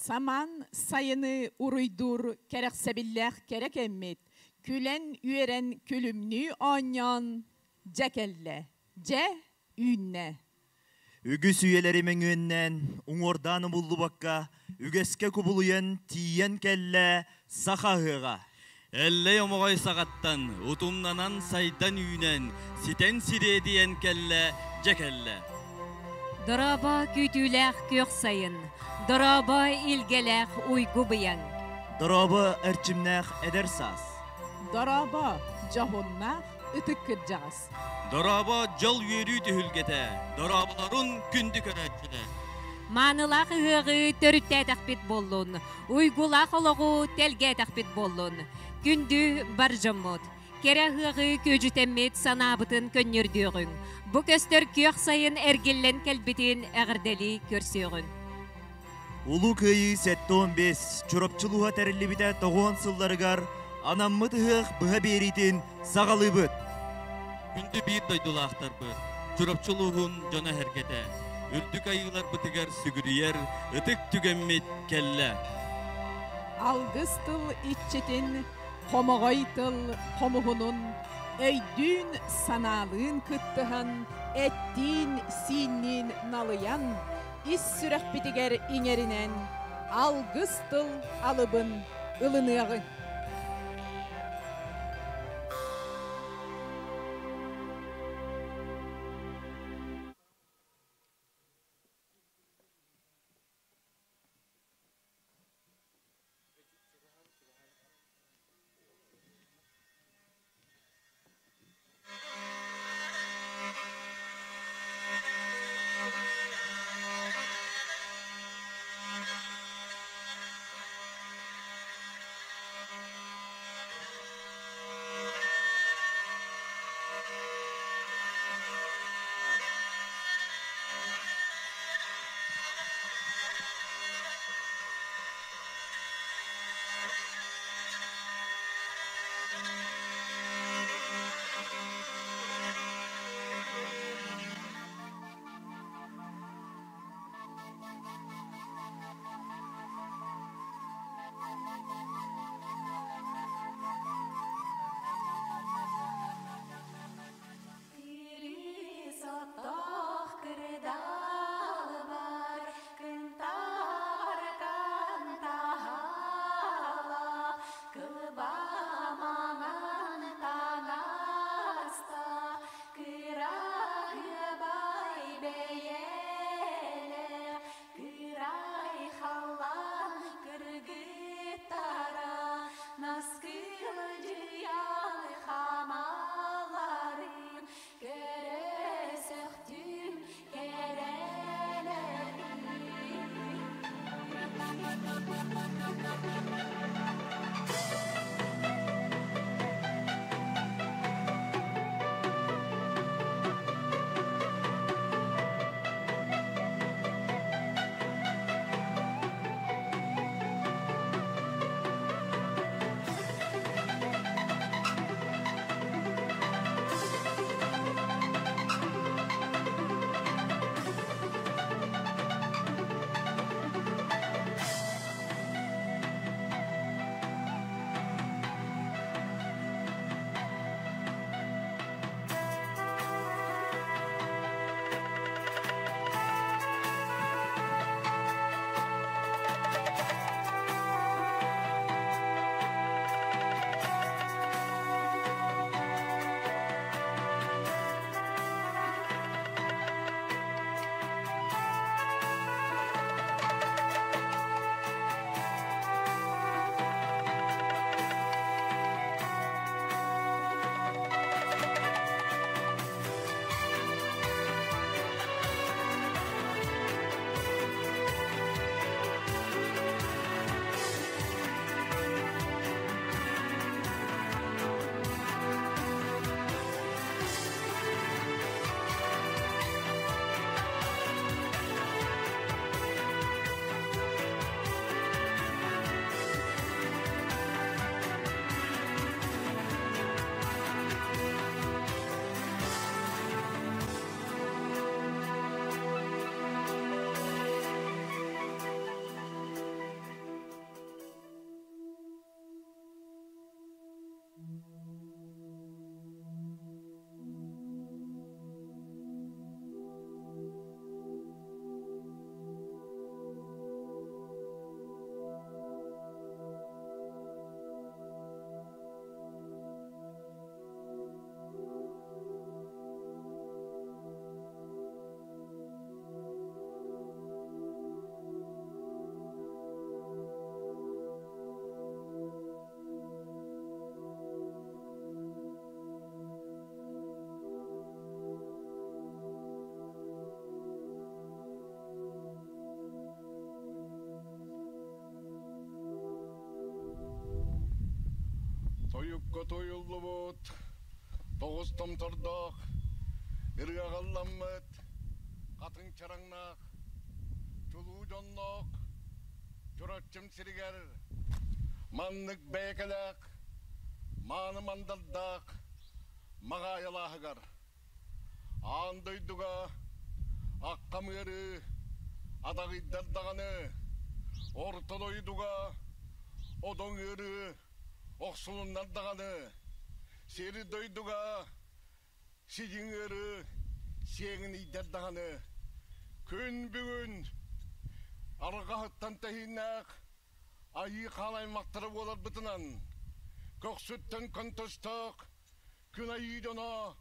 Самаан сайыны уруйдуур кэрэхсэбиллээх кэрэ кэммит, күлэн-үөрэн күлүмнүү оонньоон дьэ кэллэ, дьэ үүннэ. Үгүс үйэлэри мөҥүөннээн, уҥуордаан умуллубакка, үгэскэ кубулуйан тиийэн кэллэ саха ыһыаҕа. Эллэй омоҕой саҕаттан, утумнанан сайдан үүнэн, ситэн сириэдийэн кэллэ, дьэ кэллэ. Дорообо күүтүүлээх күөх сайын, дорообо илгэлээх уйгу быйаҥ. Дорообо эрчимнээх эдэр саас. Дорообо дьоһуннаах ытык кырдьаҕас. Дорообо дьол үөрүү түһүлгэтэ, дорооболорун күндү көрөөччүлэр. Маанылаах ыһыаҕы төрүттээтэхпит буоллун, уйгулаах олоҕу тэлгээтэхпит буоллун. Күндү бар дьоммут, кэрэ ыһыаҕы күөдьүтэммит санаабытын көнньүөрдүөҕүҥ. Бу көстөр күөх сайын эргиллэн кэлбитин эҕэрдэлии көрсүөҕүҥ. Улуу Кыайыы 75 Чурапчы улууһа тэриллибитэ тоҕуон сылларыгар анаммыт ыһыах быһа биэриитин саҕалыыбыт. Күндү биир дойдулаахтарбыт, Чурапчы улууһун дьоно эһэргэтэ, үрдүк айыыларбытыгар сүгүрүйэр ытык түгэммит кэллэ. Алгыс тыл иччитин, хомоҕой тыл хомуһунун, өйдүүн санаалыын кыттыһан, эттиин-сиинниин налыйан, ис сүрэхпитигэр иҥэринэн алгыс тыл алыбын ылыныаҕыҥ. Сорох кырдаалбар кынтар кантаһала кылбаманан танаста кыраһыабай бэйэлээх кырай халлаан кыргыттара наскылдьыйан хамаларын Көрө сөхтүм Туойуллубут тоҕус томтордоох, ырыаҕалламмыт хатыҥ чараҥнаах, чулуу дьонноох Чурапчым сиригэр маннык бэйэкэлээх, мааны мандардаах Маҕаайалааһыгар аан дойдуга аккам ыарыы адаҕыйдар даҕаны, орто дойдуга одоҥ ыарыы охсулуннар даҕаны, сири-дойдуга сидьиҥ ыарыы сиэҥин иийдэр даҕаны, күн бүгүн арҕаһыттан тэһииннээх айыы хаан аймахтара буоларбытынан, көхсүттэн көнтөстөөх күн айыы дьоно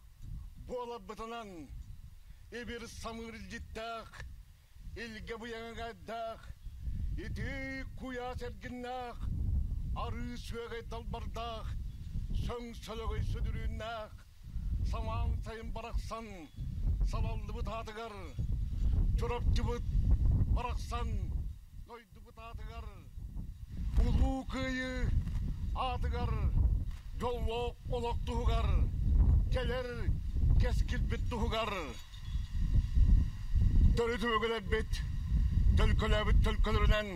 буоларбытынан, ибир самыыр илдьиттээх, илгэ быйаҥыгайдаах, итии куйаас эргиннээх, арыы сүөгэй далбардаах, сөҥ сөлөгөй сүдүрүүннээх, самаан сайын барахсан салаллыбыт аатыгар, Чурапчыбыт барахсан дойдубут аатыгар, Улуу Кыайыы аатыгар, дьоллоох олох туһугар, кэлэр кэскилбит туһугар төрүт өбүгэлэрбит төлкөлөөбүт төлкөлөрүнэн,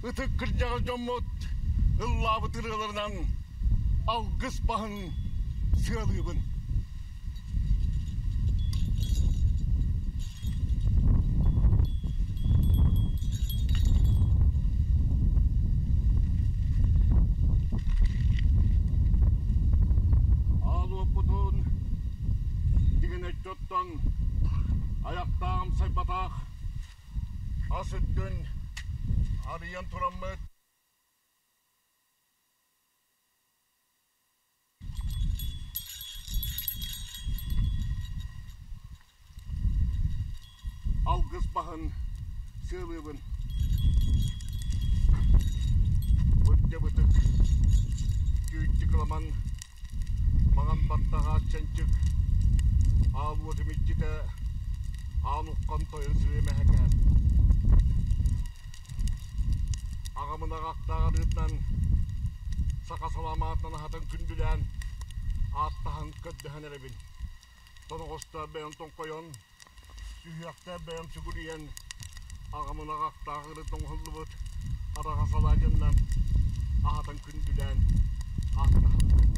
ытык кырдьаҕас дьоммут ыллаабыт ырыаларынан алгыс баһын сыалыыбын. Аалуоппутун тигинэччи айахтааҕым сайбатах ас үрдүн арыйан тураммыт Алгыс баһын сыалыыбын. Бырдьа бытык, түүччү кыламан, маҥан баттаҕа чэнчик, аал уотум иччитэ, аан уххан тойон сириэмэһэкэ. Аҕамын аҕахтаах арыытынан саха саламаатынан аһатан күндүлээн, ааттаһан көрдөһөн эрэбин. Тоноҕостоох бэйэм тоҥхойон, сүһүөхтээх бэйэм сүгүрүйэн, аҕамын аҕахтаах ырыт оҥоһуллубут араҕас алаадьыннан аһатан күндүлээн, ааттаһан көрдөһөн.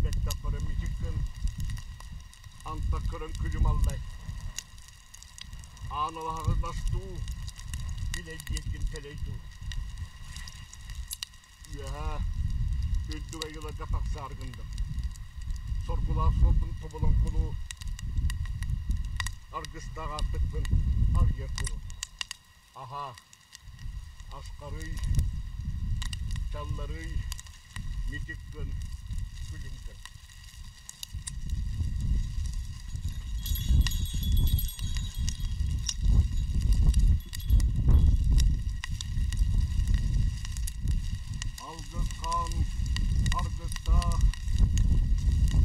Бэттэх көрөн мичик гын, антах көрөн күлүм аллай. Аан алаһаҕын астуу, билэйдиэккин тэлэй дуу. Үөһээ үрдүк айыларга тахсаары гынным. Соргулаах суолбун тобулан кулу, аргыстаах аартыкпын арыйар кулу. Аһаа, асхарый, чалларый, митик гын, күлүм гын. Алгыс хаан аргыстаах,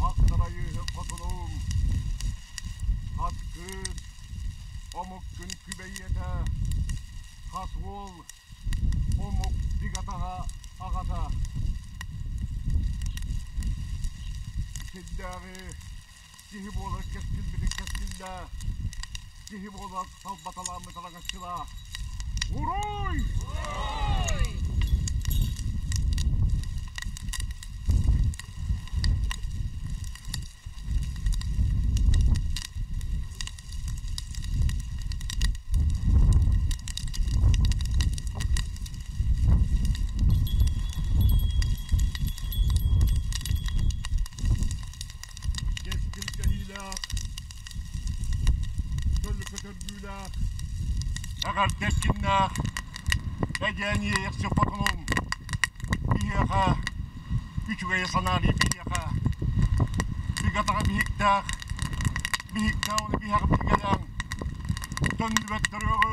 аттарайыыһы хотунум, хат кыыс, омук күн күбэйиэтэ, хас уол омук дигатаҕа аҕата. Сирдээҕи киһи буолар кэскилбитин кэскиллээ, киһи буолар талбаталааммыт араҥаччылаа. Уруй! Уруй! Кэскил кэһиилээх, көлүкэ төргүүлээх, эҕэрдэ эркиннээх, эдьээн иэйэхсит хотунум биһиэхэ үчүгэйи санаалыы биһиэхэ бигатаҕа биһиктээх, биһиктээх ону биһиэхэ билгэлээн, төннүбэт төрүөҕү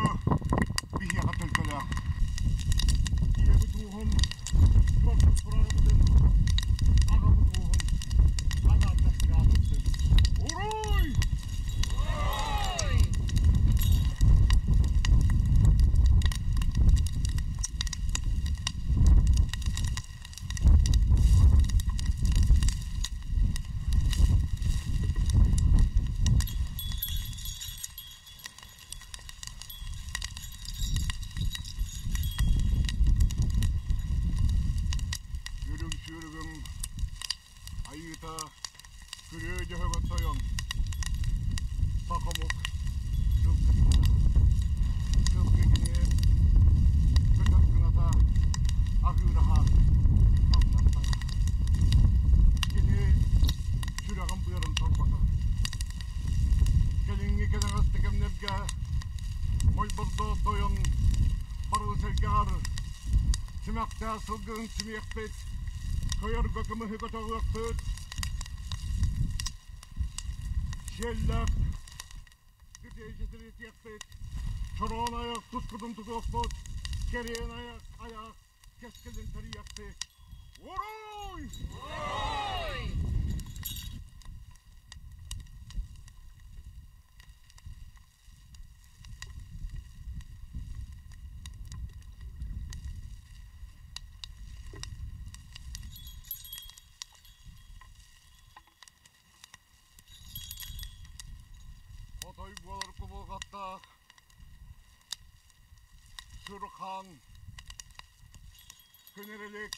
биһиэхэ төлкөлөөх. Ийэбит ууһун туорпут тураҕыбытын, аҕабыт ууһун аҥаардас аатырдын. Уруй! Уруй! кэнэҕэс да кэмнэргэ Мойбордоо тойон барыл сэргэҕэр симэхтээх сылгыһын симиэхпит, көйөргө кымыһы көтөҕүөхпүт, сиэллээх күтүөйдэтиэхпит, чороон айах тускутун тутуохпут, кэриэн айах айах кэскилин тэрийиэхпит. Уруй! Уруй! Хотой буолар кубулҕаттаах Сүрхан Күнэрилик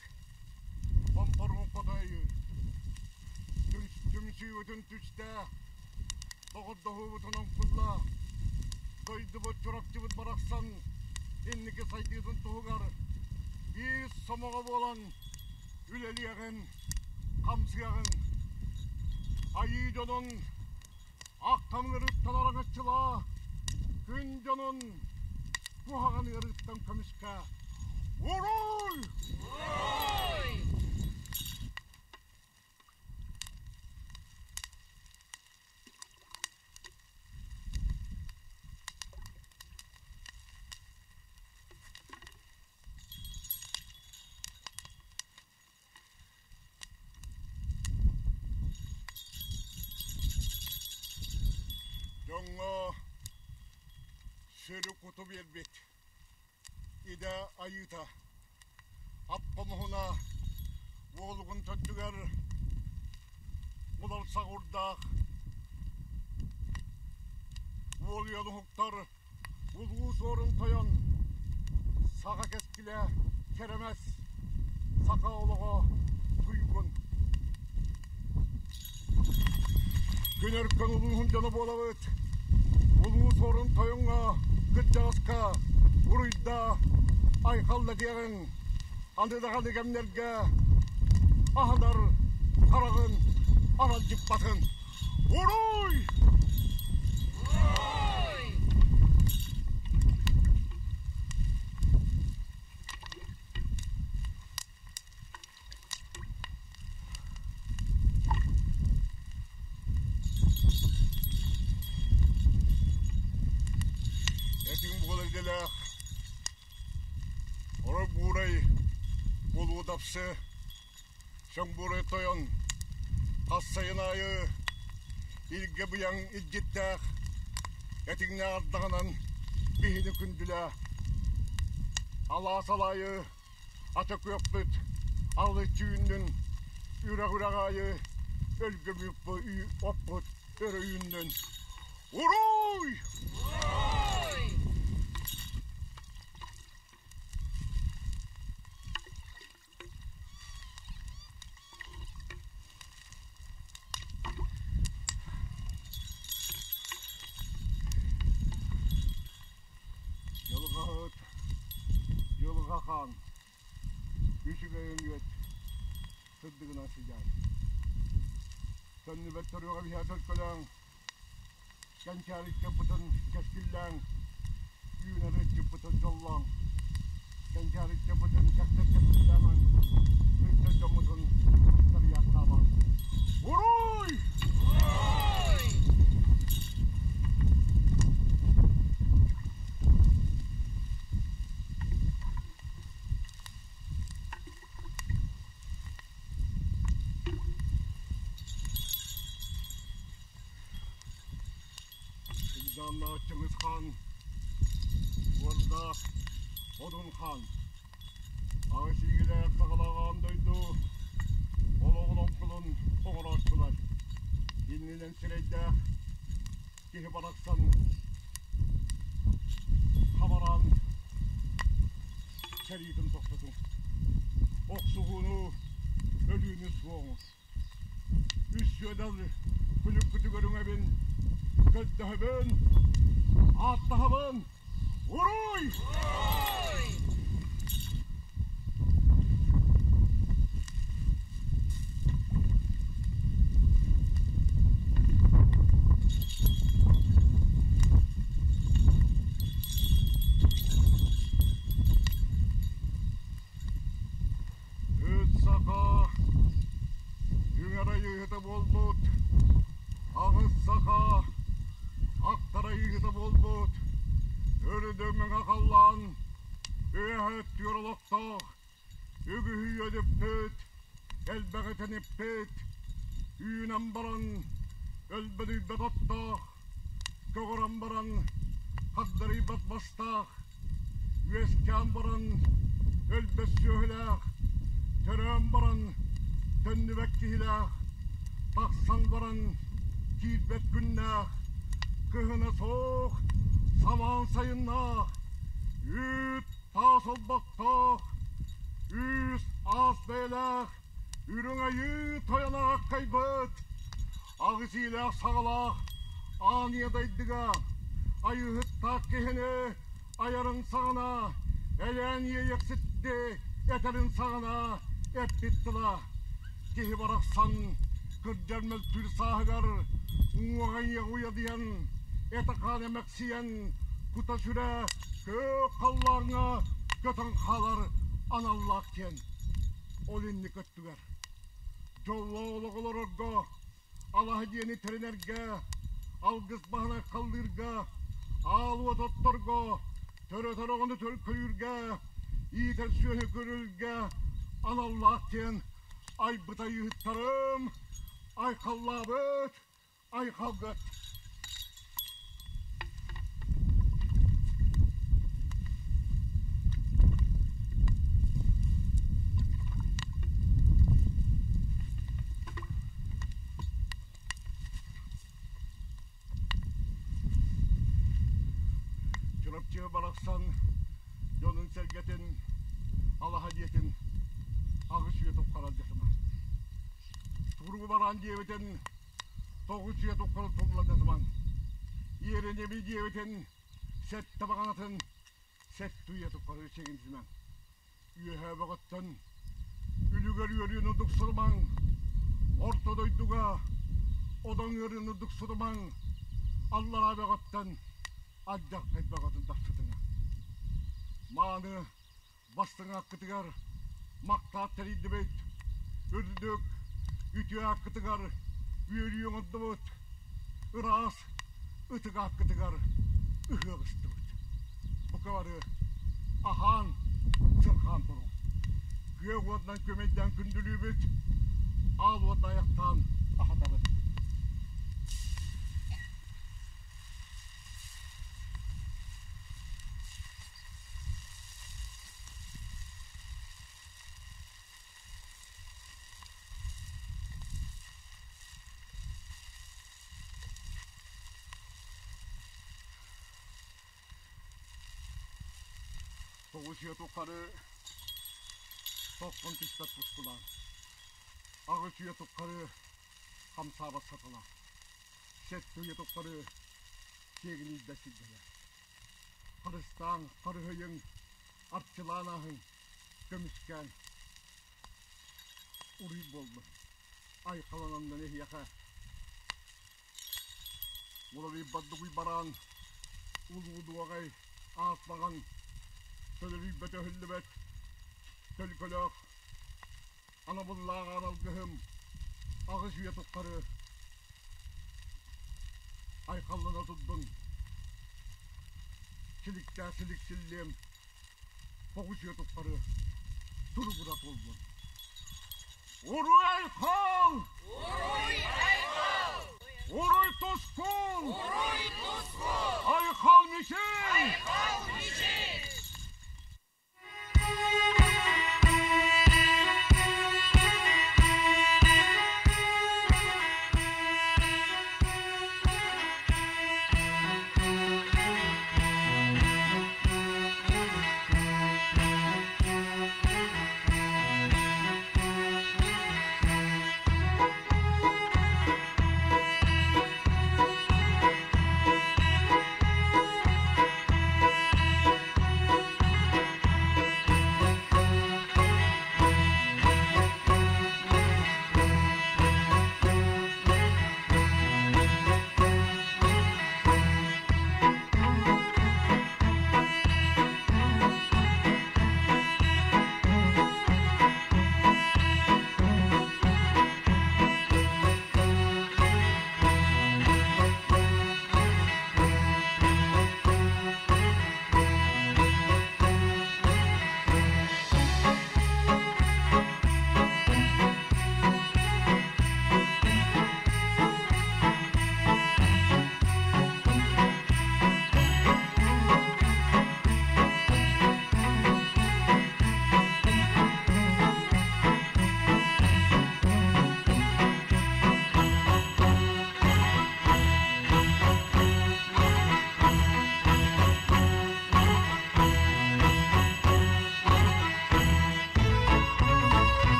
Помпорун хотой Түмсүүбүтүн түстэ Доҕордоһуубутун оҥкулла Дойдубут Чурапчыбыт барахсан инники сайдыытын туһугар биир сомоҕо буолан үлэлиэҕин, хамсыаҕын. Айыы дьонун ахтан ыарыыттан араҥаччылаа, күн дьонун куһаҕан ыарыыттан көмүскээ. Уруй! Уруй! Дьоҥҥо сүрү-куту биэрбит идэ айыыта ап-хомуһуна уолугун төрдүгэр улар саҕурдаах уолуйан уһуктар Улуу Суорун Тойон саха кэскилэ кэрэмэс, саха олоҕо туйгун. Күн өркөн улууһун дьоно буолабыт. Улуу Суорун Тойоҥҥо кырдьаҕаска уруйда айхалла диэҕиҥ, аны даҕаны кэмнэргэ аһынар хараҕын аралдьыппатын. Уруй! Уруй! Этиҥ буолар идэлээх Оро буурай улуудапсы Сөҥбуурай тойон хас сайын аайы илгэ быйаҥ илдьиттээх этиҥнээх ардаҕынан биһини күндүлээ. Алаас алаайы ата күөхпүт алы түүннүн үрэх-үрэх аайы өлгөм оппут өрө үүннүн. Уруй! Уруй! Дьылҕаһыт, дьылҕа хаан, үчүгэй өҥүөт сырдыгынан сыдьаан. Төннүбэт төрүөҕэ биһиэхэ төлкөлөөҥ, кэнчээри ыччаппытын кэскиллээҥ, үүнэр ыччаппытын дьоллооҥ, кэнчээри ыччаппытын кэхтэр кэскиллээмэҥ, ыччат дьоммутун тарыйаахтаамаҥ. Уруй! Уруй! Сыгдааннаах Чыҥыс Хаан уордаах Одун Хаан аҕыс иигилээх саҕалаах аан дойду олоҕун оҥкулун оҥорооччулар иннинэн сирэйдээх киһи барахсан хабараан сэриитин тохтотуҥ охсуһууну өлүүнү суоҕуҥ Үс сүөдэл күлүккүтүгэр үҥэбин, көрдөһөбүн, ааттаһабын, уруй! Уруй! Мэҥэ халлаан үөһэ өттүгэр олохтоох үгүһү үөдүппүт, элбэҕи тэниппит, үүнэн баран өлбөдүйбэт оттоох, көҕөрөн баран хагдарыйбат мастаах, үөскээн баран өлбөт сүөһүлээх, төрөөн баран төннүбэт киһилээх, тахсан баран киирбэт күннээх, кыһына суох, самаан сайыннаах, үүт таас олбохтоох, үс аас бэйэлээх, үрүҥ айыы тойон аҕаккайбыт, аҕыс иилээх саҕалаах аан ийэ дайдыга айыыһыттаах киһини айарын саҕана эйээн иэйэхситти этэрин саҕана эппит тыла киһи барахсан кырдьар мөлтүүр сааһыгар уҥуоҕа уйадыйан этэ-хаана эмэхсийэн кута-сүрэ күөх халлааҥҥа көтөн хаалар аналлаах диэн ол инник өттүгэр дьоллоох олох олорорго алаһа дьиэни тэринэргэ, алгыс баһын айхаллыырга, аал уот отторго, төрөтөр оҕону төлкөйүүргэ, иитэр сүөһү көрүлгэ аналлаах диэн айбыт айыыһыттарым айхаллаабыт айхалгыт. Чурапчы барахсан дьонун-сэргэтин алаһа дьиэтин аҕыс үйэ туххара дьатыма. Туруу бараан диэбитин тоҕус үйэ туххара туллан дьатымаҥ. Иэринэби диэбитин сэттэ баҕанатын сэттэ үйэ туххара үчэгинтимэҥ. Үөһээ бөҕөттөн үлүгэр үөрүүнү дуксурумаҥ, орто дойдуга одоҥ ыарыыны дуксурумаҥ, аллараа бөҕөттөн алдьархай бөҕөтүн тахсытыҥа. Мааны бастыҥ аккытыгар мактаат тэрийдибит, үрдүк үтүө аккытыгар үөрүү оҥордубут, ыраас ытык ааккытыгар ыһыах ыстыбыт. Бука бары аһаан, сырхаан туруҥ. Күөх уотунан күөмэйдээн күндүлүүбүт, аал уотунан айахтаан аһатабыт. Тоҕус үйэ тухары тохтон түспэт тускулаан, аҕыс үйэ тухары хамсаабат саталаах, сэттэ үйэ тухары сиэгинийбэт сирдэрэ. Харыстааҥ, харыһыйыҥ, арчылаан ааһыҥ, көмүскээҥ. Уруй буоллун. Айхалананнан эһиэхэ Уларыйбат дугуй бараан, улуу дуоҕай аатмаҕан, төлөрүйбэт өһүллүбэт төлкөлөөх анабыллаах аналгыһым аҕыс үйэ тухары айхаллана турдун. Силиктээх силик силлиэм тоҕус үйэ тухары туругура туоллун. Уруй айхал! Уруй айхал! Уруй тускул! Уруй тускул! Айхал мичил! Айхал мичил!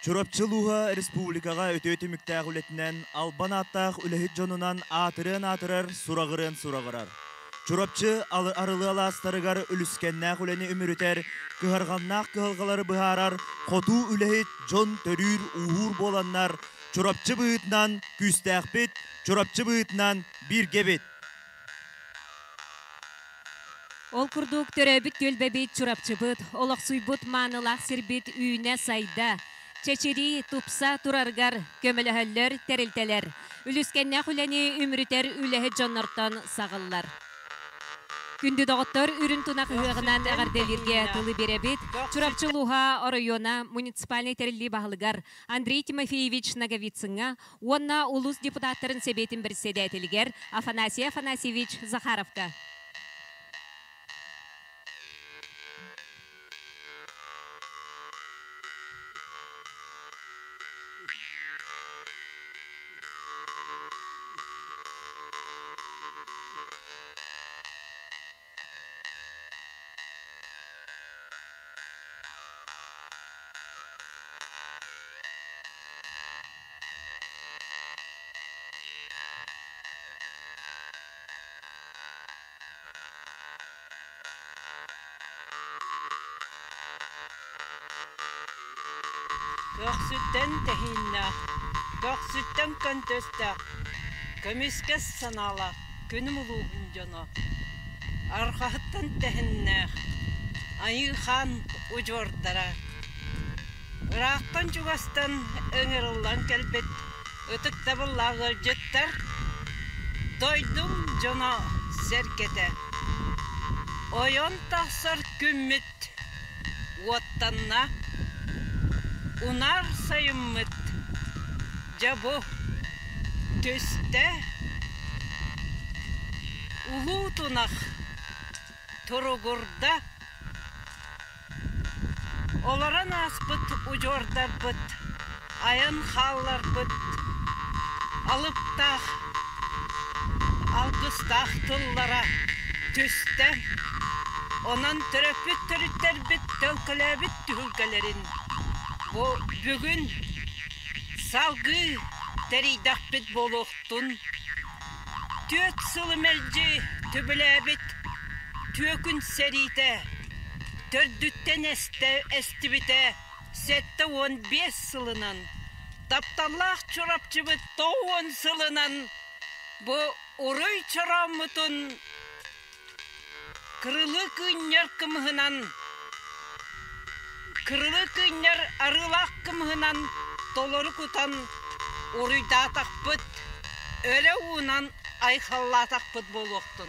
Чурапчы улууһа республикаҕа үтүө түмүктээх үлэтинэн, албан ааттаах үлэһит дьонунан аатырыан аатырар, сураҕырыан сураҕырар. Чурапчы арылы алаастарыгар үлүскэннээх үлэни үмүрүтэр, кыһарҕаннаах кыһалҕалары быһаарар хотуу үлэһит дьон төрүүр-ууһуур буоланнар, Чурапчы быһыытынан күүстээхпит, Чурапчы быһыытынан бииргэбит. Ол курдук төрөөбүт түөлбэбит Чурапчыбыт, олохсуйбут маанылаах сирбит үүнэ-сайда, чэчирии, тупса турарыгар көмөлөһөллөр тэрилтэлэр. Үлүскэннээх үлэни үмүрүтэр үлэһит дьоннортон саҕыллар. Күндү доҕоттор, үрүн тунах ыһыаҕынан эҕэрдэлииргэ тылы биэрэбит. Чурапчы улууһа оройуона муниципальнай тэриллии баһылыгар Андрей Тимофеевич Ноговицыҥҥа уонна улуус депутаттарын сэбиэтин председателигэр Афанасий Афанасьевич Захаровка. Көхсүттэн тэһииннээх, көхсүттэн көнтөстөөх, көмүскэс санаалаах күнүм улууһун дьоно Арҕаһыттан тэһиннээх Айыы-хаан удьуордара Ыраахтан-чугастан ыҥырыллан кэлбит ытыктабыллаах ыалдьыттар, дойдум дьоно сэргэтэ. Ойон тахсар күммүт уоттанна, унаар сайыммыт дьэ бу түстэ. Улуу тунах туругурда. Олорон ааспыт удьуордарбыт, айан хаалларбыт алыптаах, алгыстаах тыллара түстэ. Онон төрөппүт төрүттэрбит төлкөлөөбүт түһүлгэлэрин бу бүгүн салгыы тэрийдэхпит буолуохтун. Түөрт сылы мэлдьи түбүлээбит түөкүн сэриитэ төрдүттэн эстэ эстибитэ 75 сылынан, тапталлаах Чурапчыбыт 90 сылынан бу уруй чорооммутун кырылыы кыынньар кымыһынан, кырылыы кыынньар арыылаах кымыһынан толору кутан уруйдаатахпыт, өрө уунан айхаллаатахпыт буолуохтун.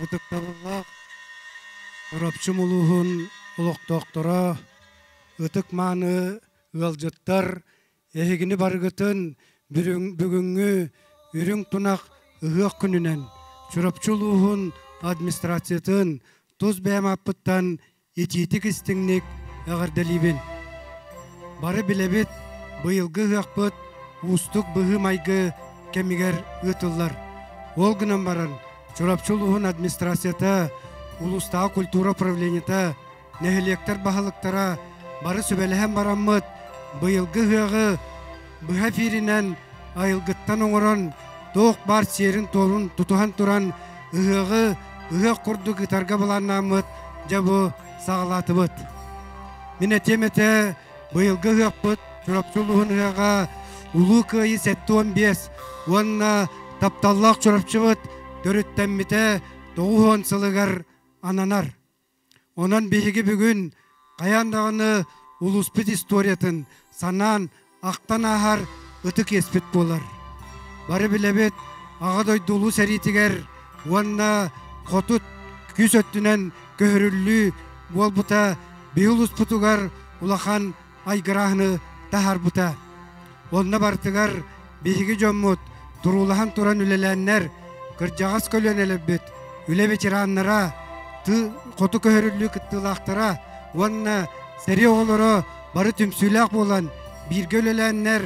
Ытыктабыллаах Чурапчым улууһун олохтоохторо, ытык-мааны ыалдьыттар, эһигини барыгытын бүгүҥҥү Үрүҥ Тунах ыһыах күнүнэн Чурапчы улууһун администрациятын тус бэйэм ааппыттан итиитик истиҥник эҕэрдэлиибин. Бары билэбит, быйылгы ыһыахпыт уустук быһыы-майгы кэмигэр ыытыллар. Ол гынан баран, Чурапчы улууһун администрацията, улуустааҕы культура управлениета, нэһилиэктэр баһылыктара бары сүбэлэһэн бараммыт, быйылгы ыһыаҕы быһа эфиринэн айылгыттан оҥорон, туох баар сиэрин-туомун тутуһан туран ыһыаҕы ыһыах курдук ыытарга былааннааммыт дьэ бу саҕалаатыбыт. Мин этиэм этэ, быйылгы ыһыахпыт Чурапчы улууһун ыһыаҕа Улуу Кыайыы 75 уонна тапталлаах Чурапчыбыт төрүттэммитэ 90 сылыгар ананар. Онон биһиги бүгүн хайаан даҕаны улууспут историятын санаан, ахтан ааһар ытык иэспит буолар. Бары билэбит, Аҕа дойду Улуу сэриитигэр уонна хоту күүс өттүнэн көһөрүллүү буолбута биһи улууспутугар улахан айгырааһыны таһаарбыта. Онно барытыгар биһиги дьоммут туруулаһан туран үлэлээннэр, кырдьаҕас көлүөнэлэрбит, үлэ ветераннара, тыы хоту көһөрүллүү кыттыылаахтара уонна сэрии оҕолоро бары түмсүүлээх буолан бииргэ үлэлээннэр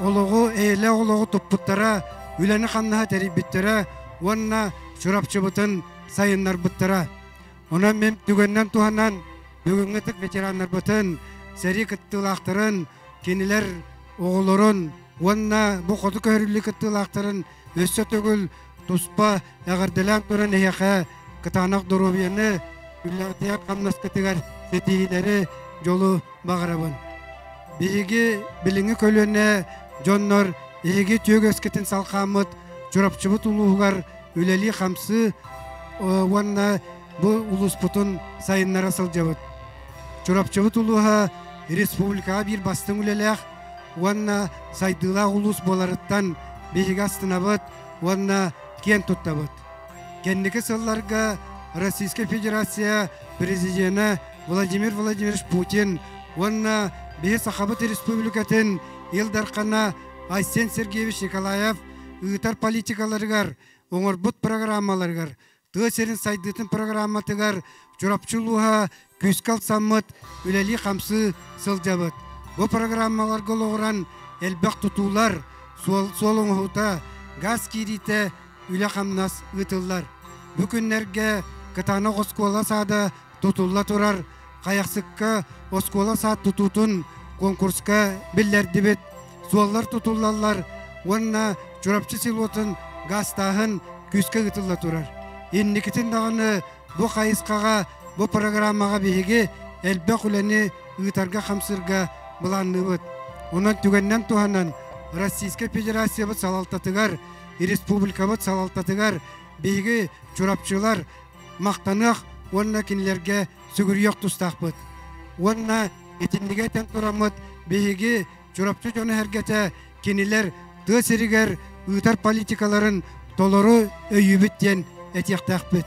олоҕу, эйэлээх олоҕу туппуттара, үлэни-хамнаһы тэрийбиттэрэ уонна Чурапчыбытын сайыннарбыттара. Онон мин түгэнинэн туһанан бүгүҥҥү ытык ветераннарбытын, сэрии кыттыылаахтарын, кинилэр оҕолорун уонна бу хоту көһөрүллүү кыттыылаахтарын өссө төгүл туспа эҕэрдэлээн туран эһиэхэ кытаанах доруобуйаны, үлэҕитигэр хамнаскытыгар ситиһиилэри, дьолу баҕарабын. Биһиги билиҥҥи көлүөнэ дьоннор эһиги түөгөскитин салхааммыт Чурапчыбыт улууһугар үлэлии-хамсыы уонна бу улууспутун сайыннара сылдьабыт. Чурапчыбыт улууһа республикаҕа биир бастыҥ үлэлээх уонна сайдыылаах улуус буоларыттан биһиги астынабыт уонна киэн туттабыт. Кэнники сылларга Российскай Федерация Президенэ Владимир Владимирович Путин уонна биһи Сахабыт Республикатын Ил Дархана Айсен Сергеевич Николаев ыытар политикаларыгар, оҥорбут программаларыгар, тыа сирин сайдыытын программатыгар Чурапчы улууһа күүскэ ылсаммыт үлэлии-хамсыы сылдьабыт. Бу программаларга олоҕуран элбэх тутуулар, суол, суол оҥоһуута, газ киириитэ, үлэ-хамнас ыытыллар. Бу күннэргэ Кытаанах оскуола саада тутулла турар Хайахсыкка оскуола саад тутуутун конкурска биллэрдибит. Суоллар тутуллаллар уонна Чурапчы селотун гаастааһын күүскэ ыытылла турар. Инникитин даҕаны бу хайысхаҕа, бу программаҕа биһиги элбэх үлэни ыытарга хамсыырга былаанныыбыт. Онон түгэнинэн туһанан Российскай Федерациябыт салалтатыгар, республикабыт салалтатыгар биһиги чурапчылар махтаныах уонна кинилэргэ сүгүрүйүөх тустаахпыт. Уонна итиннигэ этэн тураммыт биһиги Чурапчы дьоно-сэргэтэ кинилэр тыа сиригэр ыытар политикаларын толору өйүүбүт диэн этиэхтээхпит.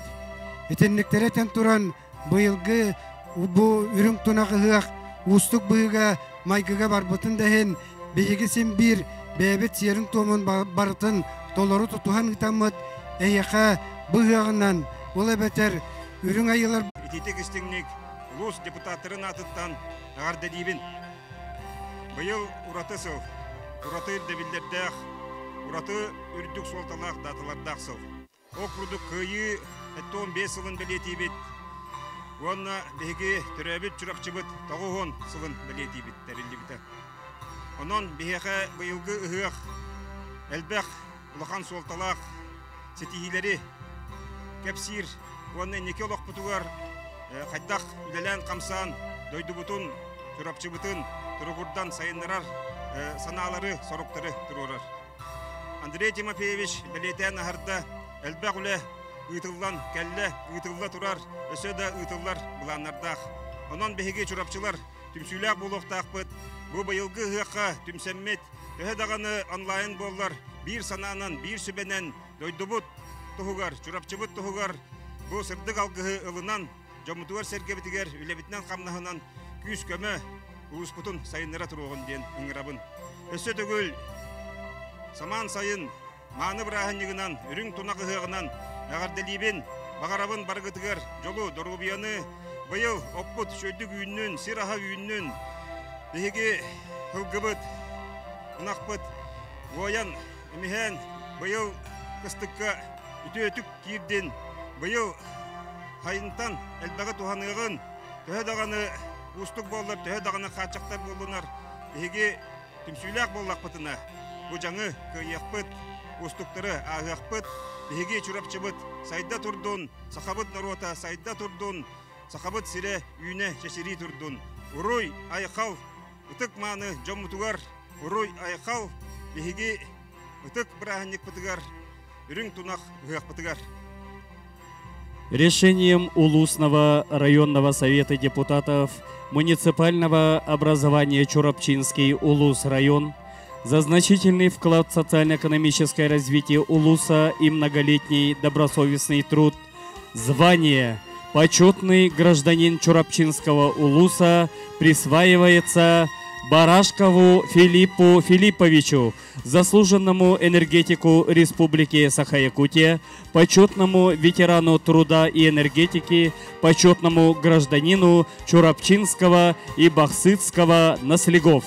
Итинниктэри этэн туран быйылгы бу үрүҥ тунах ыһыах уустук быһыыга майгыга барбытын да иһин биһиги син биир бэйэбит сиэрин-туомун барытын толору тутуһан ыытаммыт эһиэхэ быһыаҕынан ол эбэтэр үрүҥ айыылар Итиитик истиҥник улуус депутаттарын аатыттан эҕэрдэлиибин. Быйыл ураты сыл, ураты ирдэбиллэрдээх, ураты үрдүк суолталаах дааталардаах сыл. Ол курдук Кыайыы 75 сылын бэлиэтиибит уонна биһиги төрөөбүт Чурапчыбыт 90 сылын бэлиэтиибит тэриллибитэ. Онон биһиэхэ быйылгы ыһыах элбэх улахан суолталаах ситиһиилэри кэпсиир уонна инники олохпутугар хайдах үлэлээн-хамсаан дойдубутун, Чурапчыбытын туругурдан сайыннарар санаалары, соруктары туруорар. Андрей Тимофеевич бэлиэтээн аһарда элбэх үлэ ыытыллан кэллэ, ыытылла турар, өссө да ыытыллар былааннардаах. Онон биһиги чурапчылар түмсүүлээх буолуохтаахпыт. Бу быйылгы ыһыахха түмсэммит, төһө даҕаны онлайн буоллар, биир санаанан, биир сүбэнэн дойдубут туһугар, Чурапчыбыт туһугар бу сырдык алгыһы ылынан, дьоммутугар-сэргэбитигэр үлэбитинэн-хамнаһынан күүс-көмө улууспутун сайыннара туруоҕун диэн ыҥырабын. Өссө төгүл самаан сайын мааны бырааһынньыгынан, үрүҥ тунах ыһыаҕынан эҕэрдэлиибин, баҕарабын барыгытыгар дьолу, доруобуйаны, быйыл оппут үчүгэйдик үүннүн, сир аһа үүннүн, биһиги һылгыбыт, ынахпыт уойан, эмиһээн быйыл кыстыкка үтүөтүк киирдин, быйыл хайынтан элбэҕи туһаныаҕын, төһө даҕаны уустук буоллар, төһө даҕаны хааччахтар буоллунар, биһиги түмсүүлээх буоллахпытына, бу дьаҥы кыайыахпыт, уустуктары ааһыахпыт, биһиги Чурапчыбыт сайда турдун, сахабыт норуота сайда турдун, сахабыт сирэ үүнэ чэчирии турдун. Уруй, айхал, ытык мааны дьоммутугар, уруй, айхал, биһиги ытык бырааһынньыкпытыгар, үрүҥ тунах ыһыахпытыгар. Решением Улусного районного совета депутатов муниципального образования Чурапчинский Улус район за значительный вклад в социально-экономическое развитие Улуса и многолетний добросовестный труд звание «Почетный гражданин Чурапчинского улуса» присваивается Барашкову Филиппу Филипповичу, заслуженному энергетику Республики Саха-Якутия, почетному ветерану труда и энергетики, почетному гражданину Чурапчинского и Бахсытского наслегов.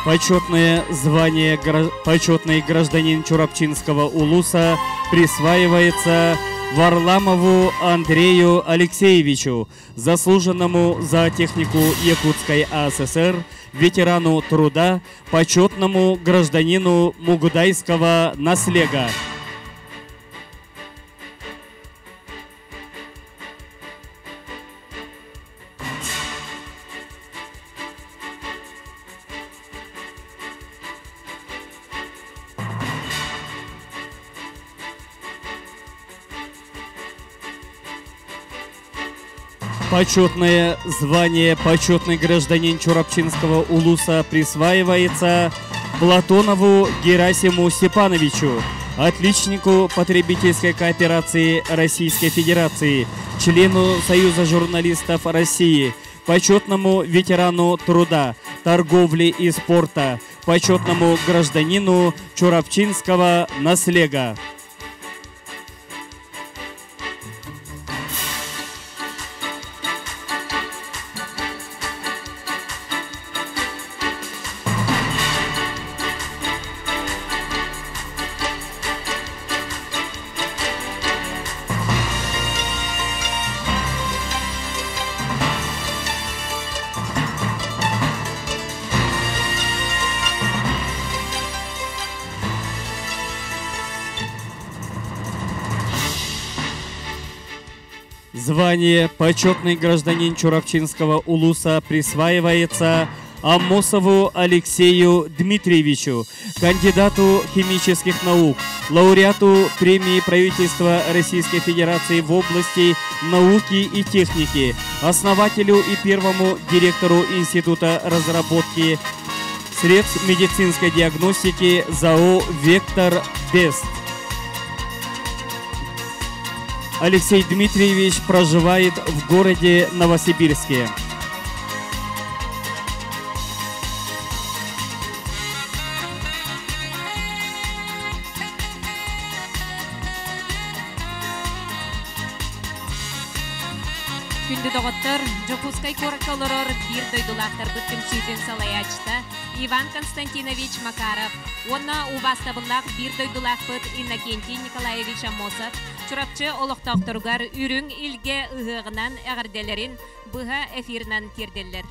Почетное звание «Почетный гражданин Чурапчинского улуса» присваивается Варламову Андрею Алексеевичу, заслуженному за технику Якутской АССР, ветерану труда, почетному гражданину Мугудайского наслега. Почетное звание «Почетный гражданин Чурапчинского улуса» присваивается Платонову Герасиму Степановичу, отличнику потребительской кооперации Российской Федерации, члену Союза журналистов России, почетному ветерану труда, торговли и спорта, почетному гражданину Чурапчинского наслега. Звание «Почетный гражданин Чурапчинского улуса» присваивается Амосову Алексею Дмитриевичу, кандидату химических наук, лауреату премии правительства Российской Федерации в области науки и техники, основателю и первому директору Института разработки средств медицинской диагностики ЗАО «Вектор Бест». Алексей Дмитриевич проживает в городе Новосибирске. Күндү доҕоттор, Дьокуускай куоракка олорор биир дойдулаахтарбыт түмсүүтүн салайааччыта Иван Константинович Макаров уонна убаастабыллаах биир дойдулаахпыт Иннокентий Николаевич Аммосов Чурапчы олохтоохторугар үрүҥ илгэ ыһыаҕынан эҕэрдэлэрин быһа эфирынан тиэрдэллэр.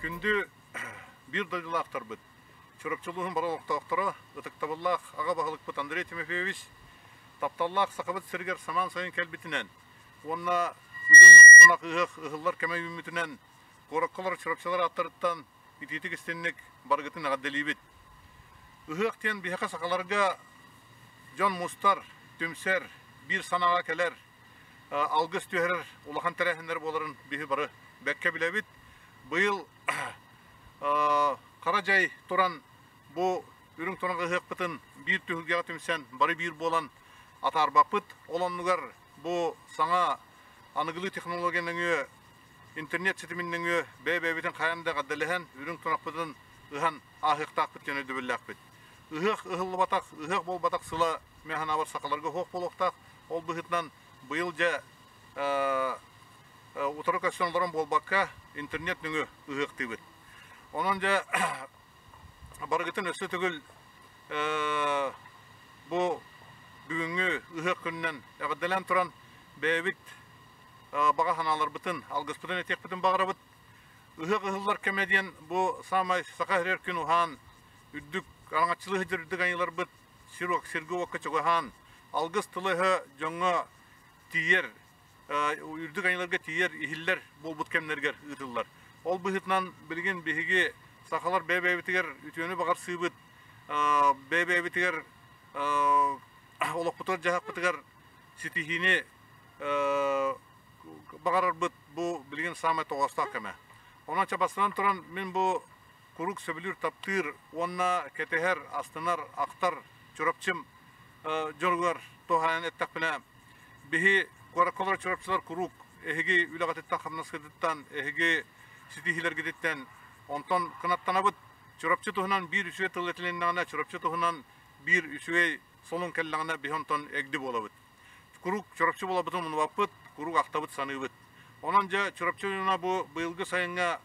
Күндү биир дойдулаахтарбыт, Чурапчы улууһун бары олохтоохторо, ытыктабыллаах аҕа баһылыкпыт Андрей Тимофеевич тапталлаах Сахабыт сиригэр самаан сайын кэлбитинэн уонна үрүҥ тунах ыһыах ыһыллар кэмэ үүммүтүнэн куоракка олорор чурапчылар ааттарыттан итиитик истинник барыгытын эҕэрдэлиибит. Ыһыах диэн биһиэхэ сахаларга дьон мустар, түмсэр, биир санааҕа кэлэр, алгыс түһэрэр улахан тэрээһиннэр буоларын биһи бары бэккэ билэбит. Быйыл хара дьай туран бу үрүҥ тунах ыһыахпытын биир түһүлгэҕэ түмсэн бары биир буолан атаарбаппыт. Ол оннугар бу саҥа аныгылыы технология нөҥүө интернет ситимин нөҥүө бэйэ-бэйэбитин хайаан да эҕэрдэлэһэн, үрүҥ тунахпытын ыһан ааһыахтаахпыт диэн өйдөбүллээхпит. Ыһыах ыһыллыбатах, ыһыах буолбатах сыла мин санаабар сахаларга суох буолуохтаах. Ол быһыытынан быйыл дьэ утары көрсөн олорон буолбакка, интернет нөҥүө ыһыахтыыбыт. Онон дьэ барыгытын өссө төгүл бу Бүгүҥҥү ыһыах күнүнэн эҕэрдэлээн туран бэйэбит баҕа санааларбытын, алгыспытын этиэхпитин баҕарабыт. Ыһыах ыһыллар кэмэ диэн бу саамай саха сиригэр күн уһаан, үрдүк араҥаччылыы сылдьар үрдүк айыыларбыт сир сиргэ-уокка чугаһаан, алгыс тыла-өһө дьоҥҥо тиийэр, үрдүк айыыларга тиийэр, иһиллэр буолбут кэмнэригэр ыытыллар. Ол быһыытынан билигин биһиги сахалар бэйэ-бэйэбитигэр үтүөнү баҕарсыыбыт, бэйэ-бэйэбитигэр олохпутугар-дьаһахпытыгар ситиһиини баҕарарбыт бу билигин саамай тоҕоостоох кэмэ. Онон чабастанан туран мин бу куруук сөбүлүүр, таптыыр уонна кэтэһэр, астынар, ахтар Чурапчым дьоругар туһаайан эттэхпинэ, биһи куоракка олорор чурапчылар куруук эһиги үлэҕититтэн-хамнаскытыттан, эһиги ситиһиилэргититтэн онтон кынаттанабыт. Чурапчы туһунан биир үчүгэй тыл этилиннэҕинэ, Чурапчы туһунан биир үчүгэй солун кэллэҕинэ биһи онтон эгди буолабыт. Куруук Чурапчы буоларбытын умнубаппыт, куруук ахтабыт, саныыбыт. Онон дьэ Чурапчы ойууна бу быйылгы сайыҥҥа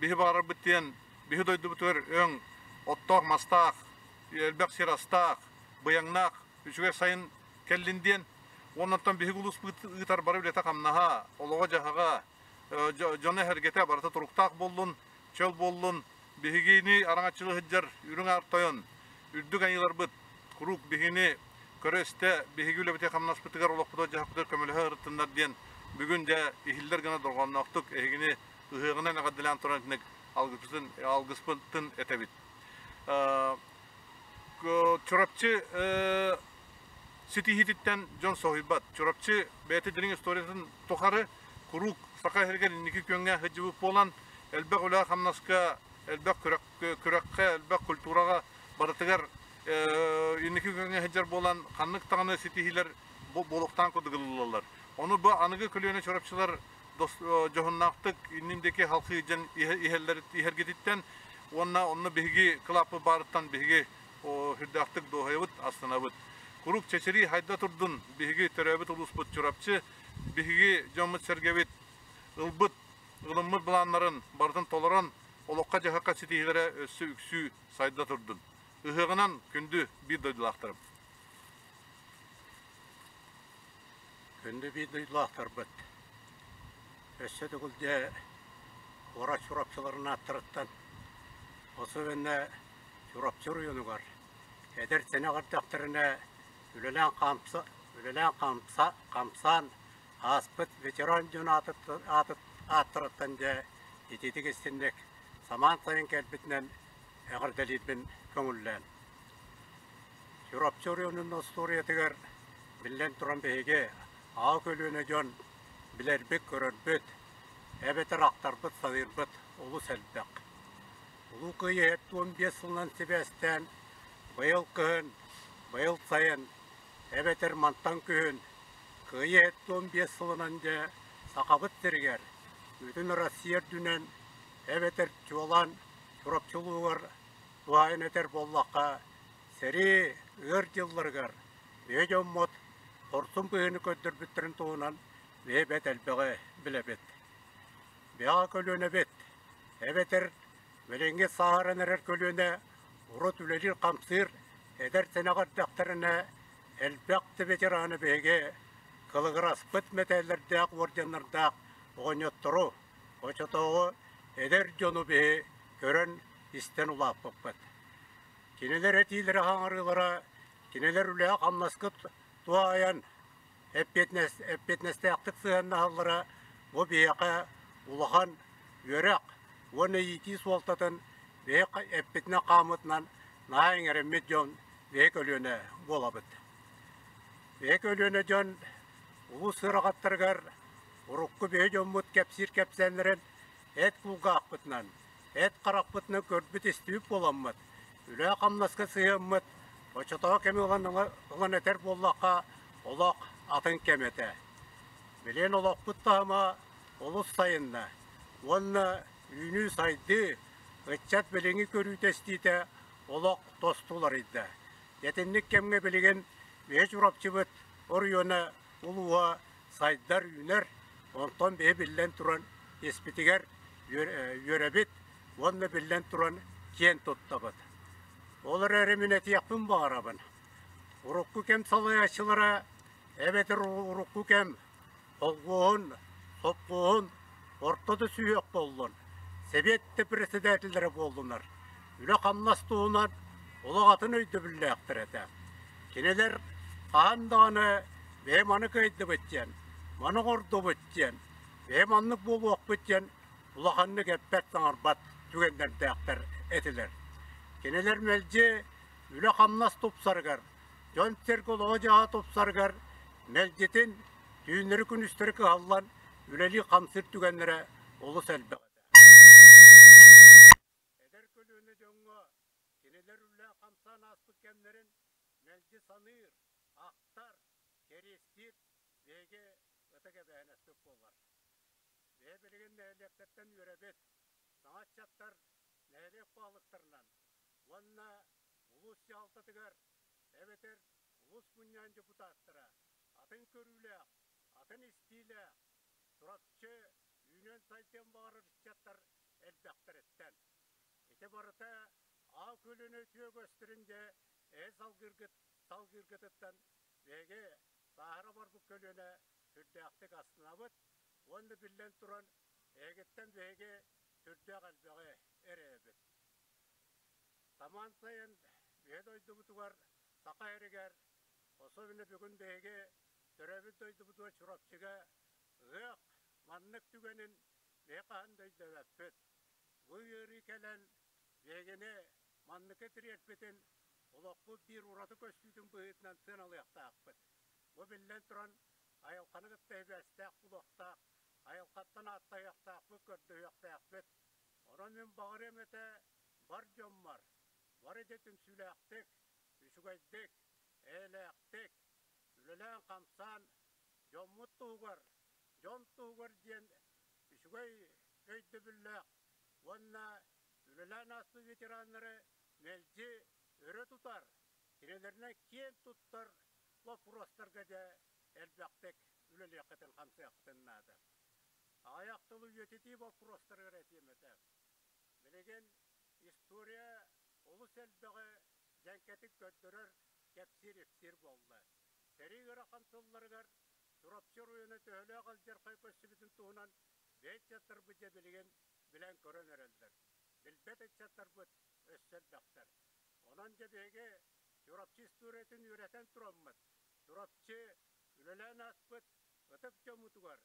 биһи баҕарарбыт диэн биһи дойдубутугар өҥ, оттоох, мастаах, элбэх сир астаах, быйаҥнаах үчүгэй сайын кэллин диэн. Уоннаттан биһиги улууспут ыытар бары үлэтэ-хамнаһа, олоҕо-дьаһаҕа, дьоно-сэргэтэ барыта туруктаах буоллун, чөл буоллун, биһигини араҥаччылыы сылдьар Үрүҥ Аар Тойон, үрдүк айыыларбыт куруук биһигини көрө-истэ, биһиги үлэбитигэр-хамнаспытыгар, олохпутугар-дьаһахпытыгар көмөлөһө ырыттыннар диэн бүгүн дьэ иһиллэр гына дорҕоонноохтук эһигини ыһыаҕынан эҕэрдэлээн туран итинник алгыспытын, алгыспытын этэбит. Чурапчы ситиһиититтэн дьон соһуйбат. Чурапчы бэйэтэ дириҥ историятын тухары куруук саха сиригэр инники күөҥҥэ сылдьыбыт буолан, элбэх үлэ-хамнаска, элбэх күрэххэ, элбэх культураҕа барытыгар инники күөҥҥэ сылдьар буолан, ханнык даҕаны ситиһиилэр буолуохтаан курдук ылыллаллар. Ону бу аныгы көлүөнэ чурапчылар дьоһуннаахтык иннин диэки халхыы илдьэн иһэллэр иһэргититтэн уонна онно биһиги кылааппыт баарыттан биһиги сүрдээхтик дуоһуйабыт, астынабыт. Куруук чэчирии хайда турдун биһиги төрөөбүт улууспут Чурапчы, биһиги дьоммут-сэргэбит ылбыт, ылыммыт былааннарын барытын толорон, олоххо-дьаһахха ситиһиилэрэ өссө үксүү сайда турдун. Ыһыаҕынан күндү биир дойдулаахтарым. Күндү биир дойдулаахтарбыт, өссө төгүл дьэ куорат Чурапчыларын ааттарыттан особенно Чурапчы оройуонугар эдэр сэнэх эрдэхтэринэ үлэлээн хаамса, үлэлээн хаамса, хамсаан ааспыт ветеран дьон ааттарыттан дьэ итиитик истинник самаан сайын кэлбитинэн эҕэрдэлиирбин көҥүллээн. Чурапчы оройуонун остуоруйатыгар биллэн туран биһиги аҕа көлүөнэ дьон билэрбит, көрөрбүт, эбэтэр ахтарбыт, саныырбыт олус элбэх. Улуу Кыайыы 75 сылынан сибээстээн быйыл кыһын, быйыл сайын, эбэтэр мантан күһүн Кыайыы 75 сылынан дьэ Сахабыт сиригэр, бүтүн Россия үрдүнэн эбэтэр чуолаан Чурапчы улууһугар туһаайан этэр буоллахха, сэрии ыар дьылларыгар биһи дьоммут хорсун быһыыны көрдөрбүттэрин туһунан биһи бэрт элбэҕи билэбит. Биһиги көлүөнэбит, эбэтэр билиҥҥи сааһыран эрэр көлүөнэ урут үлэлиир-хамсыыр эдэр сэнэх эрдэхтэринэ элбэх да ветераны биһиги кылыгыраспыт мэтээллэрдээх орденнардаах оҕонньоттору, оччотооҕу эдэр дьону биһи көрөн истэн улааппыппыт. Кинилэр этиилэрэ хаҥарыылара, кинилэр үлэҕэ-хамнаска туһаайан эппиэтинэстээхтик сыһыаннаһаллара бу биһиэхэ улахан үөрэх уонна иитии суолтатын биһиэхэ эппитинэн хааммытынан наһаа иҥэриммит дьон биһи көлүөнэ буолабыт. Биһи көлүөнэ дьон улуус ыарахаттарыгар урукку биһи дьоммут кэпсиир кэпсээннэрин эт кулгаахпытынан, эт харахпытынан көрбүт-истибит буоламмыт, үлэ-хамнаска сыһыаммыт оччотооҕу кэми ылан этэр буоллахха, олох атын кэм этэ. Билигин олохпут таһыма олус сайынна уонна үүнүү-сайдыы, ыччат билиҥҥи көрүүтэ-истиитэ олох тосту уларыйда. Итинник кэмҥэ билигин биһи Чурапчыбыт оройуона улууһа сайдар-үүнэр, онтон биһи биллэн туран испитигэр үөрэбит уонна биллэн туран киэн туттабыт. Ол эрээри мин этиэхпин баҕарабын. Урукку кэм салайааччылара эбэтэр урукку кэм холкуоһун, сопхуоһун орто да сүһүөх буоллун, сэбиэт да председателлэрэ буоллунар, үлэ-хамнас туһунан олох атын өйдөбүллээхтэр этэ. Кинилэр хаһан даҕаны бэйэм маны кыайдыбыт диэн, маны оҥордубут диэн, бэйэм маннык буолуохпут диэн улаханнык эппэт-саҥарбат түгэннэрдээхтэр этилэр. Кинилэр мэлдьи үлэ-хамнас тупсарыгар, дьон-сэргэ олоҕо-дьаһаҕа тупсарыгар мэлдьитин түүннэри-күнүстэри кыһаллан үлэлии-хамсыыр түгэннэрэ олус элбэх этэ. Эдэр көлүөнэ дьоҥҥо кинилэр үлэ-хамсаан ааспыт кэмнэрин мэлдьи саныыр, ахтар, кэриэстиир биһиги ытык эбээһинэспит буолар. Биһи билигин нэһилиэктэртэн үөрэбит, саҥа ыччаттар нэһилиэк баһылыктарынан уонна улуус дьаһалтатыгар эбэтэр улуус мунньаҕын депутаттара атын көрүүлээх, атын истиилээх, Чурапчы үүнэн-сайдыан баҕарар ыччаттар элбэхтэриттэн. Ити барыта аал көлүөнэ үтүө көстөрүн дьэ эһи салгыыргыт салгыыргытыттан биһиги сааһыра барбыт көлүөнэ сүрдээхтик астынабыт уонна биллэн туран эһигиттэн биһиги сүрдээх элбэҕи эрэйэбит. Самаан сайын биһи дойдубутугар Саха сиригэр, особенно бүгүн биһиги төрөөбүт дойдубутугар Чурапчыга ыһыах маннык түгэнин биһи хаһан да өйдөөбөппүт. Бу ыарыы кэлэн биһигини манныкка тириэрпитин олохпут биир ураты көстүүтүн быһыытынан сыаналыахтаахпыт. Бу биллэн туран айылҕаны кытта сибээстээх буолуохтаах, айылҕаттан ааттаһыахтаахпыт, көрдөһүөхтээхпит. Онон мин баҕарыам этэ бар дьоммор, бары дьэ түмсүүлээхтик, үчүгэйдик, эйэлээхтик, үлэлээн-хамсаан дьоммут туһугар, дьон туһугар диэн үчүгэй өйдөбүллээх уонна үлэлээн ааспыт ветераннары мэлдьи өрө тутар, кинилэринэн киэн туттар боппуруостарга дьэ элбэхтик үлэлиэххитин-хамсыаххытын наада. Аҕыйах тылы үйэтитии боппуруостарыгар этиэм этэ. Билигин история олус элбэҕи дьэҥкэтик көрдөрөр, кэпсиир-ипсиир буолла. Сэрии ыарахан сылларыгар Чурапчы оройуона төһөлөөх алдьархай көрсүбүтүн туһунан бэйэ ыччаттарбыт дьэ билигин билэн-көрөн эрэллэр. Билбэт ыччаттарбыт өссө элбэхтэр. Онон дьэ биһиги Чурапчы историятын үөрэтэн тураммыт, Чурапчы үлэлээн ааспыт ытык дьоммутугар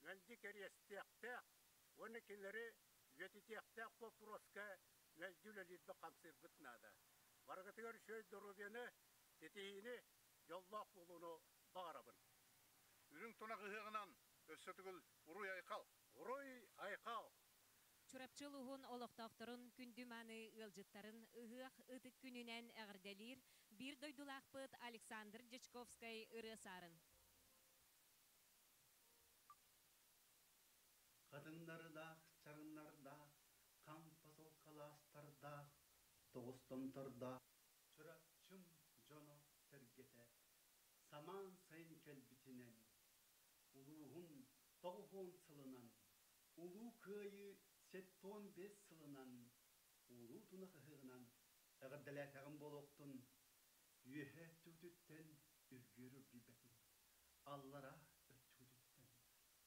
мэлдьи кэриэстиэхтээх уонна кинилэри үйэтитиэхтээх боппуруоска мэлдьи үлэлиирбит-хамсыырбыт наада. Барыгытыгар үчүгэй доруобуйаны, ситиһиини, дьоллоох буолууну баҕарабын. Үрүҥ тунах ыһыаҕынан өссө төгүл уруй-айхал! Уруй-айхал! Чурапчы улууһун олохтоохторун күндү-мааны ыалдьыттарын ыһыах ытык күнүнэн эҕэрдэлиир биир дойдулаахпыт Александр Дьячковскай ырыа саарын. Хатыҥнардаах, чаҥнардаах, хампа солкалаастардаах, тоҕус томтордоох Чурапчым дьоно-сэргэтэ самаан сайын кэлбитинэн, улууһум 90 сылынан, Улуу Кыайыы 75 сылынан, Улуу Тунах ыһыаҕынан эҕэрдэлээтэҕим буолуохтун, үөһэ өттүгүтүттэн үргүөр үргүйбэтин, аллараа өттүгүтүттэн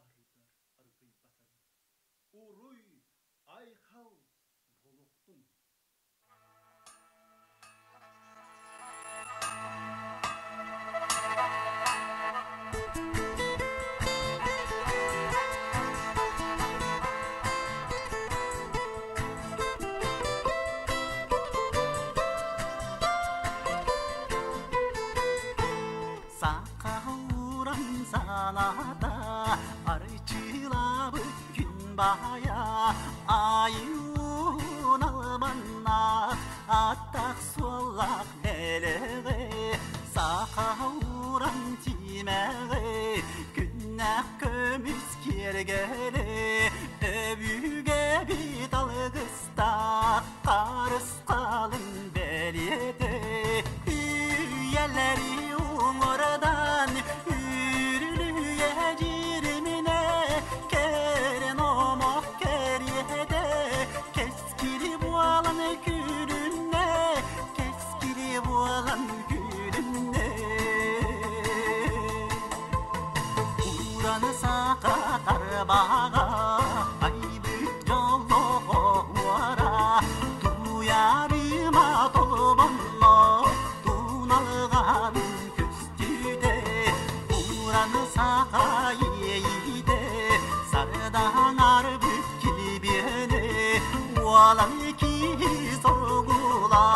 аргыар аргыйбатын. Уруй, айхал буолуохтун! Сахауран санаата арчылаабыт күн баайа айуун алманнаах аттах суоллаах бэлэҕи сахауран тимэҕи күннээх көмүс киэргэли өбүгэбит алгыстаах харысхалын бэлиэтэ үйэлэри уҥуордан үрүлүйэ дьириминэ кэрэн омох кэриэтэ кэскили буолан күлүннэ кэскили буолан күлүннэ. саха тарбаҕа айбыт дьоллоҕуора туйаарыма толбонно туналҕан көстүүтэ уран саха иэйиитэ сардаҥарбыт килбиэнэ уолан киһи соргула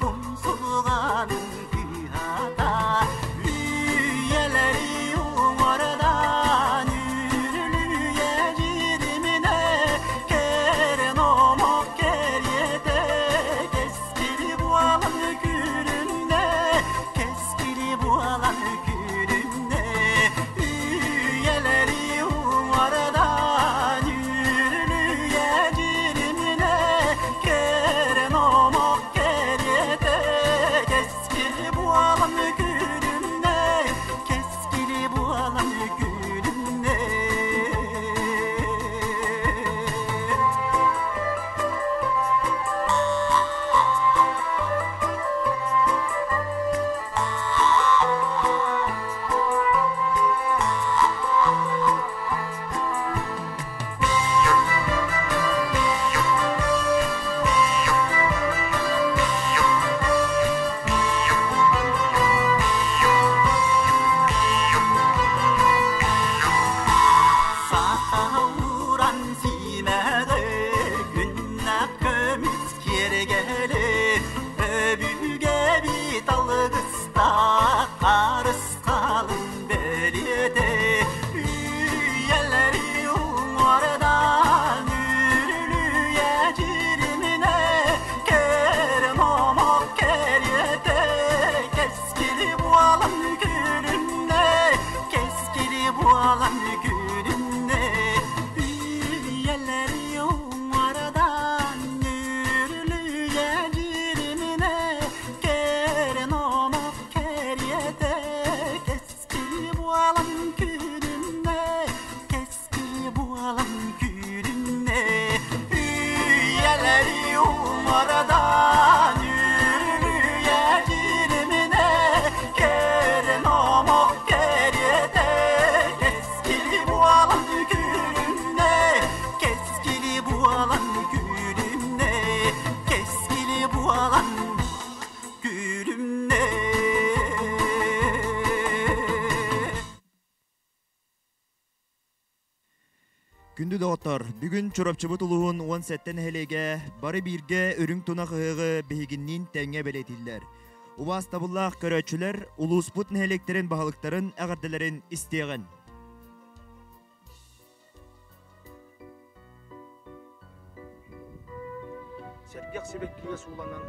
умсулҕанын кыһата үйэлэри уҥуордаан үрүлүйэ дьириминэ кэрэн омок кэриэтэ кэскили буолан күлүннэ кэскили буолан күлүннэ үйэлэри уҥуордаан үрүлүйэ дьириминэ кэрэн омок кэриэтэ кэскили буолан күлүннэ кэскили буолан күлүннэ. Саха уран симэҕэ күннэх көмүс киэргэлэ өбүгэбит алгыстаах харысхалын бэлиэтэ үйэлэри уҥуордаан үрүлүйэ дьириминэ кэрэ номох кэриэтэ кэскили буолан күлүннэ кэскили буолан күлүннэ үйэлэри уҥуордаан үрүлүйэ дьириминэ кэрэ номох кэриэтэ кэскили буолан күлүннэ кэскили буолан күлүннэ үйэлэри уҥуордаан үрүлүйэ дьириминэ кэрэ номох кэриэтэ кэскили буолан күлүннэ кэскили буолан күлүннэ кэскили буолан күлүннэ. Күндү доҕоттор, бүгүн Чурапчыбыт улууһун 17 нэһилиэгэ бары бииргэ үрүҥ тунах ыһыаҕы биһигинниин тэҥҥэ бэлиэтииллэр. Убаастабыллаах көрөөччүлэр улууспут нэһилиэктэрин баһылыктарын эҕэрдэлэрин истиэҕин. Сэргэх сибэккигэ сууланан,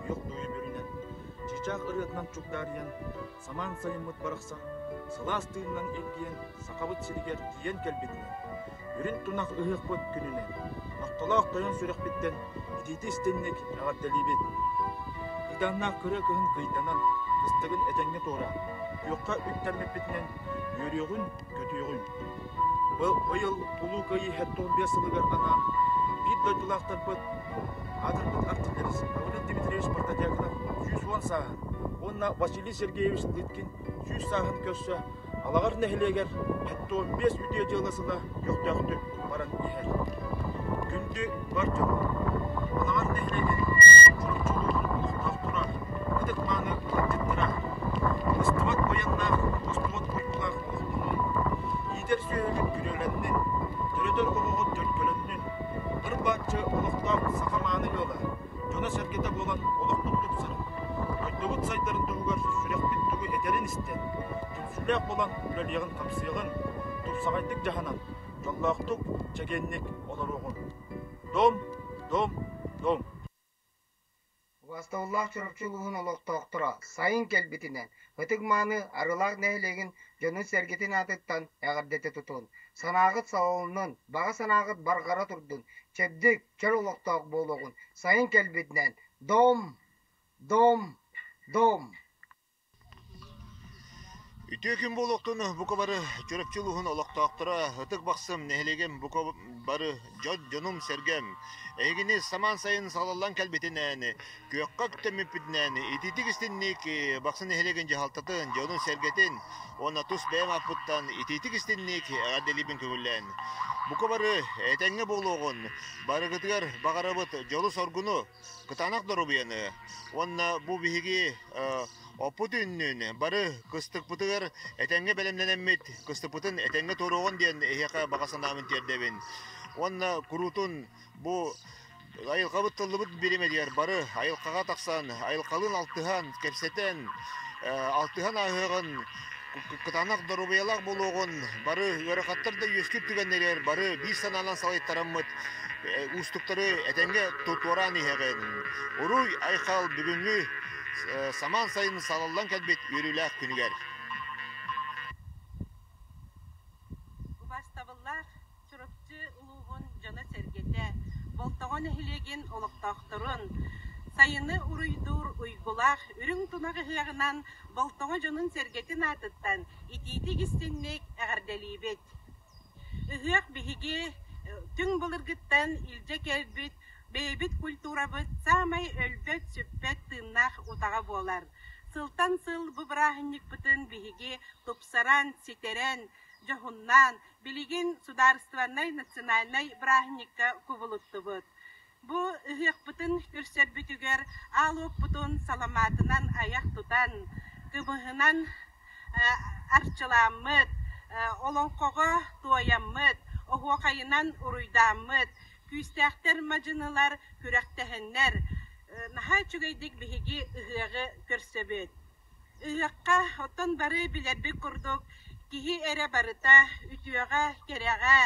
күөх дуйу бүрүнэн, чыычаах ырыатынан чугдаарыйан, самаан сайыммыт барахсан сылаас тыынынан илгийэн Сахабыт сиригэр тиийэн кэлбитинэн, үрүн тунах ыһыахпыт күнүнэн, махталаах тойон сүрэхпиттэн итиити истинник эҕэрдэлиибит! Кыйдааннаах кырыа кыһын кыйданан, кыстыгын этэҥҥэ туораан, күөххэ үктэммиппитинэн үөрүөҕүн, көтүөҕүн! Быйыл Улуу Кыайыы 75 сылыгар анаан биир дойдулаахтарбыт аатырбыт артиллерист Гаврил Дмитриевич Протодьяконов 110 сааһын уонна Василий Сергеевич Лыткин 100 сааһын көрсө Алаҕар нэһилиэгэр 75 үтүө дьыала сыла көхтөөхтүк баран иһэр. Күндү бар дьон! Алаҕар нэһилиэгин Чурапчы улууһун олохтоохторо, ытык-мааны ыалдьыттара, быстыбат баяннаах, бостубат уйгулаах олохтонун, иитэр сүөһүгүт күрүөлэннин, төрөтөр оҕоҕут төлкөлөннүн, ыр-бааччы олохтоох саха мааны ыала, дьоно-сэргэтэ буолан олохпут тупсарын, дойдубут сайдарын туһугар сүрэхпит тугу этэрин истэн, түмсүүлээх буолан үлэлиэҕин-хамсыаҕын, тупсаҕайдык дьаһанан, дьоллоохтук, чэгиэнник олоруоҕун. Дом, дом, дом! Убаастабыллаах Чурапчы улууһун олохтоохторо, сайын кэлбитинэн, ытык-мааны Арыылаах нэһилиэгин дьонун-сэргэтин аатыттан эҕэрдэтэ тутун! Санааҕыт салалыннын, баҕа санааҕыт барҕара турдун, чэбдик, чөл олохтоох буолуоҕун! Сайын кэлбитинэн, дом, дом, дом! Үтүө күн буолуохтун бука бары Чурапчы улууһун олохтоохторо, Ытык Бахсым нэһилиэгим бука бары дьон дьонум-сэргэм. Эһигини самаан сайын салаллан кэлбитинэн, күөххэ үктэммиппитинэн итиитик истинник Бахсы нэһилиэгин дьаһалтатын, дьонун-сэргэтин уонна тус бэйэм ааппыттан итиитик истинник эҕэрдэлиибин көҥүллээн. Бука бары этэҥҥэ буолуоҕун, барыгытыгар баҕарабыт дьолу-соргуну, кытаанах доруобуйаны уонна бу биһиги оппут үүннүн бары кыстыкпытыгар этэҥҥэ бэлэмнэнэммит кыстыкпытын этэҥҥэ туоруоҕун диэн эһиэхэ баҕа санаабын тиэрдэбин уонна куруутун бу айылҕабыт тыллыбыт бириэмэтигэр бары айылҕаҕа тахсан айылҕалыын алтыһан кэпсэтэн алтыһан ааһыаҕын кытаанах доруобуйалаах буолуоҕун бары ыарахаттар да үөскүүр түгэннэригэр бары биир санаанан салайтараммыт уустуктары этэҥҥэ туораан иһэҕин. Уруй айхал бүгүҥҥү самаан сайын салаллан кэлбит үөрүүлээх күнүгэр. Убаастабыллаах Чурапчы улууһун дьоно-сэргэтэ, Болтоҕо нэһилиэгин олохтоохторун, сайыны уруйдуур уйгулаах үрүҥ тунах ыһыаҕынан Болтоҕо дьонун-сэргэтин аатыттан итиитик-истиҥник эҕэрдэлиибит! Ыһыах биһиги түҥ былыргыттан илдьэ кэлбит бэйэбит культурабыт саамай өлбөт-сүппэт тыыннаах утаҕа буолар. Сылтан сыл бу бырааһынньыкпытын биһиги тупсаран, ситэрэн, дьоһуннаан, билигин судаарыстыбаннай национальнай бырааһынньыкка кубулуттубут. Бу ыһыахпытын көрсөрбүтүгэр аал уоппутун саламаатынан айах тутан, кымыһынан арчылааммыт, олоҥхоҕо туойаммыт, оһуохайынан уруйдааммыт, күүстээхтэр мадьынылар күрэхтэһэннэр, наһаа үчүгэйдик биһиги ыһыаҕы көрсөбүт. Ыһыахха оттон бары билэрбит курдук киһи эрэ барыта үтүөҕэ, кэрэҕэ,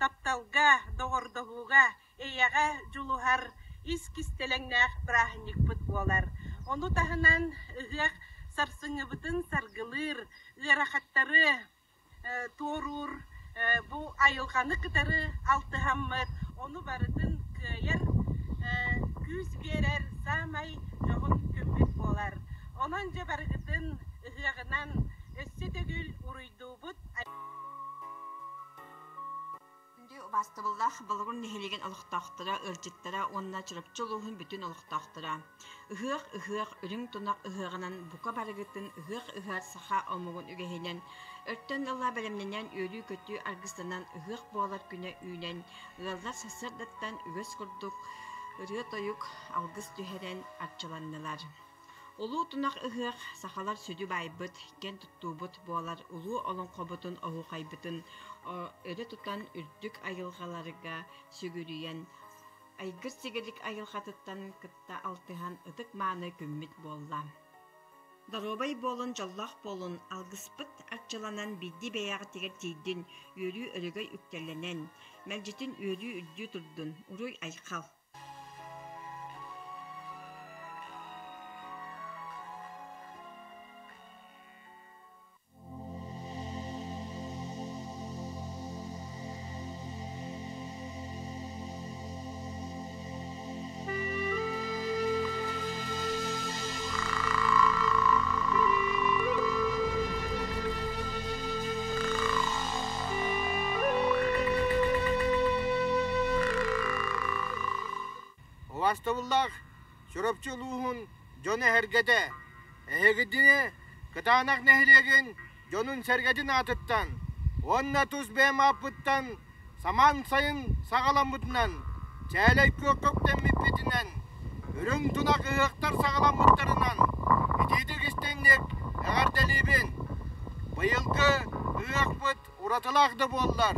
тапталга, доҕордоһууга, эйэҕэ дьулуһар ис кистэлэҥнээх бырааһынньыкпыт буолар. Ону таһынан ыһыах сарсыҥҥыбытын саргылыыр, ыарахаттары туоруур бу айылҕаны кытары алтыһаммыт, ону барытын кыайар күүс биэрэр саамай дьоһун күммүт буолар. Онон дьэ барыгытын ыһыаҕынан өссө төгүл уруйдуубут. Күндү убаастабыллаах Болугур нэһилиэгин олохтоохторо, ыалдьыттара уонна Чурапчы улууһун бүтүн олохтоохторо! Ыһыах, ыһыах, үрүҥ тунах ыһыаҕынан бука барыгытын ыһыах ыһар саха омугун үгэһинэн, өртөн ыла бэлэмнэнэн үөрүү-көтүү аргыстанан ыһыах буолар күнэ үүнэн, ыаллар сарсыардаттан үгэс курдук ырыа-тойук, алгыс түһэрэн арчыланнылар. Улуу тунах ыһыах сахалар сүдү баайбыт, киэн туттуубут буолар улуу олоҥхобутун оһуохайбытын өрө тутан үрдүк айылҕаларга сүгүрүйэн, айгыр-сигилик айылҕатыттан кытта алтыһан ытык-мааны күммүт буолла. Доруобай буолун, дьоллоох буолун, алгыспыт арчыланан биирдии бэйэҕитигэр тиийдин, үөрүү өрөгөй үктэллэнэн, мэлдьитин үөрүү үрдүү турдун, уруй-айхал! Убаастабыллаах Чурапчы улууһун дьоно-сэргэтэ, эһигитини Кытаанах нэһилиэгин дьонун-сэргэтин аатыттан уонна тус бэйэм ааппыттан самаан сайын саҕаламмытынан, чээлэй күөххэ үктэммиппитинэн, үрүҥ тунах ыһыахтар саҕаламмыттарынан итиитик истиҥник эҕэрдэлиибин! Быйылгы ыһыахпыт уратылаах да буоллар,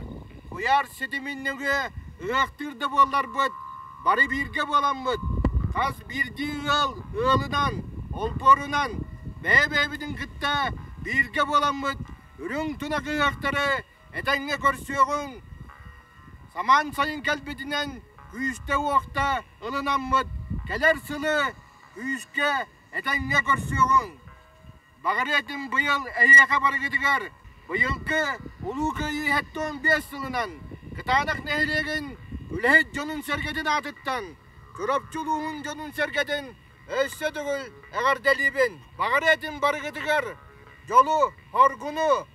куйаар ситимин нөҥүө ыһыахтыыр да буолларбыт, бары бииргэ буоламмыт, хас биирдии ыал ыалынан, олбуорунан бэйэ-бэйэбитин кытта бииргэ буоламмыт үрүҥ тунах ыһыахтары этэҥҥэ көрсүөҕүҥ, самаан сайын кэлбитинэн күүстэ-уохта ылынаммыт кэлэр сылы күүскэ этэҥҥэ көрсүөҕүҥ. Баҕарыа этим быйыл эһиэхэ барыгытыгар быйылгы Улуу Кыайыы 75 сылынан Кытаанах нэһилиэгин үлэһит дьонун-сэргэтин аатыттан Чурапчы улууһун дьонун-сэргэтин өссө төгүл эҕэрдэлиибин. Баҕарыа этим барыгытыгар. дьолу, хоргуну,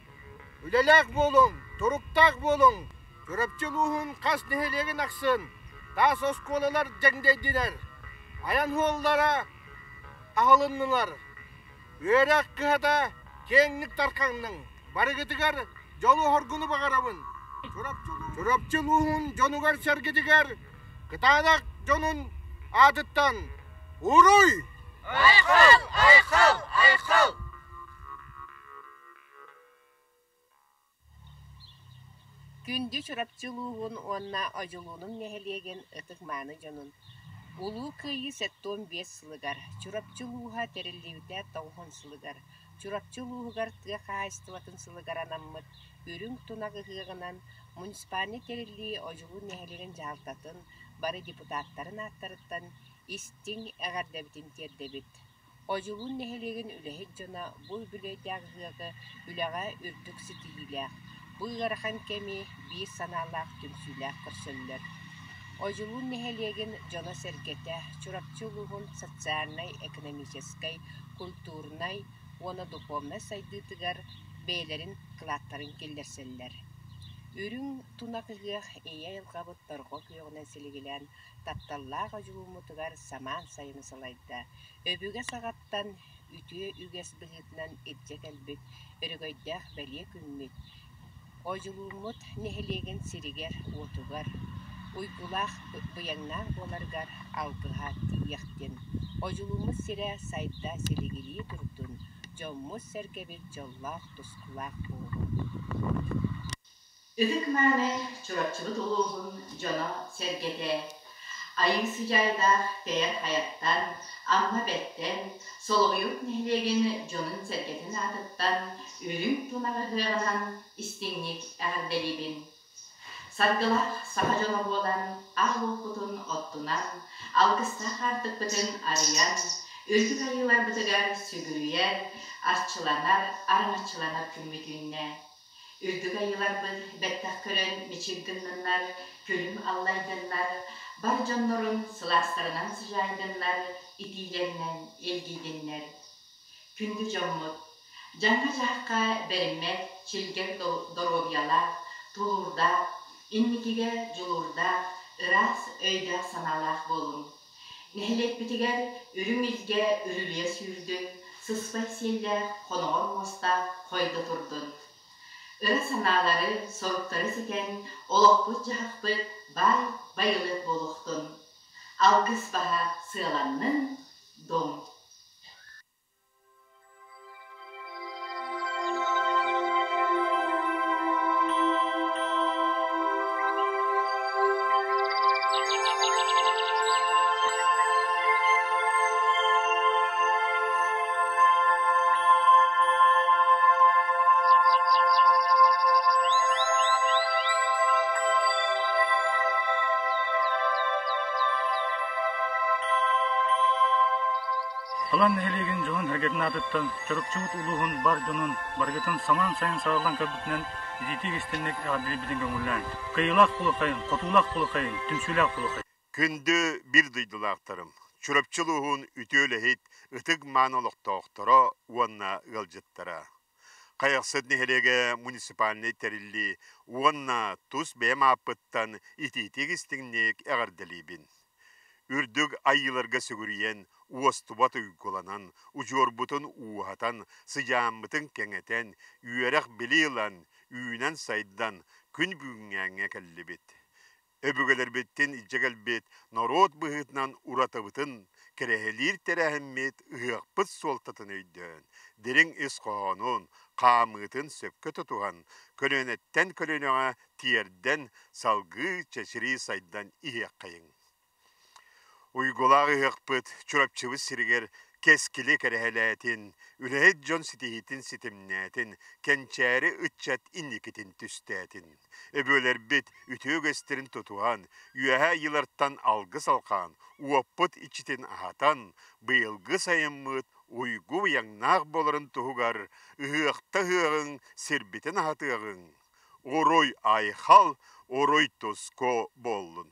үлэлээх буолуҥ, туруктаах буолуҥ! Чурапчы улууһун хас нэһилиэгин ахсын таас оскуолалар дьэҥдэйдилэр, айан суоллара аһылыннылар. Үөрэх кыһата киэҥник тарханныҥ, барыгытыгар дьолу-хоргуну баҕарабын. Чурапчы улууһун дьонугар-сэргэтигэр кытаанах дьонун аатыттан Уруй! Айхал! Айхал! Айхал! Күндү Чурапчы улууһун уонна Одьулуунум нэһилиэгин ытык-мааны дьонун! Улуу Кыайыы 75 сылыгар, Чурапчы улууһа тэриллибитэ 90 сылыгар, Чурапчы улууһугар тыа хаһаайыстыбатын сылыгар анаммыт Үрүҥ тунах ыһыаҕынан муниципальнай тэриллии Одьулуун нэһилиэгин дьаһалтатын бары депутаттарын ааттарыттан истиҥ эҕэрдэбитин тиэрдэбит. Одьулуун нэһилиэгин үлэһит дьоно бу үбүлүөйдээх ыһыаҕы үлэҕэ үрдүк ситиһиилээх, бу ыарахан кэми биир санаалаах түмсүүлээх көрсөллөр. Одьулуун нэһилиэгин дьоно-сэргэтэ Чурапчы улууһун социальнай-экономическай, культурнай уонна духовнай сайдыытыгар бэйэлэрин кылааттарын киллэрсэллэр. Үрүҥ тунах ыһыах ийэ айылҕабыт торҕо күөҕүнэн силигилээн тапталлаах одьулууммутугар самаан сайыны салайда. Өбүгэ саҕаттан үтүө үгэс быһыытынан илдьэ кэлбит өрөгөйдөөх бэлиэ күммүт Одьулууммут нэһилиэгин сиригэр-уотугар уйгулаах быйаҥнаах буоларыгар алгыһа тиийиэхтин. Одьулууммут сирэ сайда силигилии турдун, дьоммут-сэргэбит дьоллоох тускулаах буоллун. Ытык-мааны Чурапчыбыт улууһун дьоно-сэргэтэ, Айыы Сыдьаайдаах Тэйэр Хайаттан, Амма Бэттэн, Солоҕойук нэһилиэгин дьонун-сэргэтин аатыттан үрүҥ тунах ыһыаҕынан истиҥник эҕэрдэлиибин. Саргылаах саха дьоно буолан, аал уоппутун оттунан, алгыстаах аартыкпытын арыйан, үрдүк айыыларбытыгар сүгүрүйэр, арчыланар, араҥаччыланар күммүт үүннэ. Үрдүк айыыларбыт бэттэх көрөн мичик гынныннар, күлүм аллайдыннар, бар дьоннорун сылаастарынан сыдьаайдыннар, итиилэринэн илгийдиннэр. Күндү дьоммут, дьаҥҥа-дьаһахха бэриммэт чилгэр доруобуйалаах, тулуурдаах, инникигэ дьулуурдаах, ыраас өйдөөх-санаалаах буолуҥ. Нэһилиэкпитигэр үрүҥ илгэ үрүлүйэ сүүрдүн, сыспай сиэллээх хоноҕор муостаах хойдо турдун. Ыра санаалары, соруктары ситэн, олохпут-дьаһахпыт баай байылыат буолуохтун. Алгыс баһа сыаланнын, дом! Алан нэһилиэгин дьоһун-сэргэтин аатыттан Чурапчыбыт улууһун бар дьонун барыгытын самаан сайын сараллан көрбүтүнэн итиитик истинник эҕэрдэлиирбитин көҥүллээҥ. Кыайыылаах кулахайын, хотуулаах кулахайын, түмсүүлээх кулахайын. Күндү биир дойдулаахтарым, Чурапчы улууһун үтүө үлэһит, ытык-мааны олохтоохторо уонна ыалдьыттара. Хайахсыт нэһилиэгэ муниципальнай тэриллии уонна тус бэйэм ааппыттан итиитик истиҥник эҕэрдэлиибин. Үрдүк айыыларга сүгүрүйэн, уостубат уйгуланан, удьуорбутун ууһатан, сыдьааммытын кэҥэтэн, үөрэх-билии ылан, үүнэн-сайдан күн бүгүҥҥээҥҥэ кэллибит. Өбүгэлэрбиттэн илдьэ кэлбит норуот быһыытынан уратыбытын кэрэһэлиир тэрээһиммит ыһыахпыт суолтатын өйдөөн, дириҥ ис хоһоонун, хаамыытын сөпкө тутуһан, көлүөнэттэн көлүөнэҕэ тиэрдэн, салгыы чэчирии сайдан иһиэххэйиҥ. Уйгулаах ыһыахпыт Чурапчыбыт сиригэр кэскили кэрэһэлээтин, үлэһит дьон ситиһиитин ситимнээтин, кэнчээри ыччат инникитин түстээтин. Өбүгэлэрбит үтүө үгэстэрин тутуһан, үөһээ ыйылартан алгыс алҕаан, уоппут иччитин аһатан, быйылгы сайыммыт уйгу быйаҥнаах буоларын туһугар ыһыахта ыһыаҕыҥ, сирбитин аһатыаҕыҥ. Уруй айхал, уруй туску буоллун!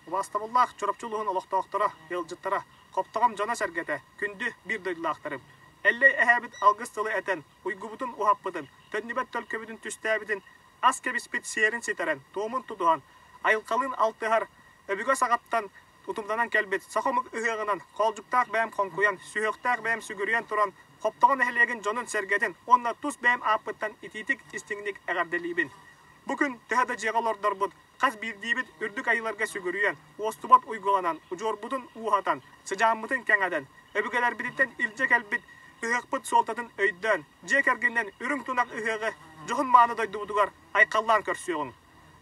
Убаастабыллаах Чурапчы улууһун олохтоохторо, ыалдьыттара, Хоптоҕом дьоно-сэргэтэ, күндү биир дойдулаахтарым! Эллэй эһээбит алгыс тылы этэн, уйгубутун уһаппытын, төннүбэт төлкөбүтүн түстээбитин, ас кэбиспит сиэрин ситэрэн, туомун тутуһан, айылҕалыын алтыһар, өбүгэ саҕаттан утумнанан кэлбит саха омук ыһыаҕынан хоолдьуктаах бэйэм хоҥкуйан, сүһүөхтээх бэйэм сүгүрүйэн туран Хоптоҕо нэһилиэгин дьонун-сэргэтин уонна тус бэйэм ааппыттан итиитик истиҥник эҕэрдэлиибин. Бу күн төһө да дьиэҕэ олордорбут, хас биирдиибит үрдүк айыыларга сүгүрүйэн, уостубат уйгуланан, удьуорбутун ууһатан, сыдьааммытын кэҥэтэн, өбүгэлэрбититтэн илдьэ кэлбит ыһыахпыт суолтатын өйдөөн, дьиэ кэргэнинэн үрүҥ тунах ыһыаҕы дьоһун-мааны дойдубутугар айхаллаан көрсүөҕүҥ.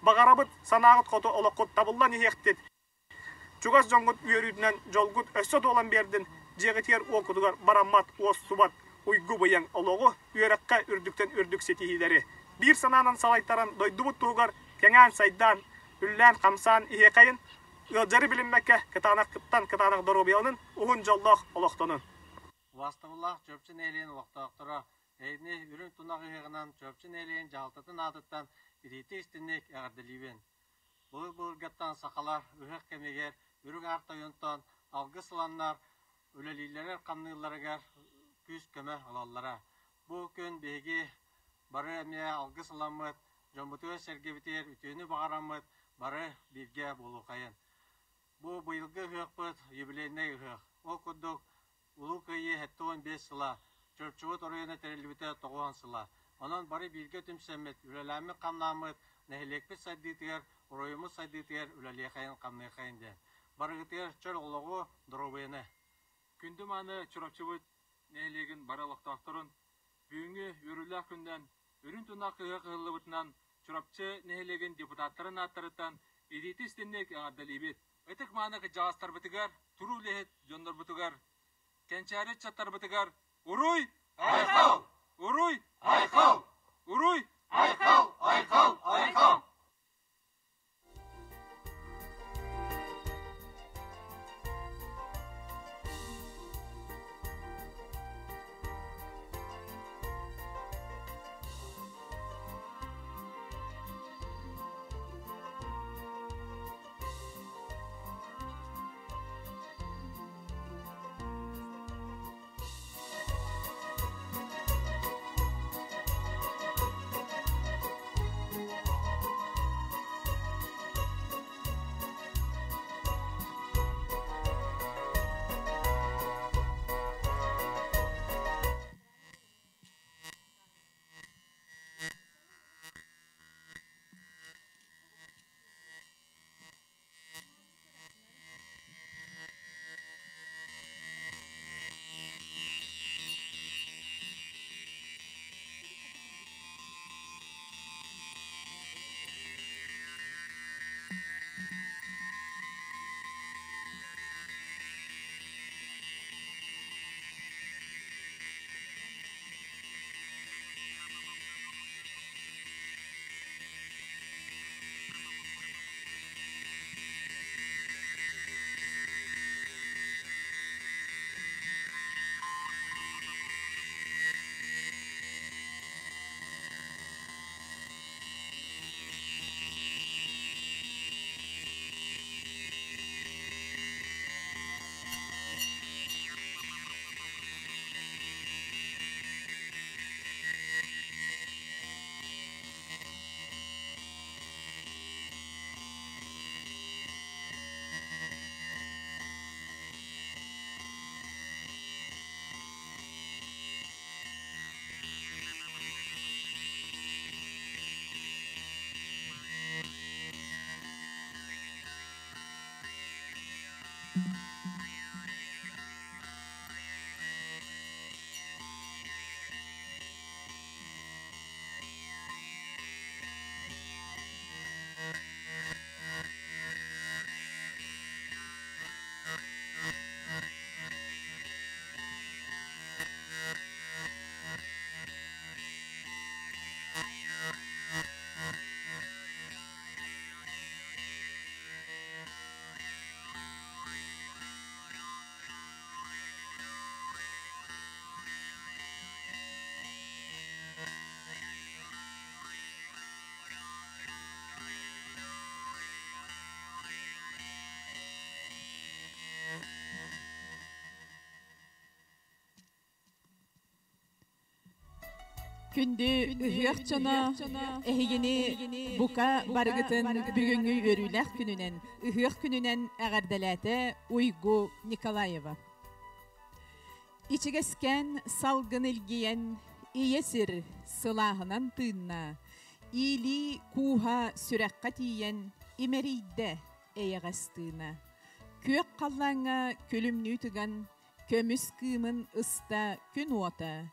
Баҕарабыт, санааҕыт хоту олоххут табыллан иһиэхтит, чугас дьоҥҥут үөрүүтүнэн дьолгут өссө туолан биэрдин, дьиэҕитигэр-уоккутугар бараммат, уостубат уйгу-быйаҥ олоҕу, үөрэххэ үрдүктэн үрдүк ситиһиилэри, биир санаанан салайтаран дойдубут туһугар кэҥээн-сайдаан, үллээн-хамсаан иһиэхэйин, ыалдьары билиммэккэ кытаанахтан кытаанах доруобуйаланын, уһун дьоллоох олохтонун. Убаастабыллаах Чурапчы нэһилиэгин олохтоохторо, эһигини үрүҥ тунах ыһыаҕынан Чурапчы нэһилиэгин дьаһалтатын аатыттан итиитик-истиҥник эҕэрдэлиибин. Былыр-былыргаттан сахалар ыһыах кэмигэр үрүҥ аар тойонтон алгыс ыланнар үлэлииллэригэр-хамныылларыгар күүс-көмө ылаллара. Бу күн биһиги бары эмиэ алгыс ыламмыт, дьоммутугар-сэргэбитигэр үтүөнү баҕараммыт бары бииргэ буолуохайын. Бу быйылгы ыһыахпыт юбилейнай ыһыах. Ол курдук Улуу Кыайыы 75 сыла, Чурапчыбыт оройуона тэриллибитэ 90 сыла. Онон бары бииргэ түмсэммит, үлэлээммит-хамнааммыт, нэһилиэкпит сайдыытыгар, оройуоммут сайдыытыгар үлэлиэхэйин-хамныахайын диэн. Барыгытыгар чөл олоҕу, доруобуйаны! Күндү мааны Чурапчыбыт нэһилиэгин бары олохтоохторун бүгүҥҥү үөрүүлээх күнүнэн үрүҥ тунах ыһыах ыһыллыбытынан Чурапчы нэһилиэгин депутаттарын ааттарыттан итиитик-истиҥник эҕэрдэлиибит! Ытык-мааны кырдьаҕастарбытыгар, туруу үлэһит дьоннорбутугар, кэнчээри ыччаттарбытыгар Уруй! Айхал! Уруй! Айхал! Уруй! Айхал! Айхал! Айхал! Күндү ыһыах дьоно, эһигини бука барыгытын бүгүҥҥү үөрүүлээх күнүнэн, ыһыах күнүнэн эҕэрдэлээтэ Уйгу Николаева. Ичигэскээн салгын илгийэн, ийэ сир сылааһынан тыынна, иилии кууһа сүрэххэ тиийэн имэрийдэ эйэҕэс тыына. Күөх халлааҥҥа күлүмнүү тыган, көмүс кыымын ыста күн уота,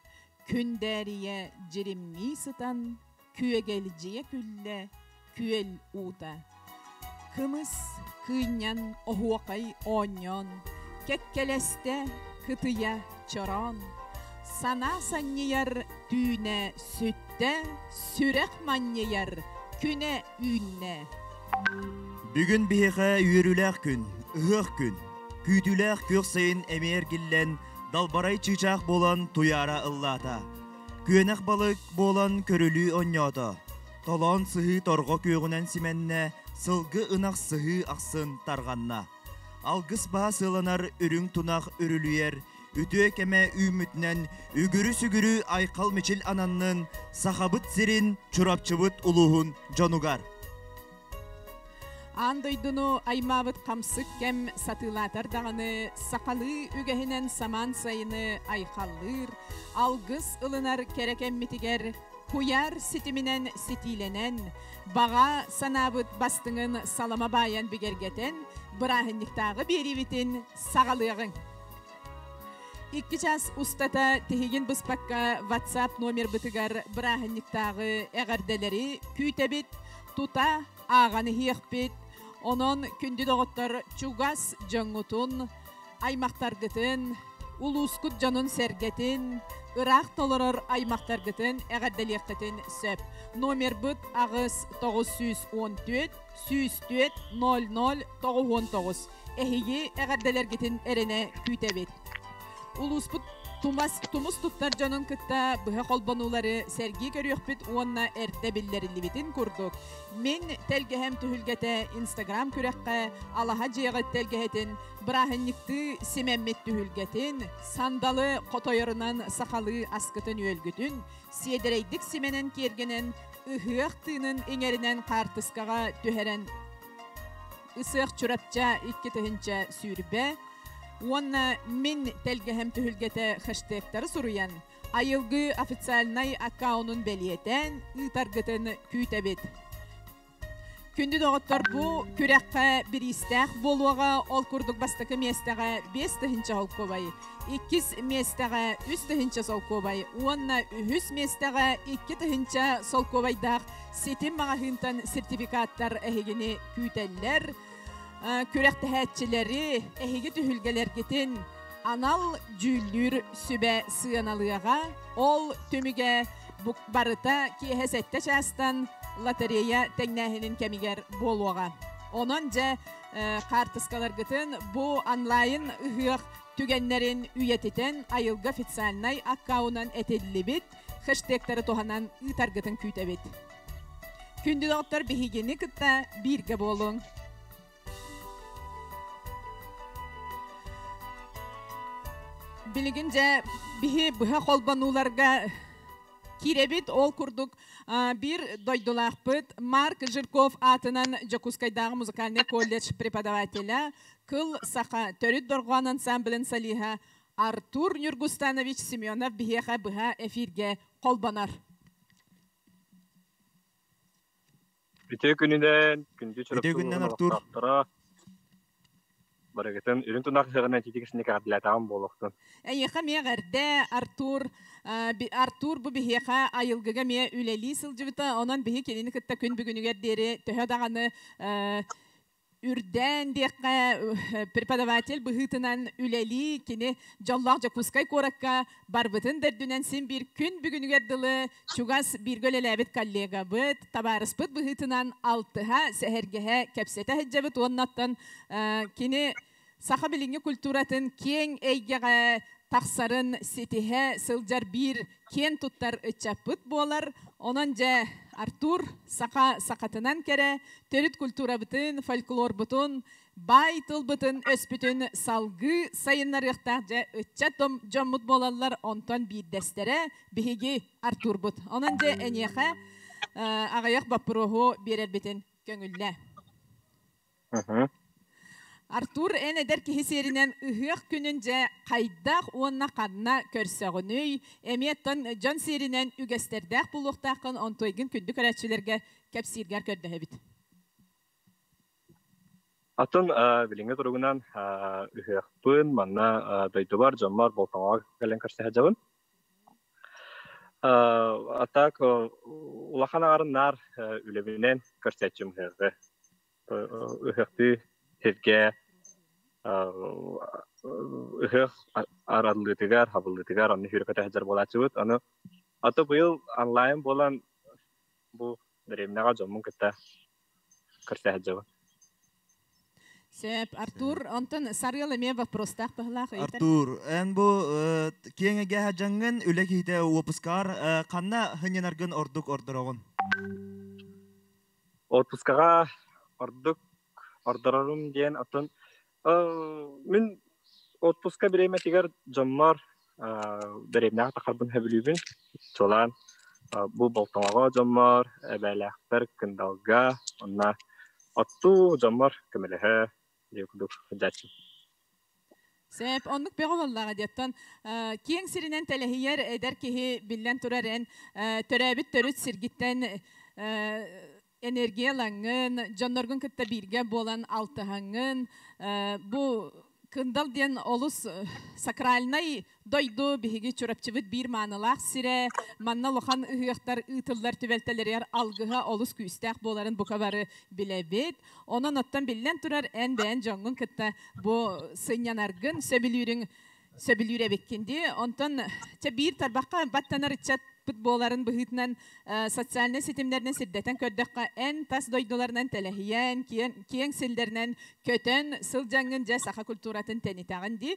күндээрийэ дьиримнии сытан, күөгэлдьийэ күллэ күөл уута. Кымыс кыынньан оһуохай оонньоон, кэккэлэстэ кытыйа чороон. Санаа санньыйар түүнэ сүттэ, сүрэх манньыйар күнэ үүннэ. Бүгүн биһиэхэ үөрүүлээх күн, ыһыах күн. Күүтүүлээх күөх сайын эмиэ эргиллэн, далбарай чыычаах буолан туйаара ыллаата. Күөнэх балык буолан көрүлүү онньоото. Толоон сыһыы торҕо күөҕүнэн симэннэ, сылгы ынах сыһыы ахсын тарҕанна. Алгыс баа сыаланар үрүҥ тунах үрүлүйэр, үтүө кэмэ үүммүтүнэн үгүрү-сүгүрү айхал-мичил ананнын Сахабыт сирин, Чурапчыбыт улууһун дьонугар. Аан дойдуну аймаабыт хамсык кэм сатыылаатар даҕаны сахалыы үгэһинэн самаан сайыны айхаллыыр, алгыс ылынар кэрэ кэммитигэр куйаар ситиминэн ситиилэнэн, баҕа санаабыт бастыҥын салама баайан бигэргэтэн, бырааһынньыктааҕы биэриибитин саҕалыаҕыҥ. Икки час устата тиһигин быспакка WhatsApp номербытыгар бырааһынньыктааҕы эҕэрдэлэри күүтэбит, тута ааҕан иһиэхпит. Онон күндү доҕоттор чугас дьоҥҥутун, аймахтаргытын, улуускут дьонун-сэргэтин, ыраах толорор аймахтаргытын эҕэрдэлиэххитин сөп. Номербыт аҕыс 914 104 00 99. Эһиги эҕэрдэлэргитин эрэнэ күүтэбит. Улууспут тумас, тумус туттар дьонун кытта быһа холбонуулары сэргии көрүөхпүт уонна эрдэ биллэриллибитин курдук, мин тэлгэһэм түһүлгэтэ Инстаграм күрэххэ алаһа дьиэҕит тэлгэһэтин бырааһынньыктыы симэммит түһүлгэтин, сандалы хотойорунан сахалыы аскытын-үөлгүтүн сиэдэрэйдик симэнэн киэргэнэн, ыһыах тыынын иҥэринэн хаартыскаҕа түһэрэн Ысыах Чурапча 2020 уонна Мин тэлгэһэм түһүлгэтэ хэштегтары суруйан, Айылгы официальнай аккаунун бэлиэтээн ыытаргытын күүтэбит. Күндү доҕоттор, бу күрэххэ бириистээх буолуоҕа, ол курдук бастакы миэстэҕэ 5000 солкуобай, иккис миэстэҕэ 3000 солкуобай уонна үһүс миэстэҕэ 2000 солкуобайдаах Ситим маҕаһыынтан сертификаттар эһигини күүтэллэр. Күрэхтэһээччилэри эһиги түһүлгэлэргитин анал дьүүллүүр сүбэ сыаналыаҕа. Ол түмүгэ барыта киэһэ сэттэ чаастан лотерея тэҥнээһинин кэмигэр буолуоҕа. Онон дьэ хаартыскаларгытын бу онлайн ыһыах түгэннэрин үйэтитэн айылга официальнай аккаунан этиллибит хэштегтары туһанан ыытаргытын күүтэбит. Күндү доҕоттор биһигини кытта бииргэ буолуҥ. Билигин дьэ биһи быһа холбонууларга киирэбит. Ол курдук биир дойдулаахпыт Марк Жирков аатынан Дьокуускайдааҕы музыкальный колледж преподавателя, Кыл Саха төрүт дорҕоон ансамблын солиһа Артур Ньургустанович Семенов биһиэхэ быһа эфиргэ холбонор. Үтүө күнүнэн, күндү Үтүө күнүнэн, Артур. олохтоохторо. Барыгытын үрүн тунах ыһыаҕынан ититик эҕэрдэлээтэҕим буолуохтун. Эйиэхэ эмиэ эҕэрдэ, Артур. Артур бу биһиэхэ айылгыга эмиэ үлэлии сылдьыбыта. Онон биһи кинини кытта күн бүгүнүгэр диэри төһө даҕаны үрдээн диэххэ преподаватель быһыытынан үлэлии кини дьоллоох Дьокуускай куоракка барбытын да үрдүнэн син биир күн бүгүнүгэр дылы чугас бииргэ үлэлээбит коллегабыт, табаарыспыт быһыытынан алтыһа, сэһэргэһэ, кэпсэтэ сылдьабыт уонна оттон кини саха билиҥҥи культуратын киэҥ эйгэҕэ тахсарын ситиһэ сылдьар биир киэн туттар ыччаппыт буолар. Онон дьэ, Артур саха сахатынан кэрэ, төрүт культурабытын, фольклорбутун, баай тылбытын, өспүтүн салгыы сайыннарыахтаах дьэ ыччат дьоммут буолаллар, онтон биирдэстэрэ биһиги Артурбут. Онон дьэ эниэхэ аҕыйах боппуруоһу биэрэрбитин көҥүллээ. Артур, эн эдэр киһи сиэринэн ыһыах күнүн дьэ хайдах уонна ханна көрсөҕүнүй? Эмиэ оттон дьон сиэринэн үгэстэрдээх буолуохтааххын, онтуойгун күндү көрөөччүлэргэ кэпсииргэр көрдөһөбүт. Атын билиҥҥи туругунан ыһыахпын манна дойдубар дьоммор Болтоҥоҕо кэлэн көрсө сылдьабын. А так улахан аҥарын наар үлэбинэн көрсөөччүм ыһыаҕы. Ыһыахтыы сиргэ ыһыах араллыытыгар, хабыллыытыгар онно сүүрэ-көтө сылдьар буолааччыбыт. Аны аты быйыл онлайн буолан бу дэриэбинэҕэ дьоммун кытта көрсө сылдьабын. Сөп, Артур, онтон Сарыал эмиэ вопростаах быһылаах ыйытар. Артур, эн бу киэҥ эйгэ дьаҥҥын үлэ киһитэ уопускаар ханна сынньанаргын ордук ордороҕун? Отпускаҕа ордук ордорорум диэн оттон мин отпуска бириэмэтигэр дьоммор дэриэбинэҕэ тахарбын сөбүлүүбүн. Чуолаан бу Болтоҥоҕо дьоммор, эбээлээхпэр Кындалга, онно оттуу дьоммор көмөлөһө диэн курдук сылдьааччым. Сөп, оннук бөҕө буоллаҕа диэттэн киэҥ сиринэн тэлэһийэр эдэр киһи биллэн турар эн төрөөбүт төрүт сиргиттэн энергия ылаҥҥын, дьонноргун кытта бииргэ буолан алтыһаҥҥын, бу Кындал диэн олус сакральнай дойду биһиги Чурапчыбыт биир маанылаах сирэ. Манна улахан ыһыахтар ыытыллар түбэлтэлэригэр алгыһа олус күүстээх буоларын бука бары билэбит. Онон оттон биллэн турар эн бэйэн дьоҥҥун кытта бу сынньанаргын сөбүлүүрүҥ сөбүлүүр эбиккин дии. Онтон чэ биир тарбахха баттанар ыччатпыт буоларын быһыытынан социальнай ситимнэринэн сирдэтэн көрдөххө, эн тас дойдуларынан тэлэһийэн, киэҥ силлэринэн көтөн сылдьаҥҥын дьэ саха культуратын тэнитэҕин дии.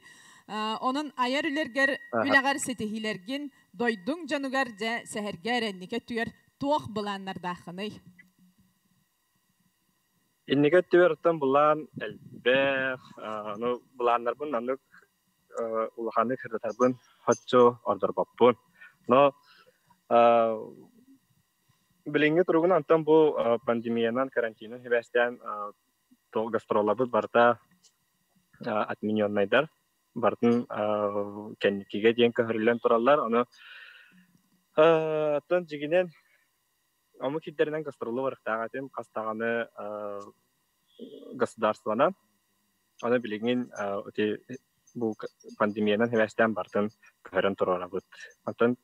Онон айар үлэргэр, үлэҕэр ситиһиилэргин дойдуҥ дьонугар дьэ сэһэргэ эрэнники өттүгэр туох былааннардааххыный? Инники өттүгэр оттон былаан элбэх, ну былааннарбын маннык улаханнык сырдатарбын соччо ордорбоппун. Но билиҥҥи туругунан онтон бу пандемиянан, карантинын сибээстээн гастролларбыт барыта отмененнайдар. Барытын кэнникигэ диэн көһөрүллэн тураллар. Ону оттон дьигинэн омук сирдэринэн гастроллуу барыахтаах этим. Хас даҕаны государствонан. Аны билигин ити бу пандемиянан сибээстээн барытын көһөрөн туруорабыт. Онтон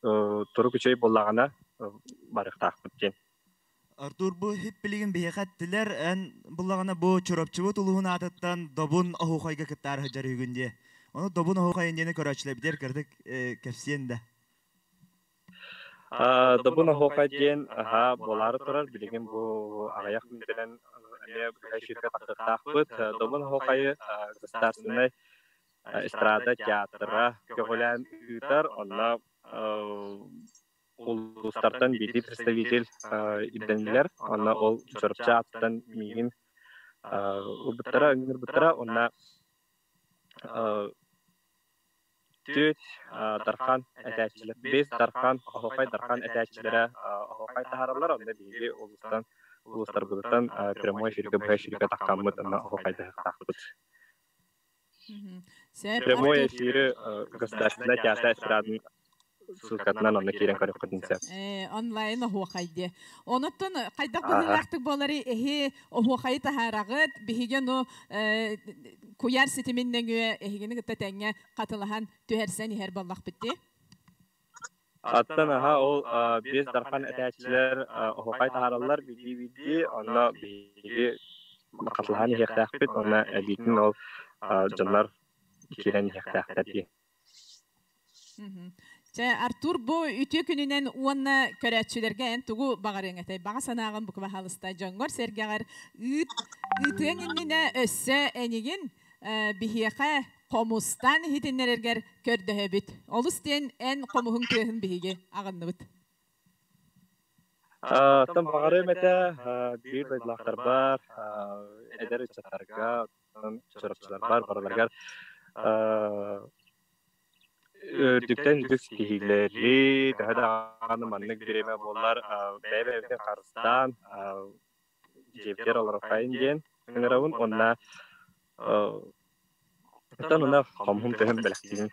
турук үчүгэй буоллаҕына барыахтаахпыт диэн. Артур бу хип билигин биһиэхэ эттилэр, эн буллаҕына бу Чурапчыбыт улууһун аатыттан Добун оһуохайга кыттаары сылдьар үһүгүн диэ. Ону Добун оһуохайын диэни көрөөччүлэрбитигэр кыратык кэпсиэн да. Добун оһуохай диэн аһаа буолаары турар. Билигин бу аҕыйах мүнүүтэнэн эмиэ эфиргэ тахсыахтаахпыт. Добун оһуохайы государственнай эстрада театра көҕүлээн ыытар. Онно улуустартан биирдии представитель ирдэннилэр. Онно ол Чурапчы ааттан миигин ылбыттара, ыҥырбыттара. Онно Түөт Дархан этээччилэр, биэс Дархан, Оһуохай Дархан этээччилэрэ оһуохай таһаараллар, онно биһиги улуустан улуустарбытыттан прямой эфиргэ быһа эфиргэ таххаммыт онно оһуохайдаһыахтаахпыт. Прямой эфири Государственная театр эстрадын ссылкатынан онно киирэн көрүөххүтүн сөп. Онлайн оһуохай диэ. Онуттан хайдах быһыылаахтык буолары эһи оһуохайы таһаараҕыт, биһиги ону куйаар ситимин нөҥүө эһигини кытта тэҥҥэ хатылаһан түһэрсэн иһэр буоллахпыт дии. Аттан аха ол биэс дархан этээччилэр оһуохай таһаараллар биирдии-биирдии, онно биһиги хатылаһан иһиэхтээхпит, уонна эбиитин ол дьоннор киирэн иһиэхтээхтэр дии. Чэ, Артур, бу үтүө күнүнэн уонна көрөөччүлэргэ эн тугу баҕарыаҥ этэй? Баҕа санааҕын бука баһаалыста дьоҥҥор-сэргэҕэр ыыт, ыытыаҥ иннинэ өссө энигин биһиэхэ хомустаан иһитиннэрэргэр көрдөһөбүт. Олус диэн эн хомуһуҥ тыаһын биһиги аҕынныбыт. Оттон баҕарыам этэ биир дойдулаахтарбар, эдэр ыччаттарга, чурапчыларбар барыларыгар үрдүктэн үрдүк ситиһиилэри, төһө даҕаны маннык бириэмэ буоллар, бэйэ-бэйэбитин харыстаан, дьиэбитигэр олороххайын диэн ыҥырабын уонна оттон уна хомуһум төһөн бэлэхтиибин.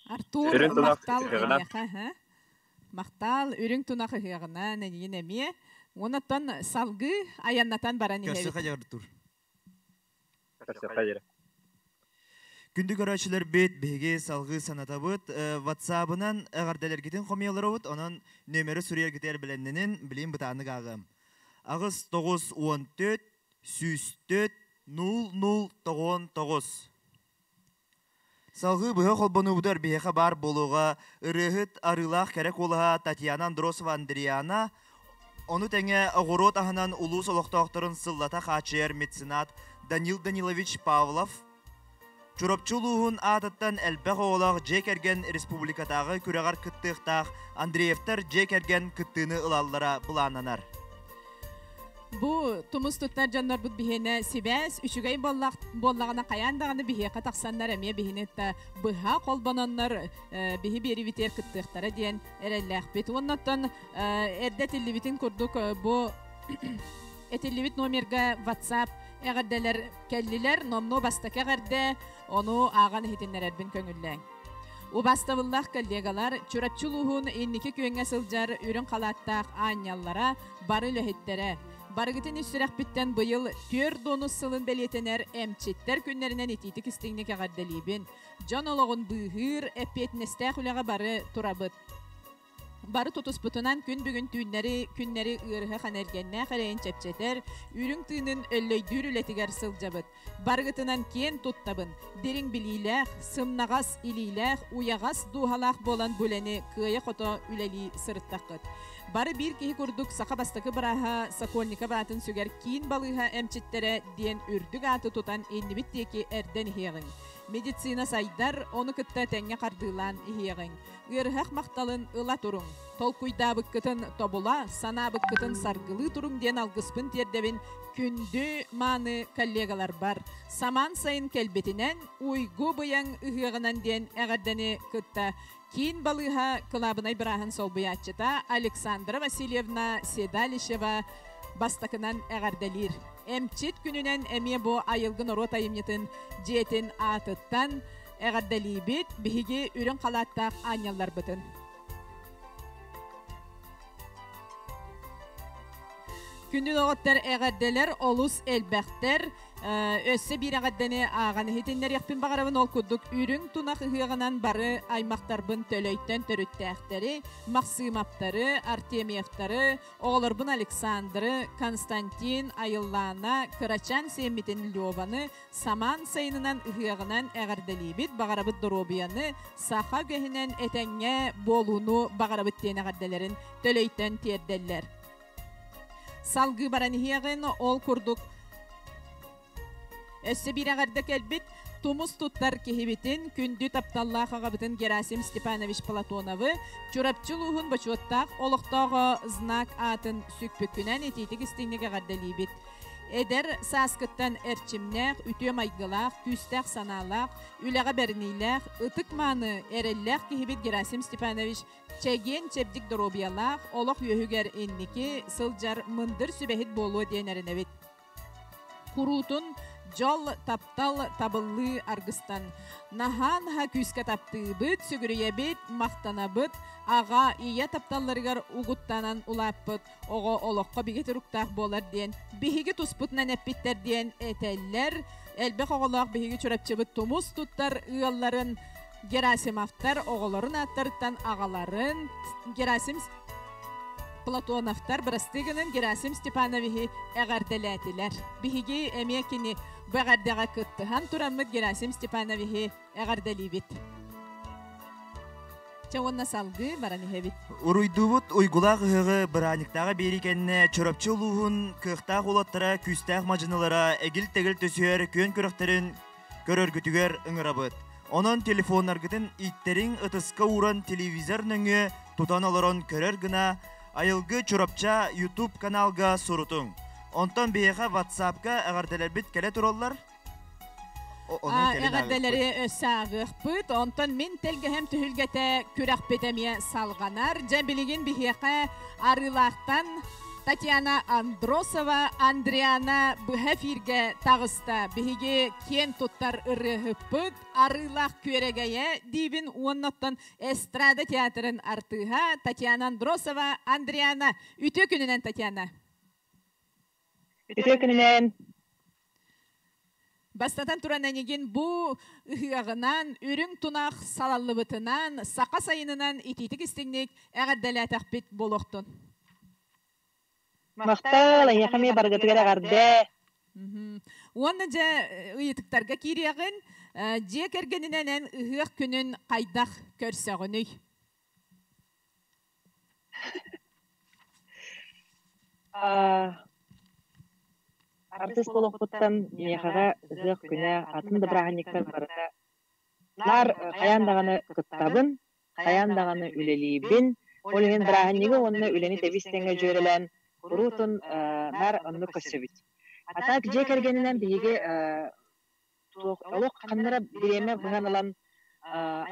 Артур Үрүҥ тунах махтал ыһыаҕынан. эйиэхэ, һэ? Махтал үрүҥ тунах ыһыаҕынан эйигин эмиэ. Онтон салгыы айаннатан баран Көрсө иһэбит. хайа Артур. Көрсө хайа. Күндү көрөөччүлэрбит, биһиги салгыы санатабыт. WhatsApp-ынан эҕэрдэлэргитин хомуйаларыбыт, онон нүөмэри суруйаргытыгар бэлэмнэнин, билигин бытааннык ааҕыам. Аҕыс 9 14 104 0 0 99. Салгыы быһа холбонуубутугар биһиэхэ баар буолуоҕа ырыаһыт арыылаах кэрэ куолаһа Татьяна Андросова-Андриана, ону тэҥэ оҕуруот аһынан улуус олохтоохторун сыллата хааччыйар меценат Данил Данилович Павлов, Чурапчы улууһун аатыттан элбэх оҕолоох дьиэ кэргэн республикатааҕы күрэҕэр кыттыахтаах Андреевтар дьиэ кэргэн кыттыыны ылаллара былааннанар. Бу тумус туттар дьоннорбут биһиэнэ сибээс үчүгэй буоллаҕына хайаан даҕаны биһиэхэ тахсаннар эмиэ биһини та быһа холбононнор биһи биэрибитигэр кыттыахтара диэн эрэллээхпит. Уонна эрдэ этиллибитин курдук бу этиллибит номерга WhatsApp Эҕэрдэлэр кэллилэр, номнуо бастакы эҕэрдэ, ону ааҕан иһитиннэрэрбин көҥүллээҥ. Убаастабыллаах коллегалар, Чурапчы улууһун инники күөҥҥэ сылдьар үрүҥ халааттаах аанньаллара, бары үлэһиттэрэ. Барыгытын ис сүрэхпиттэн быйыл 40 сылын бэлиэтэнэр эмчиттэр күннэринэн итиитик истиҥник эҕэрдэлиибин. Дьон олоҕун быыһыыр, эппиэтинэстээх үлэҕэ бары турабыт. Бары тутуспутунан күн бүгүн түүннэри, күннэри ыарыһах энергиэннээх эрэйин чэпчэтэр, үрүҥ тыынын өллөйдүүр үлэтигэр сылдьабыт. Барыгытынан киэн туттабын, дириҥ билиилээх, сымнаҕас илиилээх, уйаҕас дууһалаах буолан бу үлэни кыайа-хото үлэлии сырыттаххыт. Бары биир киһи курдук саха бастакы бырааһа Сокольников аатын сүгэр киин балыыһа эмчиттэрэ диэн үрдүк ааты тутан иннибит диэки эрдэн иһиэҕиҥ. Медицина сайдар, ону кытта тэҥҥэ хардыылаан иһиэҕиҥ. Ыарыһах махталын ыла туруҥ, толкуйдаабыккытын тобула, санаабыккытын саргылыы туруҥ диэн алгыспын тиэрдэбин күндү мааны коллегаларбар. Самаан сайын кэлбитинэн, уйгу быйаҥ ыһыаҕынан диэн эҕэрдэни кытта киин балыыһа кылаабынай бырааһын солбуйааччыта Александра Васильевна Седалищева бастакынан эҕэрдэлиир. Эмчит күнүнэн эмиэ бу айылгы норуот айымньытын дьиэтин аатыттан Эҕэрдэлиибит биһиги үрүҥ халааттаах аанньалларбытын. Күндү доҕоттор, эҕэрдэлэр олус элбэхтэр. Өссө биир эҕэрдэни ааҕан иһитиннэриэхпин баҕарабын. Ол курдук үрүҥ тунах ыһыаҕынан бары аймахтарбын Төлөйтөн төрүттээхтэри, Махсыымаптары, Артемьевтары, оҕолорбун Александры, Константин, Айыллаана, кырачаан сиэммитин Леваны Самаан сайынынан ыһыаҕынан эҕэрдэлиибит, баҕарабыт доруобуйаны, саха үгэһинэн этэҥҥэ буолууну баҕарабыт диэн эҕэрдэлэрин Төлөйтөн тиэрдэллэр. Салгыы баран иһиэҕин, ол курдук өссө биир эҕэрдэ кэлбит тумус туттар киһибитин, күндү тапталлаах аҕабытын Герасим Степанович Платоновы Чурапчы улууһун бочуоттаах олохтооҕо знак аатын сүкпүккүнэн итиитик истиҥник эҕэрдэлиибит. Эдэр сааскыттан эрчимнээх, үтүө майгылаах, күүстээх санаалаах, үлэҕэ бэриниилээх, ытык-мааны, эрэллээх киһибит Герасим Степанович чэгиэн-чэбдик доруобуйалаах, олох үөһүгэр инники сылдьар мындыр сүбэһит буолуо диэн эрэнэбит. Куруутун дьол, таптал, табыллыы аргыстан. Наһаа-наһаа күүскэ таптыыбыт, сүгүрүйэбит, махтанабыт, аҕа, ийэ тапталларыгар угуттанан улааппыт оҕо олоххо бигэ туруктаах буолар диэн биһиги туспутунан эппиттэр диэн этэллэр. Элбэх оҕолоох биһиги Чурапчыбыт тумус туттар ыалларын Герасимовтар оҕолорун ааттарыттан аҕаларын Герасим Платоновтар бырастыы гынан Герасим Степановиһы эҕэрдэлээтилэр. Биһиги эмиэ кини бу эҕэрдэҕэ кыттыһан тураммыт Герасим Степановиһы эҕэрдэлиибит. Чэ уонна салгыы баран иһэбит. Уруйдуубут уйгулаах ыһыаҕы бырааһынньыктааҕы биэрии кэннэ Чурапчы улууһун кыахтаах уолаттара, күүстээх мадьынылара эгил-тэгил түсүһэр күөн күрэхтэрин көрөргүтүгэр ыҥырабыт. Онон телефоннаргытын ииттэриҥ ытыска ууран телевизор нөҥүө тутан олорон көрөр гына Айылгы Чурапча YouTube каналга сурутуҥ. Онтон биһиэхэ WhatsApp-ка эҕэрдэлэрбит кэлэ тураллар. Эҕэрдэлэри өссө ааҕыахпыт. Онтон мин тэлгэһэм түһүлгэтэ күрэхпит эмиэ салҕанар. Дьэ билигин биһиэхэ Арыылаахтан Татьяна Андросова, Андриана быһа эфиргэ таҕыста. Биһиги киэн туттар ырыаһыппыт, Арыылаах күөрэгэйэ диибин уонна оттон эстрада театрын артыыһа Татьяна Андросова, Андриана. Үтүө күнүнэн, Татьяна! Үтүө күнүнэн! Бастатан туран энигин бу ыһыаҕынан, үрүҥ тунах салаллыбытынан, саха сайынынан итиитик истиҥник эҕэрдэлээтэхпит буолуохтун. Махтал, эһиэхэ эмиэ барыгытыгар эҕэрдэ. Уонна дьэ ыйытыктарга киириэҕин, дьиэ кэргэнинэн эн ыһыах күнүн хайдах көрсөҕүнүй? Артыыс буолуохпуттан миэхэҕэ ыһыах күнэ, атын да бырааһынньыктар барыта наар хайаан даҕаны кыттабын, хайаан даҕаны үлэлиибин. Ол иһин бырааһынньыгы уонна үлэни тэбис-тэҥҥэ дьүөрэлээн куруутун наар оннук көрсөбүт. А так дьиэ кэргэнинэн биһиги туох олох ханна эрэ бириэмэ быһан ылан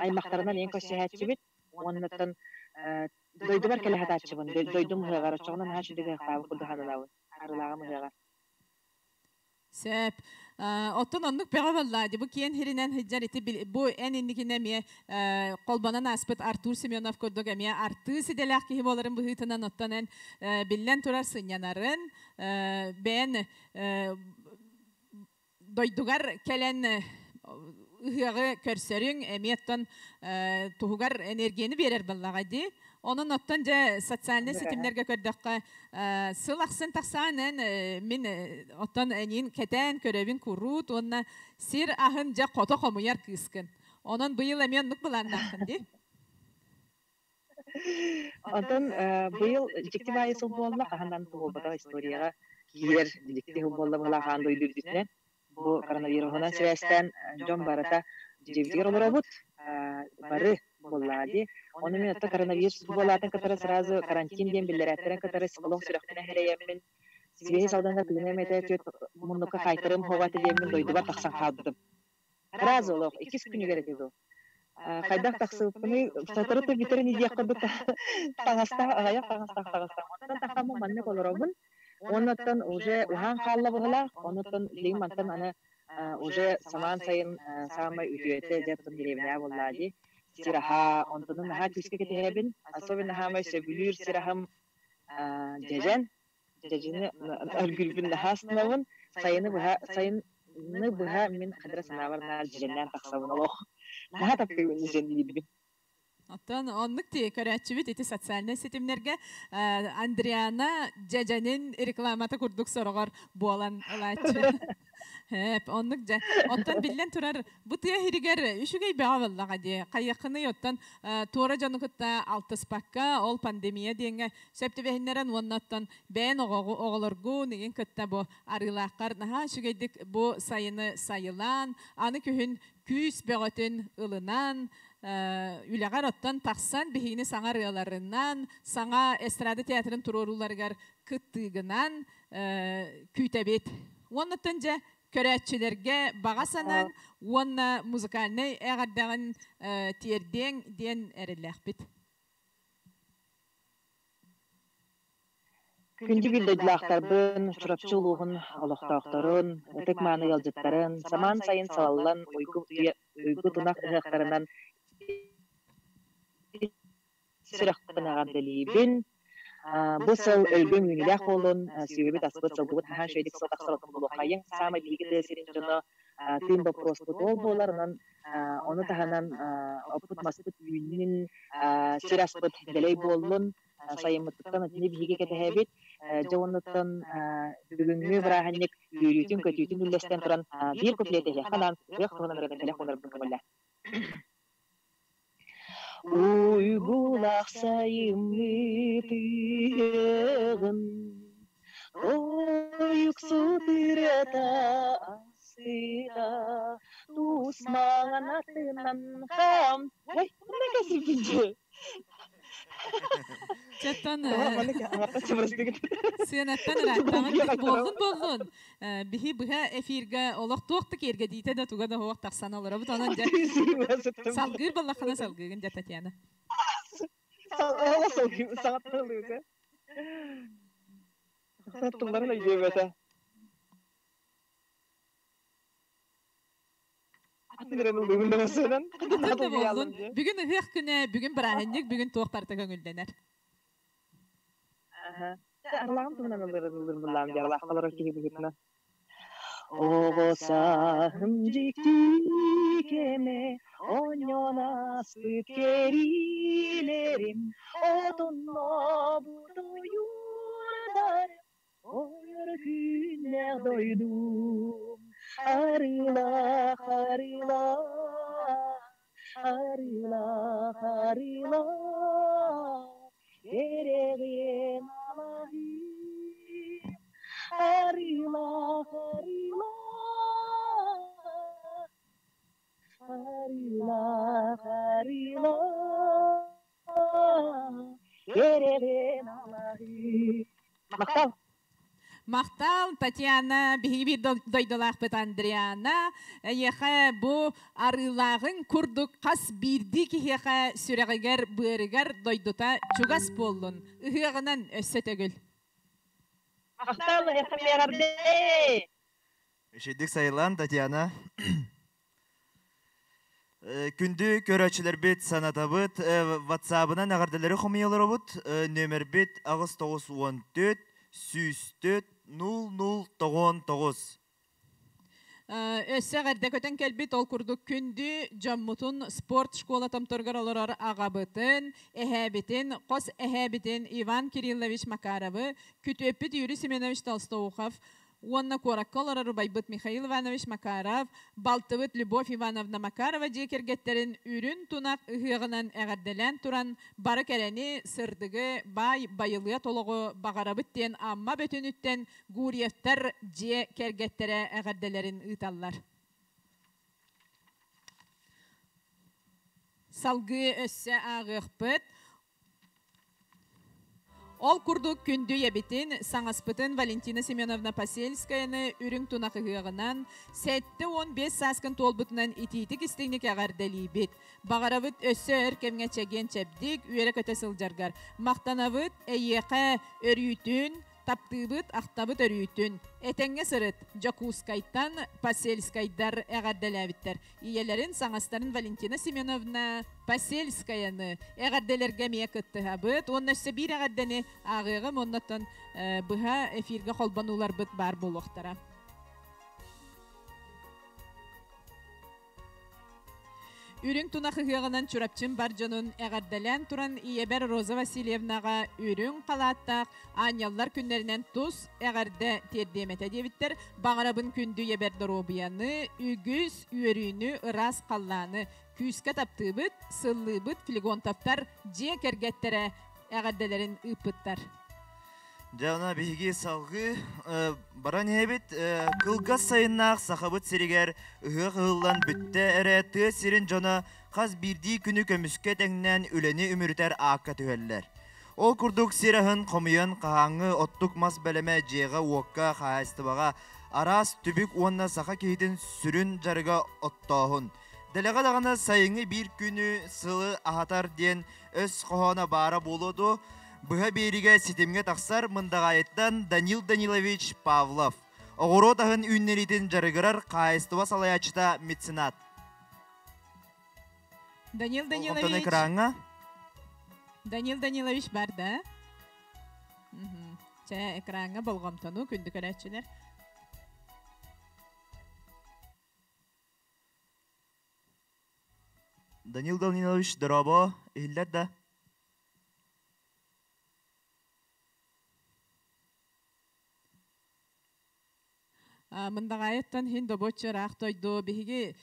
аймахтарынан ийэн көрсүһээччибит уоннаттан дойдубар кэлэ сатааччыбын дойдум ыһыаҕар оччоҕуна наһаа үчүгэй ыһыахтаабыт курдук сананабын арылааҕым ыһыаҕар. Сөп. Оттон оннук бөҕө буолла дии. Бу киэн хиринэн сылдьар ити бу эн инникинэ эмиэ холбонон ааспыт Артур Семенов курдук эмиэ артыыс идэлээх киһи буоларын быһыытынан оттон эн биллэн турар сынньанарын бэйэн дойдугар кэлэн ыһыаҕы көрсөрүҥ эмиэ оттон туһугар энергияны биэрэр буоллаҕа дии. Онон оттон дьэ социальнай ситимнэргэ көрдөххө сыл ахсын тахсаан эн мин оттон эниин кэтээн көрөбүн куруут уонна сир аһын дьэ хото хомуйар кыыскын. Онон быйыл эмиэ оннук былааннааххын дии. Онтон быйыл дьикти баайы сыл буолла, хаһан буолбатах историяҕа киирэр дьикти сыл буолла быһалаах аан дойду үрдүнэн. Бу коронавируһунан сибээстээн дьон барыта дьиэбитигэр олоробут, бары буоллаҕа дии. Ону мин оттон коронавирус буолаатын кытары сразу карантин диэн биллэрээттэрин кытары олох сүрэхпинэн сэрэйэммин, сибиэһэй салгыҥҥа тыыныам этэ, түөрт муннукка хаайтарыам суоҕа этэ диэммин дойдубар тахсан хаалбытым. Сразу олох иккис күнүгэр этэ дуу. Хайдах тахсыбыппыный, сотору да бүтэрин диэх курдук таҥастаах, аҕыйах таҥастаах таҕыстаах. Онтон тахаммын маннык олоробун. Уоннаттан уже уһаан хаалла быһылаах. Онуттан билигин мантан аны уже самаан сайын саамай үтүөтэ дьэ оттон дэриэбинэҕэ буоллаа дии. Сир аһа, онтонун наһаа күүскэ кэтэһэбин. Особенно саамай сөбүлүүр сир аһым дьэдьэн. Дьэдьэни өлгүрбүн наһаа астынабын. Сайыны быһа сайыны быһа мин хадара санаабар наар дьэдьэннээн тахсабын олох. Наһаа таптыыбын дьэдьэнниирбин. Оттон оннук ти көрөөччүбүт ити социальнай ситимнэргэ Андриана дьэдьэнин рекламата курдук сороҕор буолан ылааччы. Эп, оннук дьэ. Оттон биллэн турар, бу тыа иһигэр үчүгэй бөҕө буоллаҕа дии. Хайыаххыный оттон туора дьону кытта алтыспакка, ол пандемия диэҥҥэ сөп түбэһиннэрэн уонна оттон бэйэн оҕолоргун игин кытта бу арыылааххар наһаа үчүгэйдик бу сайыны сайылаан, аны күһүн күүс бөҕөтүн ылынан, үлэҕэр оттон тахсан биһигини саҥа ырыаларынан, саҥа эстрада театрын туруорууларыгар кыттыыгынан күүтэбит. Уоннаттан дьэ көрөөччүлэргэ баҕа санаан уонна музыкальнай эҕэрдэҕин тиэрдиэҥ диэн эрэллээхпит. Күндү биир дойдулаахтарбын, Чурапчы улууһун олохтоохторун, ытык-мааны ыалдьыттарын, самаан сайын салаллан уйгу тунах ыһыахтарынан сүрэхпин эҕэрдэлиибин. Бу сыл өлгөм үүнүүлээх буоллун, сүөһүбүт аспыт, сылгыбыт наһаа үчүгэйдик сыл тахсар отун булуоххайыҥ. Саамай биһиги тыа сирин дьоно тыын боппуруоспут ол буолар, онон ону таһынан оппут-маспыт үүннүн, сир аспыт дэлэй буоллун, сайыммытыттан итини биһиги кэтэһэбит. Дьэ уоннуттан бүгүҥҥү бырааһынньык үөрүүтүн-көтүүтүн үллэстэн туран биир куплет эһиэхэ анаан ыһыах туһунан ырыатын бэлэх уунарбын көҥүллээ. Уйгулаах сайыммыт ыһыаҕын Тойуксут ырыата астыга Туус маҥан атынан хам Ой, мына кэсиппинчи. Чаттан сыанаттан ырааттаҕын буоллун буоллун биһи быһа эфиргэ олох туох да киэргэтиитэ да туга да суох тахсан олоробут онон дьэ салгыыр буоллаххына салгыыгын дьэ Татьяна. Тылларын өйдөөбөтө. Атын да буоллун. Бүгүн ыһыах күнэ, бүгүн бырааһынньык, бүгүн туох барыта көҥүллэнэр. Арлаҕым туһунан ыллыыр буллаам дии, арлаахха олорор киһи быһыытынан. Оҕо сааһым дьикти кэмэ, оонньоон ааспыт кэриилэрим, отоннообут ойуурдарым, Ойор күннээх дойдум, арыылаах, арыылаах, арыылаах, арыылаах, кэрэҕиэн алаһыым. Арыылаах, арыылаах, арыылаах, арыылаах, кэрэҕиэн алаһыым. Махтал. Махтал, Татьяна, биһиги биир дойдулаахпыт Андриана. Эйиэхэ бу арыылааҕыҥ курдук хас биирдии киһиэхэ сүрэҕигэр, быарыгар дойдута чугас буоллун. Ыһыаҕынан өссө төгүл. Махтал, эйиэхэ эҕэрдэ! Үчүйдик сайылан, Татьяна. Күндү көрөөччүлэрбит санатабыт, WhatsApp-ынан эҕэрдэлэри хомуйаларобут. Нөмербит 894 104 0099. Өссө эҕэрдэ көтөн кэлбит ол курдук күндү дьоммутун спорт школа томторгор олорор аҕабытын, эһээбитин, хос эһээбитин Иван Кириллович Макаровы, күтүөппүт Юрий Семенович Толстоухов уонна куоракка олорор убайбыт Михаил Иванович Макаров, балтыбыт Любовь Ивановна Макарова дьиэ кэргэттэрин үрүн тунах ыһыаҕынан эҕэрдэлээн туран бары кэрэни, сырдыгы, баай байылыат олоҕу баҕарабыт диэн Амма Бөтүнүттэн Гурьевтар дьиэ кэргэттэрэ эҕэрдэлэрин ыыталлар. Салгыы өссө ааҕыахпыт. Ол курдук күндү ийэбитин, саҥаспытын Валентина Семеновна Посельскаяны үрүҥ тунах ыһыаҕынан 75 сааскын туолбутунан итиитик истиҥник эҕэрдэлиибит. Баҕарабыт өссө өр кэмҥэ чэгиэн-чэбдик, үөрэ-көтө сылдьаргар. Махтанабыт эйиэхэ өрүүтүн, Таптыыбыт, ахтабыт өрүүтүн. Этэҥҥэ сырыт, Дьокуускайтан Посельскайдар эҕэрдэлээбиттэр. Ийэлэрин, саҥастарын Валентина Семеновна Посельскаяны эҕэрдэлэргэ эмиэ кыттыһабыт. Уонна өссө биир эҕэрдэни ааҕыаҕым, оннуттан быһа эфиргэ холбонууларбыт баар буолуохтара. Үрүҥ тунах ыһыаҕынан Чурапчым бар дьонун эҕэрдэлээн туран ийэбэр Роза Васильевнаҕа үрүҥ халааттаах аанньаллар күннэринэн тус эҕэрдэ тиэрдиэм этэ диэбиттэр. Баҕарабын күндү ийэбэр доруобуйаны, үгүс үөрүүнү, ыраас халлааны. Күүскэ таптыыбыт, сыллыыбыт Флегонтовтар дьиэ кэргэттэрэ эҕэрдэлэрин ыыппыттар. Дьэ, она биһиги салгыы баран иһэбит. Кылгас сайыннаах Сахабыт сиригэр ыһыах ыһыллан бүттэ эрэ тыа сирин дьоно хас биирдии күнү көмүскэ тэҥнээн үлэни үмүрүтэр аакка түһэллэр. Ол курдук сир аһын хомуйан хаһааҥҥы оттук мас бэлэмэ дьиэҕэ-уокка, хаһаайыстыбаҕа араас түбүк уонна саха киһитин сүрүн дьарыга оттооһун. Дэлэҕэ даҕаны сайыҥҥы биир күнү сылы аһатар диэн өс хоһооно баара буолуо дуо? Быһа биэриигэ ситимҥэ тахсар Мындаҕаайыттан Данил Данилович Павлов. Оҕуруот аһын үүннэриитин дьарыгырар хаһаайыстыба салайааччыта меценат. Данил Болҕомтону Данилович. экраҥҥа. Данил Данилович бар да? Чэ, экраҥҥа болҕомтону күндү көрөөччүлэр. Данил Данилович, дорообо, иһиллэр да? Мындаҕаайыттан иһин добуоччу ыраах дойду биһиги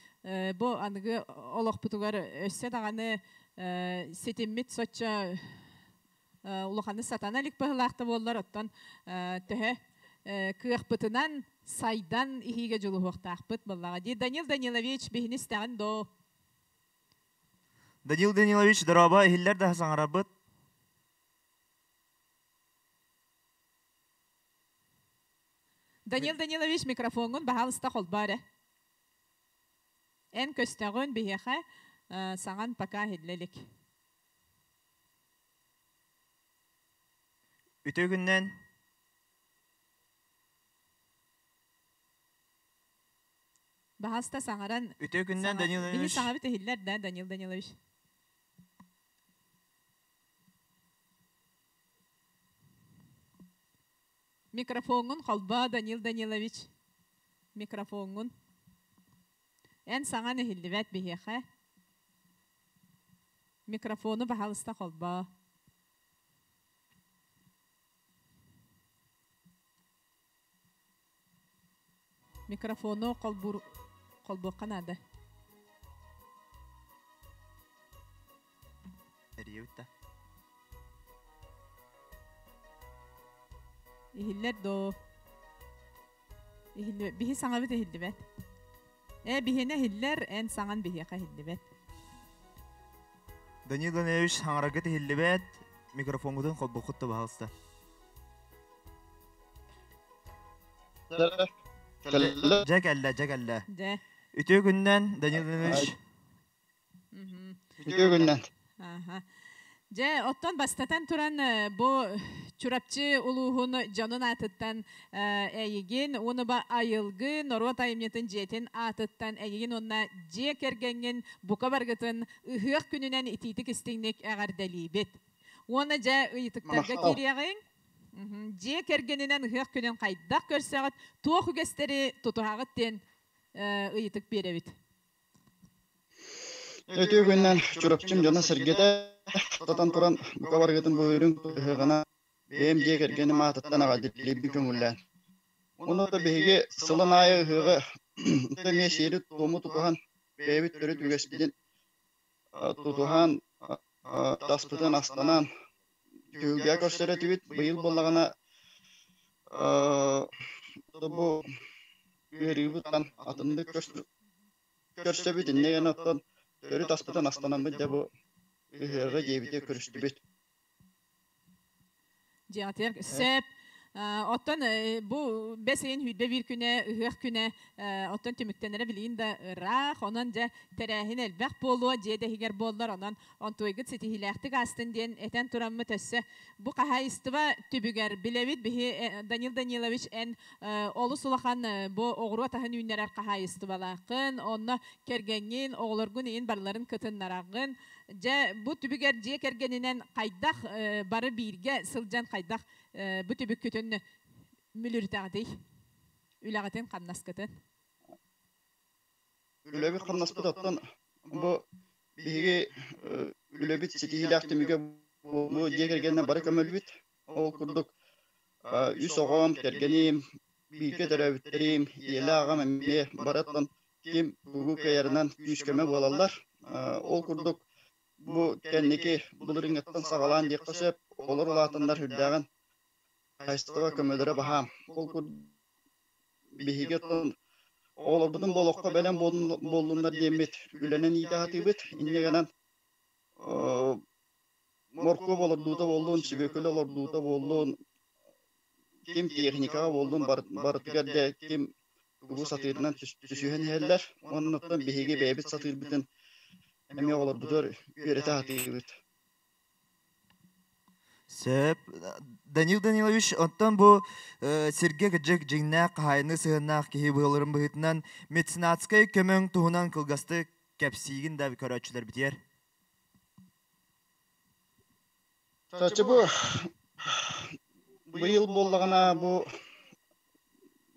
бу аныгы олохпутугар өссө даҕаны ситиммит соччо улаханы сатана илик быһылаах да буоллар, оттон төһө кыахпытынан сайдан иһиигэ дьулуһуохтаахпыт буоллаҕа дии. Данил Данилович, биһини истэҕин доо? Данил Данилович, дорообо, иһиллэр да саҥарарбыт. Данил Данилович, микрофоҥҥун баһаалыста холбоо эрэ. Эн көстөҕүн биһиэхэ саҥан пока иһиллэ илик. Үтүө күннэн. Баһаста саҥаран. Үтүө күннэн, Данил Биһи Данилович. саҥабыт иһиллэр да, Данил Данилович? Микрофоҥҥун холбоо, Данил Данилович. Микрофоҥҥун. Эн саҥан иһиллибэт биһиэхэ. Микрофону баһаалыста холбоо. Микрофону холбуур холбуохха наада. Эрийэбит да. Иһиллэр доо. Иһиллибэт. Биһи саҥабыт иһиллибэт. Ээ, биһиэнэ иһиллэр, эн саҥан биһиэхэ иһиллибэт. Данил Данилович саҥараргыт иһиллибэт, микрофоҥҥутун холбуккут да баһаалыста. Дьэ кэллэ, дьэ кэллэ. Дьэ. Үтүө күннэн, Данил Данилович. Үтүө күннэн. Аха. Дьэ, оттон бастатан туран бу Чурапчы улууһун дьонун аатыттан эйигин уонна ба айылгы норуот айымньытын дьиэтин аатыттан эйигин уонна дьиэ кэргэҥҥин бука баргытын ыһыах күнүнэн итиитик истиҥник эҕэрдэлиибит. Уонна дьэ ыйытыктарга киириэҕиҥ. Дьиэ кэргэнинэн ыһыах күнүн хайдах көрсөҕүт, туох үгэстэри тутуһаҕыт диэн ыйытык биэрэбит. Үтүө күннэн Чурапчым дьоно-сэргэтэ тутан туран бука барыгытын бу үрүҥ ыһыаҕына бэйэм дьиэ кэргэним аатыттан аҕалдьытлиирбин көҥүллээн. Уонна да биһиги сылын аайы ыһыаҕы эмиэ сиэри-туому тутуһан бэйэбит төрүт үгэспитин тутуһан таспытын астанан түһүлгэ көрсөр этибит. Быйыл буоллаҕына бу үөрүүбүт атыннык көрсөбүт инньэ гынан оттон төрүт аспытын астанаммыт дьэ бу ыһыаҕы диэбити көрүстүбүт. Дьиэҕитигэр сөп. Оттон бу бэс ыйын сүүрбэ биир күнэ, ыһыах күнэ, оттон түмүктэнэрэ билигин да ыраах. Онон дьэ тэрээһин элбэх буолуо, дьиэ да иһигэр буоллар, онон онтуойгут ситиһиилээхтик аастын диэн этэн тураммыт өссө бу хаһаайыстыба түбүгэр билэбит биһи Данил Данилович эн олус улахан бу оҕуруот аһын үүннэрэр хаһаайыстыбалааххын, онно кэргэҥҥин, оҕолоргун иин барыларын кытыннараҕын. Дьэ, бу түбүгэр дьиэ кэргэнинэн хайдах бары бииргэ сылдьан хайдах бу түбүккүтүн мүлүрүтэҕитий? Үлэҕитин, хамнаскытын? Үлэбит хамнаспыт оттон бу биһиги үлэбит ситиһиилээх түмүгэ бу дьиэ кэргэнинэн бары көмөлүбүт. Ол курдук үс оҕом, кэргэним, бииргэ төрөөбүттэрим, ийэлээх аҕам эмиэ барыттан ким тугу кыайарынан күүс-көмө буолаллар. Ол курдук бу кэнники былырыыҥҥыттан саҕалаан диэххэ сөп, олор улаатаннар үрдээҕин хаһаайыстыба көмөлөрө баһаам. Ол курдук биһиги оттон оҕолорбутун бу олоххо бэлэм буоллуннар диэммит үлэнэн иитэ сатыыбыт. Инньэ гынан моркуоп олордуута буоллун, сүбүөкүлэ олордуута буоллун, ким техникаҕа буоллун барытыгар да ким тугу сатыырынан түсүһэн иһэллэр. Уонна биһиги бэйэбит сатыырбытын эмиэ оҕолорбутугар үөрэтэ сатыыбыт. Сөп. Данил Данилович, оттон бу сиргэ кыдьык дьиҥнээх хаһаайыныы сыһыаннаах киһи быһыларын быһыытынан меценатскай көмөҥ туһунан кылгастык кэпсиигин да көрөөччүлэрбитигэр. Чачы бу быйыл буоллаҕына бу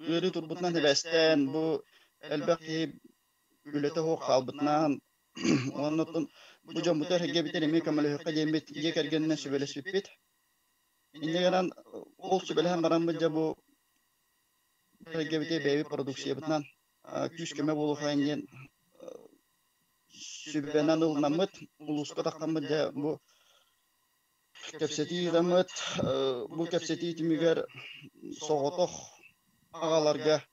ыарыы турбутунан сибээстээн бу элбэх киһи үлэтэ суох хаалбытынан уонна оттон бу дьоммутугар эһиги эмиэ көмөлөһүөххэ диэммит дьиэ кэргэнинэн сүбэлэспиппит. Инньэ гынан ол сүбэлэһэн бараммыт дьэ бу эһиги бэйэбит продукциябытынан күүс-көмө буолуохайын диэн сүбэнэн ылынаммыт, улууска таххаммыт дьэ бу кэпсэтии ыытаммыт, бу кэпсэтии түмүгэр соҕотох аҕаларга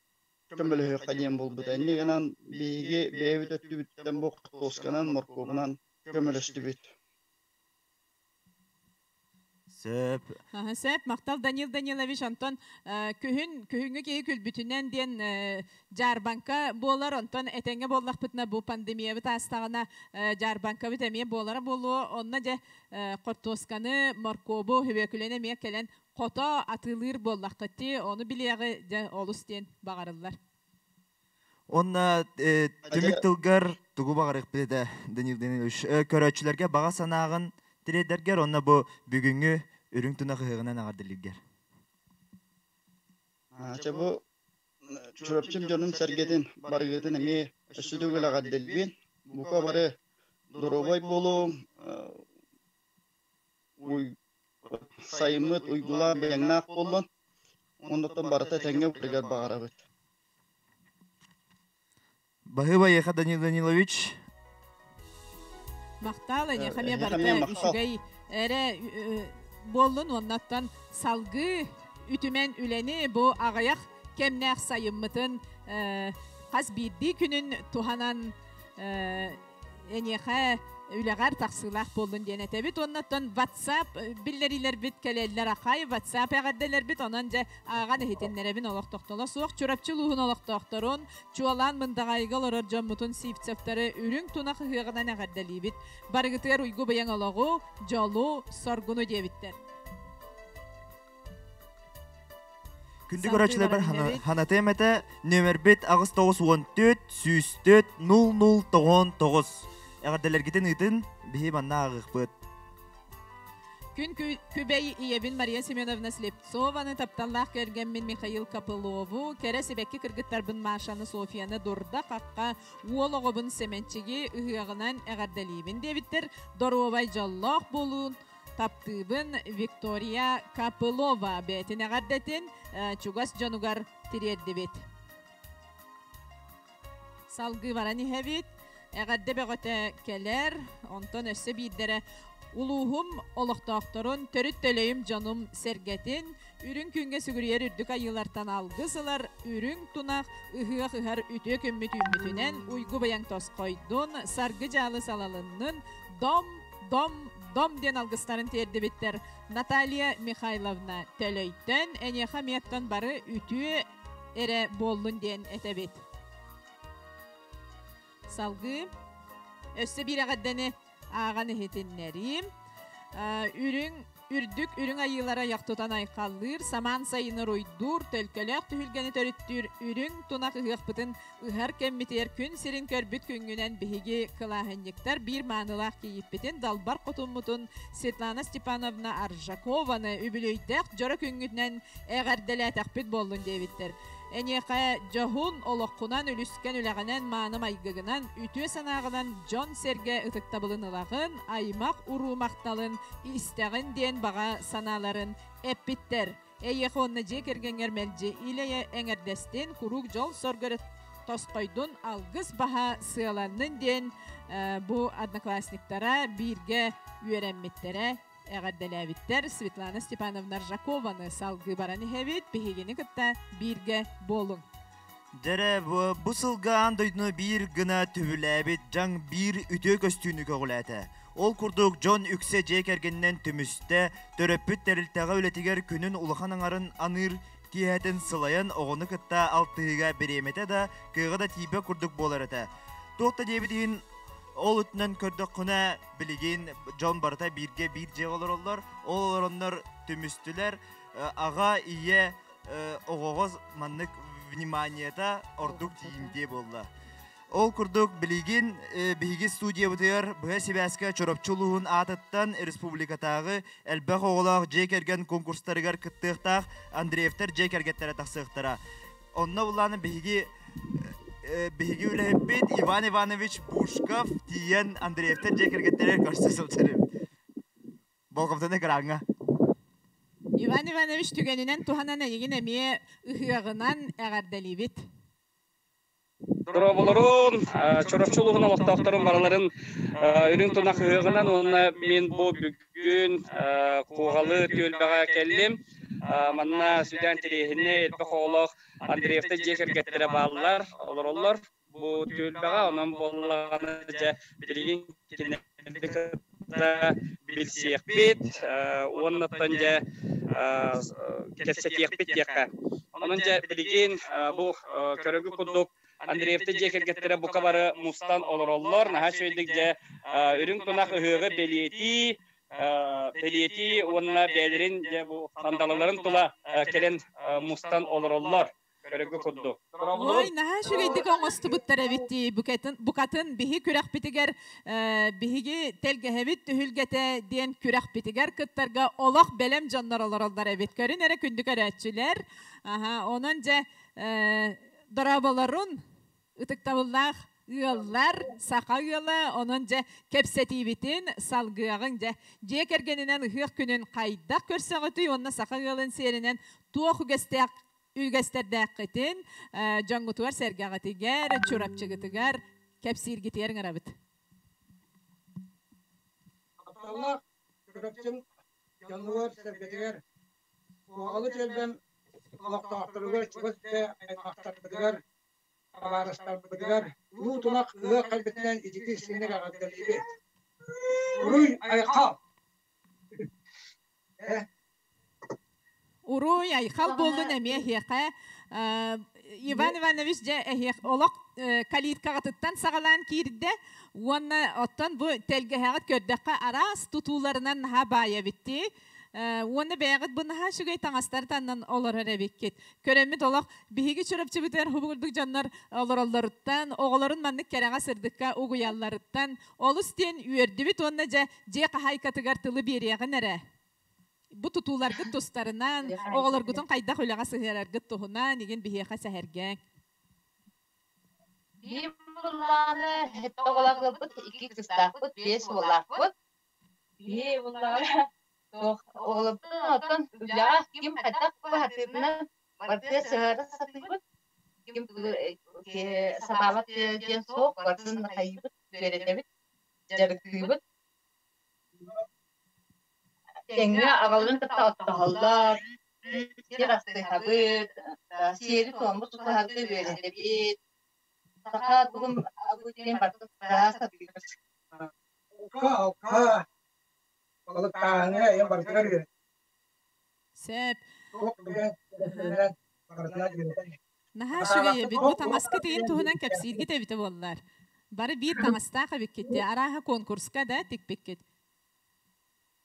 көмөлөһүөххэ диэн буолбута. Инньэ гынан биһиги бэйэбит өттүбүттэн бу хортуосканан, моркуобунан көмөлөстүбүт. Сөп. Сөп, махтал Данил Данилович. Онтон күһүн, күһүҥҥү киһи күлбүтүнэн диэн дьаарбаҥка буолар. Онтон этэҥҥэ буоллахпытына бу пандемиябыт аастаҕына дьаарбаҥкабыт эмиэ буолара буолуо. Онно дьэ хортуосканы, моркуобу, хүбүөкүлэни эмиэ кэлэн хото атыылыыр буоллаххыт дии. Ону билиэҕи дьэ олус диэн баҕарыллар. Онно түмүк тылгар тугу баҕарыахпыт этэ, Данил Данилович? Көрөөччүлэргэ баҕа санааҕын тириэрдэргэр уонна бу бүгүҥҥү үрүҥ тунах ыһыаҕынан эҕэрдэлииргэр. Чэ бу Чурапчым дьонун-сэргэтин барыгытын эмиэ өссө төгүл эҕэрдэлиибин. Бука бары доруобай буолуҥ, сайыммыт уйгулаах быйаҥнаах буоллун. Оннуттан барыта этэҥҥэ барыгар баҕарабыт. Баһыыба эйиэхэ Данил Данилович. Махтал, эйиэхэ эмиэ барыта үчүгэй эрэ буоллун уоннаттан салгыы үтүмэн үлэни бу аҕыйах кэмнээх сайыммытын хас биирдии күнүн туһанан эниэхэ үлэҕэр тахсыылаах буоллун диэн этэбит. Уоннаттан WhatsApp биллэриилэрбит кэлэллэр ахай, WhatsApp эҕэрдэлэрбит онон дьэ ааҕан иһитиннэрэбин олох тохтоло суох. Чурапчы улууһун олохтоохторун, чуолаан Мындаҕаайыга олорор дьоммутун Сивцевтары үрүҥ тунах ыһыаҕынан эҕэрдэлиибит. Барыгытыгар уйгу быйаҥ олоҕу, дьолу, соргуну диэбиттэр. Күндү көрөөччүлэрбэр ханатыам этэ нүөмэрбит 894 104 0099. Эҕэрдэлэргитин ыытын, биһи манна ааҕыахпыт. Күн күбэй ийэбин Мария Семеновна Слепцованы, тапталлаах кэргэммин Михаил Копылову, кэрэ сибэкки кыргыттарбын Машаны, Софьяны дурда-хахха, уол оҕобун Сэмэнчиги ыһыаҕынан эҕэрдэлиибин диэбиттэр. Доруобай дьоллоох буолуун, таптыыбын Виктория Копылова бэйэтин эҕэрдэтин чугас дьонугар тириэрдибит. Салгыы баран иһэбит. Эҕэрдэ бөҕөтө кэлэр. Онтон өссө биирдэрэ улууһум олохтоохторун, төрүт төлөйүм дьонум сэргэтин, үрүҥ күҥҥэ сүгүрүйэр үрдүк айыылартан алгыс ылар үрүҥ тунах ыһыах ыһар үтүө күммүт үүммүтүнэн уйгу быйаҥ тосхойдун, саргы дьаалы салалыннын, дом, дом, дом диэн алгыстарын тиэрдибиттэр Наталья Михайловна Төлөйтөн, эйиэхэ эмиэттэн бары үтүө эрэ буоллун диэн этэбит. Салгыы өссө биир эҕэрдэни ааҕан иһитиннэриим. Үрүҥ үрдүк үрүҥ айыылара айах тутан айхаллыыр, самаан сайыны уруйдуур, төлкөлөөх түһүлгэни төрүттүүр үрүҥ тунах ыһыахпытын ыһар кэммитигэр күн сирин көрбүт күҥҥүнэн биһиги кылааһынньыктар биир маанылаах кийииппитин далбар хотуммутун Светлана Степановна Аржакованы үбүлүөйдээх дьоро күҥҥүтүнэн эҕэрдэлээтэхпит буоллун диэбиттэр. Эйиэхэ дьоһун олоххунан, үлүскэн үлэҕинэн, мааны майгыгынан, үтүө санааҕынан дьон-сэргэ ытыктабылын ылаҕын, аймах-уруу махталын истэҕин диэн баҕа санааларын эппиттэр. Эйиэхэ уонна дьиэ кэргэҥҥэр мэлдьи ил-эйэ эҥэрдэстин, куруук дьол-сорго эрэ тосхойдун, алгыс баһа сыаланнын диэн бу одноклассниктара бииргэ үөрэммиттэрэ эҕэрдэлээбиттэр. Светлана Степановна Ржакованы салгыы баран иһэбит, биһигини кытта бииргэ буолуҥ. Дьэрэ, бу сылга аан дойдуну биир гына түбүлээбит дьаҥ биир үтүө көстүүнү көҕүлээтэ. Ол курдук дьон үксэ дьиэ кэргэнинэн түмүстэ, төрөппүт тэрилтэҕэ үлэтигэр күнүн улахан аҥарын аныыр киэһэтин сылайан оҕону кытта алтыһыыга бириэмэтэ да, кыаҕа да тиийбэт курдук буолар этэ. Туох да диэбит иһин, ол өттүнэн көрдөххүнэ, билигин дьон барыта бииргэ биир дьиэҕэ олороллор. Ол олороннор түмүстүлэр. Аҕа, ийэ оҕоҕо маннык вниманиета ордук тиийимтиэ буолла. Ол курдук билигин биһиги студиябытыгар быһа сибээскэ Чурапчы улууһун аатыттан республикатааҕы элбэх оҕолоох дьиэ кэргэн конкурстарыгар кыттыахтаах Андреевтар дьиэ кэргэттэрэ тахсыахтара. Онно булааны биһиги биһиги үлэһиппит Иван Иванович Пушков тиийэн Андреевтар дьиэ кэргэттэригэр көрсө сылдьар эбит. Болҕомтону экраҥҥа. Иван Иванович түгэнинэн туһанан эйигин эмиэ ыһыаҕынан эҕэрдэлиибит. Дорооболорун, Чурапчы улууһун олохтоохторун барыларын үрүҥ тунах ыһыаҕынан уонна мин бу бүгүн Куоҕалы түөлбэҕэ кэллим. Манна сүдээн тириэһинэй элбэх оҕолоох Андреевтар дьиэ кэргэттэрэ бааллар, олороллор. Бу түөлбэҕэ онон буоллаҕына дьэ билигин кинилэри кытта билсиэхпит уоннаттан дьэ кэпсэтиэхпит диэххэ. Онон дьэ билигин бу көрөгү курдук Андреевтар дьиэ кэргэттэрэ бука бары мустан олороллор. Наһаа үчүгэйдик дьэ үрүҥ тунах ыһыаҕы бэлиэтии бэлиэтии уонна бэйэлэрин дьэ бу сандалыларын тула кэлэн мустан олороллор. Көрөгө курдук. Ой, наһаа үчүгэйдик оҥостубуттар эбит дии. Букатын, букатын биһи күрэхпитигэр биһиги тэлгэһэбит түһүлгэтэ диэн күрэхпитигэр кыттарга олох бэлэм дьоннор олороллор эбит. Көрүн эрэ күндү көрөөччүлэр. Аха, онон дьэ дорооболорун ытыктабыллаах ыаллар, саха ыала, онон дьэ кэпсэтиибитин салгыаҕыҥ дьэ. Дьиэ кэргэнинэн ыһыах күнүн хайдах көрсөҕүтүй уонна саха ыалын сиэринэн туох үгэстээх үгэстэрдээххитин дьоҥҥутугар сэргэҕитигэр, чурапчыгытыгар кэпсииргитигэр ыҥырабыт. Тапталлаах Чурапчым дьонугар-сэргэтигэр, Куоҕалы түөлбэм олохтоохторугар, чугас бэйэ аймахтарбытыгар, табаарыстарбытыгар улуу тунах ыһыах кэлбитинэн итити истиҥник эҕэрдэлиибит. Уруй айхал! Уруй айхал буоллун эмиэ эһиэхэ. Иван Иванович дьэ эһиэх олох калиткаҕытыттан саҕалаан киирдэ уонна оттон бу тэлгэһэҕит көрдөххө араас тутууларынан наһаа баай эбит дии. Уонна бэйэҕит бу наһаа үчүгэй таҥастары таннан олорор эбиккит. Көрөммүт олох биһиги Чурапчыбытыгар хубугурдук дьоннор олороллоруттан, оҕолорун маннык кэрэҕэ сырдыкка угуйалларыттан олус диэн үөрдүбүт уонна дьэ дьиэ хаһаайкатыгар тылы биэриэҕин эрэ. Бу тутууларгыт тустарынан, оҕолоргутун хайдах үлэҕэ сыһыараргыт туһунан игин биһиэхэ сэһэргээҥ. Биир буллааны сэттэ оҕолоох ыалбыт, икки кыстаахпыт, биэс уоллаахпыт. Биһи буллаҕына туох оҕолорбутун оттон үлэҕэ ким хайдах баһатыырынан барытыгар сыһыара сатыыбыт. Ким сатаабат диэн суох, барытын хайыыбыт, үөрэтэбит, дьарыктыыбыт. Тэҥҥэ аҕаларын кытта оттоһоллор, сир астыһабыт, сиэри-туому тутуһарга үөрэтэбит. Саха тугун диэн барытын тутуһа сатыыбыт. Алка, балыктааһыҥҥа эйэн барытыгар үөрэтэр. Сөп. Туох билэн, барытынан үөрэтэр. Наһаа үчүгэй эбит. Бу таҥаскыт иһин туһунан кэпсииргит эбитэ буоллар. Бары биир таҥастаах эбиккит дии. Арааһа конкурска да тикпиккит.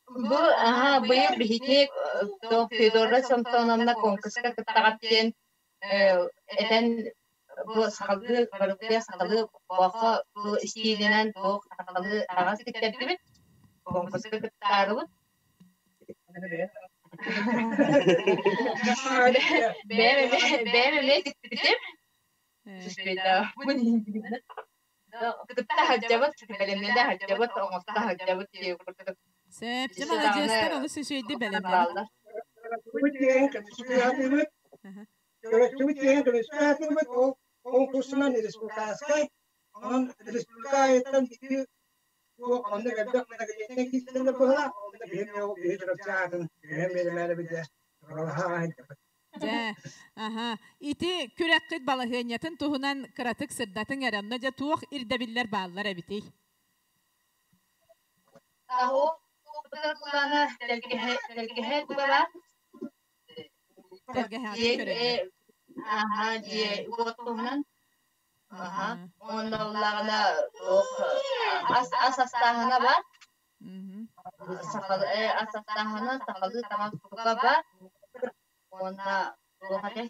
Бу аһа быйыл биһиги Федора Самсоновна конкурска кыттаҕат диэн этэн бу сахалыы барытыгар сахалыы буохха бу истиилинэн туох сахалыы таҥас тиктэрдибит конкурска кыттаарыбыт. Бэйэм бэйэм эмиэ тикпитим. Кытта сылдьабыт, бэлэмнэнэ сылдьабыт, оҥосто сылдьабыт диэн курдук. Сөп, дьэ маладьыастар олус үчүгэйдик бэлэмнэммит. Төрөттүбүт диэн көмүскээтибит, ол конкурсунан республиканскай, онон республика айыттан ити туох онно элбэх многодетнай киистэлэр быһалаах, онно биһи биһи Чурапчы аатын үһүөн биэримээри билэ Дьэ, аха. Ити күрэххит балаһыанньатын туһунан кыратык сырдатыҥ эрэ. Онно дьэ туох ирдэбиллэр бааллар эбитий? Аһо кулана тэлгэһэ тэлгэһэ тугара Тэлгэһэҕитин көрөллөр. Аха, дьиэ уот туһунан. Аха. Уонна улаҕана туох ас ас астааһына бар. Сахалы ас астааһына сахалыы таҥас туга бар. Уонна туох этэй?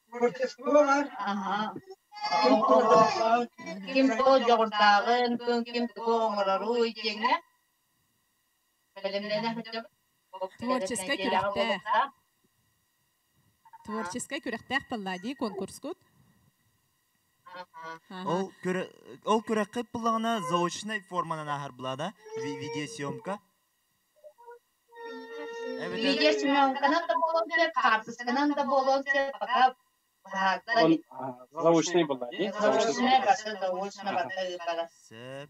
Творчество бар. Аха. Ким туох дьоҕурдааҕын, ким тугу оҥороруй диэҥҥэ бэлэмнэнэ сылдьабыт. Творческай күрэхтээх. Творческай күрэхтээх Палладий конкурскут. Ол ол күрэххэ пыллаҕына заочнай форманан ааһар булаада видеосъемка. Видеосъемканан да буолуон сөп, хаартысканан да буолуон сөп, пока Заочный была, не? Заочная, заочно барда Сөп.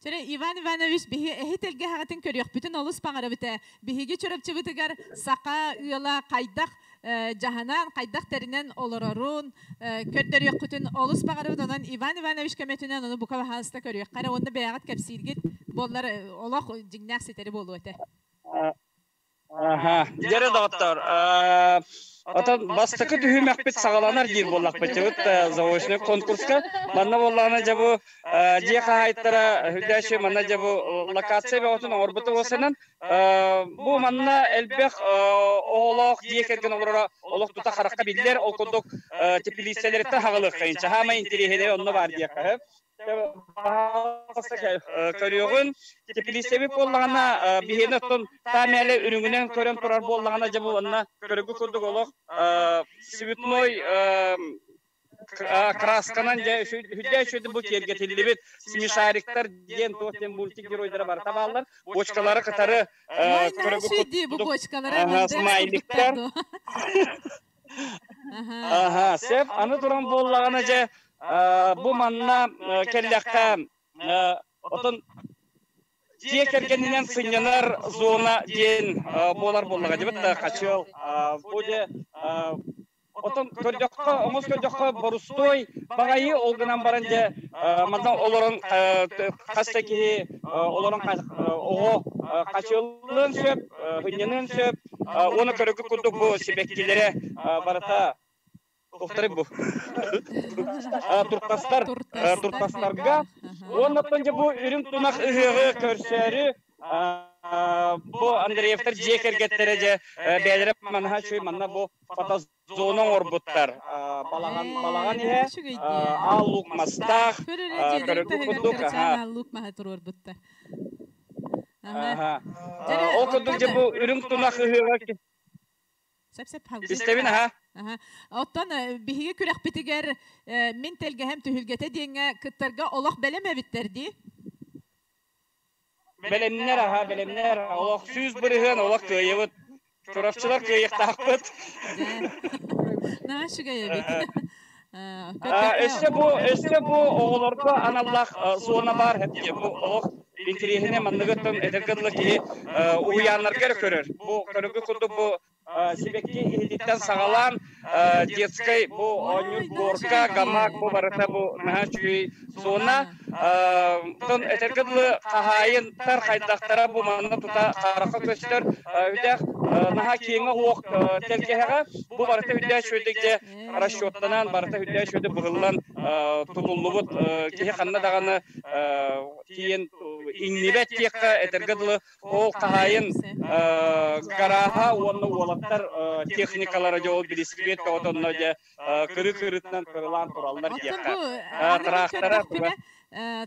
Чэрэ, Иван Иванович, биһи эһи тэлгэһэҕитин көрүөхпүтүн олус баҕарабыт ээ. Биһиги Чурапчыбытыгар саха ыала хайдах дьаһанан, хайдах тэринэн олорорун көрдөрүөххүтүн олус баҕарабыт. Онон Иван Иванович көмөтүнэн ону бука баһаалыста көрүөххэ эрэ уонна бэйэҕит кэпсииргит буоллар олох дьиҥнээх ситэри буолуо этэ. Аха, дьэрэ доҕоттор, отон бастакы түһүмэхпит саҕаланар диир буоллахпыт дьыбыт заочный конкурска. Манна буоллаҕына дьэ бу дьиэ хаһаайыттара хүдээши манна дьэ бу локация бөҕөтүн оҥорбута буолсанан бу манна элбэх оҕолоох дьиэ кэргэн олороро олох тута харахха биллэр ол курдук теплицэлэриттэн хаҕылыахха инчаһаамай интириэһинэй онно баар диэххэ Көрүөҕүн, теплицэбит буоллаҕына, биһиэнэ оттон таамээлэ үрүҥүнэн көрөн турар буоллаҕына, дьэ бу уонна көрүгү курдук олох цветной красканан дьэ үһүдэ үчүгэй бу киэргэтиллибит смешариктар диэн туох диэн мультик геройдара барыта бааллар. Бочкалары кытары көрүгү курдук бу бочкалара смайликтар. Аха, сеп аны туран буоллаҕына дьэ бу манна кэллэххэ отон дьиэ кэргэнинэн сынньанар зона диэн буолар буоллаҕа дьэбит хачыал бу дьэ отон көрдөххө оҥос көрдөххө борустуой баҕайы ол гынан баран дьэ манна олорон хас да киһи олорон оҕо хачыаллыан сөп сынньаныан сөп уонна көрөгү курдук бу сибэккилэрэ барыта Тухтары бу. Туртастар, туртастарга. Уонна дьэ бу үрүҥ тунах ыһыаҕы көрсөөрү Бу Андреевтар дьиэ кэргэттэрэ дьэ бэйэлэрэ манаһа үчүгэй манна бу фотозона оҥорбуттар. Балаҕан балаҕан иһэ аал луук мастаах көрөргө курдук аал луук маһы туруорбуттар. Ол курдук дьэ бу үрүҥ тунах ыһыаҕа Сөп-сөп Истэбин аха. Оттон биһиги күрэхпитигэр мин тэлгэһэм түһүлгэтэ диэҥҥэ кыттарга олох бэлэм эбиттэр дии. Бэлэмнэр аха, бэлэмнэр. Олох 100% олох кыайыбыт. Чурапчылар кыайыахтаахпыт. Наһаа үчүгэй эбит. Өссө бу өссө бу оҕолорго аналлаах зона баар бу олох интириэһинэ манныгыттан этэргэ дылы киһи уһуйааннарга эрэ көрөр. Бу көрөргө курдук бу сибэкки иһититтэн саҕалаан детскай бу оонньуур горка, гамак бу барыта бу наһаа үчүгэй зона. Оттон этэргэ дылы хаһаайынтар хайдахтара бу манна тута харахха көстөр. Үдэх наһаа киэҥэ уох тэлгэһэҕэ бу барыта үрдээх үчүгэйдик дьэ расчеттанан барыта үрдээх үчүгэйдик быһыллан тутуллубут киһи ханна даҕаны тиийэн иҥнибэт диэххэ этэргэ дылы ол хаһаайын гарааһа уонна уолаттар техникалара дьэ ол билисибиэт бөҕөтө онно дьэ кырыы кырыытынан кырылаан тураллар диэххэ тыраахтара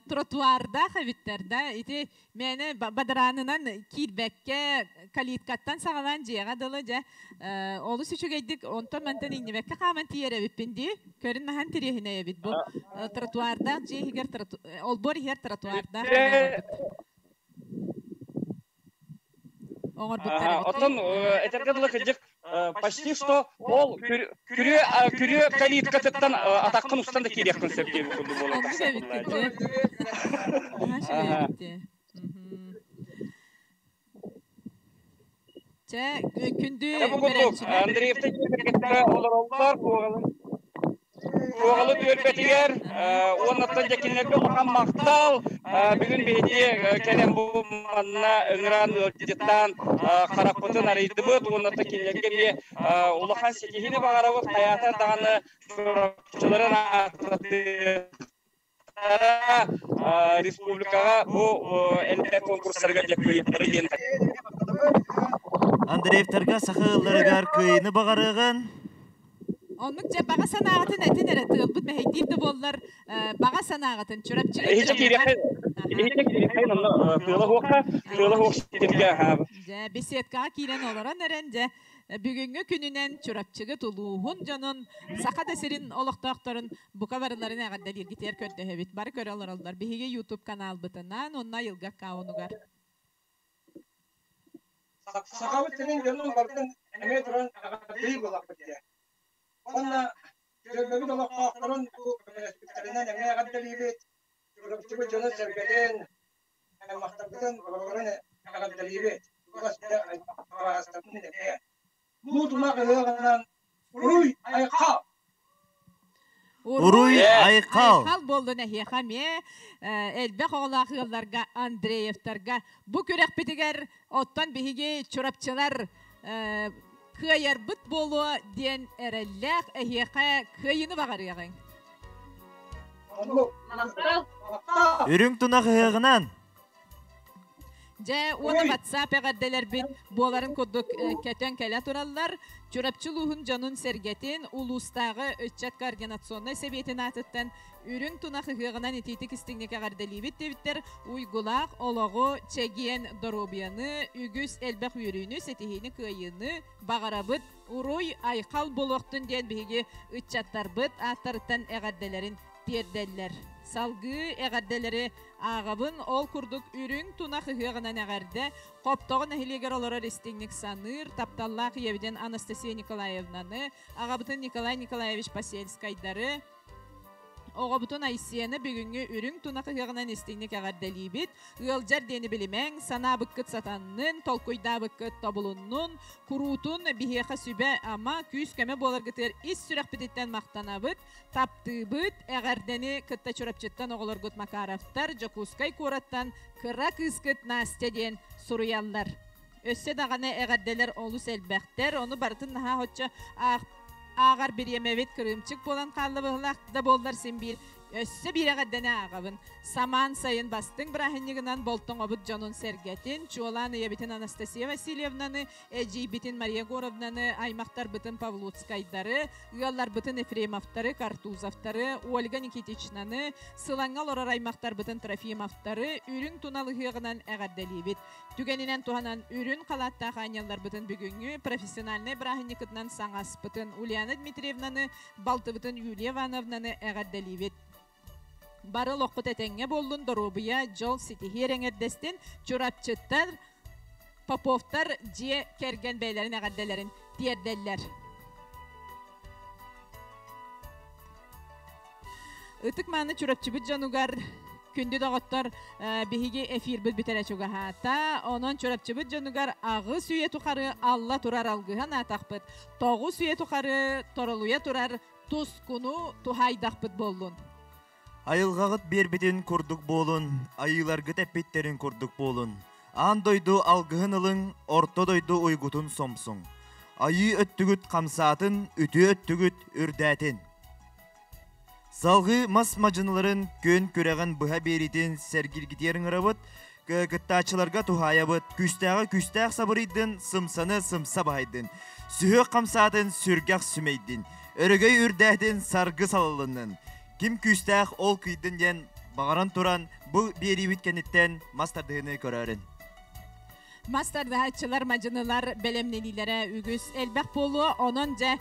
тротуардаах эбиттэр да ити мээнэ бадараанынан киирбэккэ калиткаттан саҕалаан дьиэҕэ дылы дьэ олус үчүгэйдик онтон мантан иҥнибэккэ хааман тиийэр эбиппин дии көрүн наһан тириэһинэй эбит бу тротуардаах дьиэ иһигэр олбуор иһэр тротуардаах оҥорбуттар эбит. Оттон этэргэ дылы кырдьык почти что ол күрүө күрүө калиткатыттан атаххын устан да киириэххин сөп диэбит курдук буолан тахсар. Чэ, күндү көрөөччүлэр. Андреевтар кэргэттэрэ олороллор, Куоҕалы түөлбэтигэр уоннаттан дьэ кинилэргэ улахан махтал. Бүгүн биһиги кэлэн бу манна ыҥыраан ыалдьыттаан харахпытын арыйдыбыт уоннаттан кинилэргэ эмиэ улахан ситиһиини баҕарабыт. Хайаатар даҕаны чурапчыларын республикаҕа бу элбэх конкурстарга дьэ кыайыахтара диэн Андреевтарга саха ыалларыгар кыайыыны баҕарыаҕын. Оннук дьэ баҕа санааҕытын этин эрэ тыалбыт мэһэйдиир да буоллар баҕа санааҕытын Чурапчыга Иһичэ киириэххэ иһичэ киириэххэ онно тыала суохха тыала суох сиргэ Дьэ беседкаҕа киирэн олорон эрэн дьэ Бүгүҥҥү күнүнэн Чурапчыгыт улууһун дьонун, Саха да сирин олохтоохторун бука барыларын эҕэрдэлииргитигэр көрдөһөбүт. Бары көрө олороллор. Биһиги YouTube каналбытынан уонна Айылга аккаунугар. Сахабыт сирин дьонун барытын эмиэ туран эҕэрдэлии буолахпыт дии. Уонна түөлбэбит олохтоохторун бу көмөлөспүттэринэн эмиэ эҕэрдэлиибит. Чурапчыбыт дьонун-сэргэтин, аймахтарбытын барыларын эҕэрдэлиибит. Чугас табаарыстарбытын эмиэ. Улуу тунах ыһыаҕынан Уруй айхал! Уруй айхал! Айхал буоллун эһиэхэ эмиэ элбэх оҕолоох ыалларга Андреевтарга. Бу күрэхпитигэр оттон биһиги чурапчылар кыайарбыт буолуо диэн эрэллээх эһиэхэ кыайыыны баҕарыаҕыҥ. Үрүҥ тунах ыһыаҕынан! Дьэ, уонна WhatsApp эҕэрдэлэрбит буоларын курдук көтөн кэлэ тураллар. Чурапчы улууһун дьонун-сэргэтин улуустааҕы ыччат координационнай сэбиэтин аатыттан үрүҥ тунах ыһыаҕынан итиитик истиҥник эҕэрдэлиибит диэбиттэр. Уйгулаах олоҕу, чэгиэн доруобуйаны, үгүс элбэх үөрүүнү, ситиһиини, кыайыыны баҕарабыт. Уруй, айхал буолуохтун диэн биһиги ыччаттарбыт ааттарыттан эҕэрдэлэрин тиэрдэллэр. Салгыы эҕэрдэлэри ааҕабын. Ол курдук үрүҥ тунах ыһыаҕынан эҕэрдэ Хоптоҕо нэһилиэгэр олорор истиҥник саныыр, тапталлаах ийэбитин Анастасия Николаевнаны, аҕабытын Николай Николаевич Посельскайдары, Оҕобутун Айсиэны бүгүҥҥү үрүҥ тунах ыһыаҕынан истиҥник эҕэрдэлиибит. Ыалдьар диэни билимэҥ, санаабыккыт сатаннын, толкуйдаабыккыт тобулуннун, куруутун биһиэхэ сүбэ-ама, күүс-көмө буоларгытыгар ис сүрэхпититтэн махтанабыт, таптыыбыт. Эҕэрдэни кытта Чурапчыттан оҕолоргут Макаровтар, Дьокуускай куораттан кыра кыыскыт Настя диэн суруйаллар. Өссө даҕаны эҕэрдэлэр олус элбэхтэр, ону барытын наһаа оччо ааҕар бириэмэбит кырыымчык буолан хаалла быһылаах да буоллар син биир Өссө биир эҕэрдэни ааҕабын. Самаан сайын бастыҥ бырааһынньыгынан Болтоҥобут дьонун сэргэтин, чуолаан ийэбитин Анастасия Васильевнаны, эдьиийбитин Мария Егоровнаны, аймахтарбытын Павлуцкайдары, ыалларбытын Ефремовтары, Картузовтары, Ольга Никитичнаны, Сылаҥҥа олорор аймахтарбытын Трофимовтары үрүҥ тунал ыһыаҕынан эҕэрдэлиибит. Түгэнинэн туһанан үрүн халааттаах аанньалларбытын бүгүҥҥү профессиональнай бырааһынньыкытынан саҥаспытын Ульяна Дмитриевнаны, балтыбытын Юлия Ивановнаны эҕэрдэлиибит. Бары олоххут этэҥҥэ буоллун, доруобуйа, дьол, ситиһии эрэҥэрдэстин, Чурапчыттар, Поповтар дьиэ кэргэн бэйэлэрин эҕэрдэлэрин тиэрдэллэр. Ытык мааны Чурапчыбыт дьонугар күндү доҕоттор, биһиги эфирбит бүтэрэ чугаһаата. Онон Чурапчыбыт дьонугар аҕыс үйэ тухары алла турар алгыһан аатахпыт, тоҕус үйэ тухары торолуйа турар тускуну туһаайдахпыт буоллун. Айылҕаҕыт биэрбитин курдук буолун, айыыларгыт эппиттэрин курдук буолун. Аан дойду алгыһын ылыҥ, орто дойду уйгутун сомсуҥ. Айыы өттүгүт хамсаатын, үтүө өттүгүт үрдээтин. Салгыы мас мадьыныларын күн күрэҕин быһа биэриитин сэргиргитиэр ыҥырабыт, кыттааччыларга туһаайабыт, күүстээҕи күүстээх сабырыйдын, сымсаны сымса баһайдын, сүһүөх хамсаатын сүргэх сүмэйдин, өрөгөй үрдээтин саргы салалыннын. Ким күүстээх ол кыйдын диэн баҕаран туран бу биэриибит кэнниттэн мас тардыһыыны көрөөрүн. Мас тардыһааччылар, мадьынылар бэлэмнэниилэрэ үгүс элбэх буолуо. Онон дьэ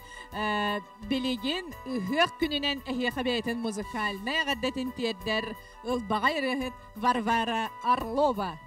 билигин ыһыах күнүнэн эһиэхэ бэйэтин музыкальнай эҕэрдэтин тиэрдэр ылбаҕай ырыаһыт Варвара Орлова.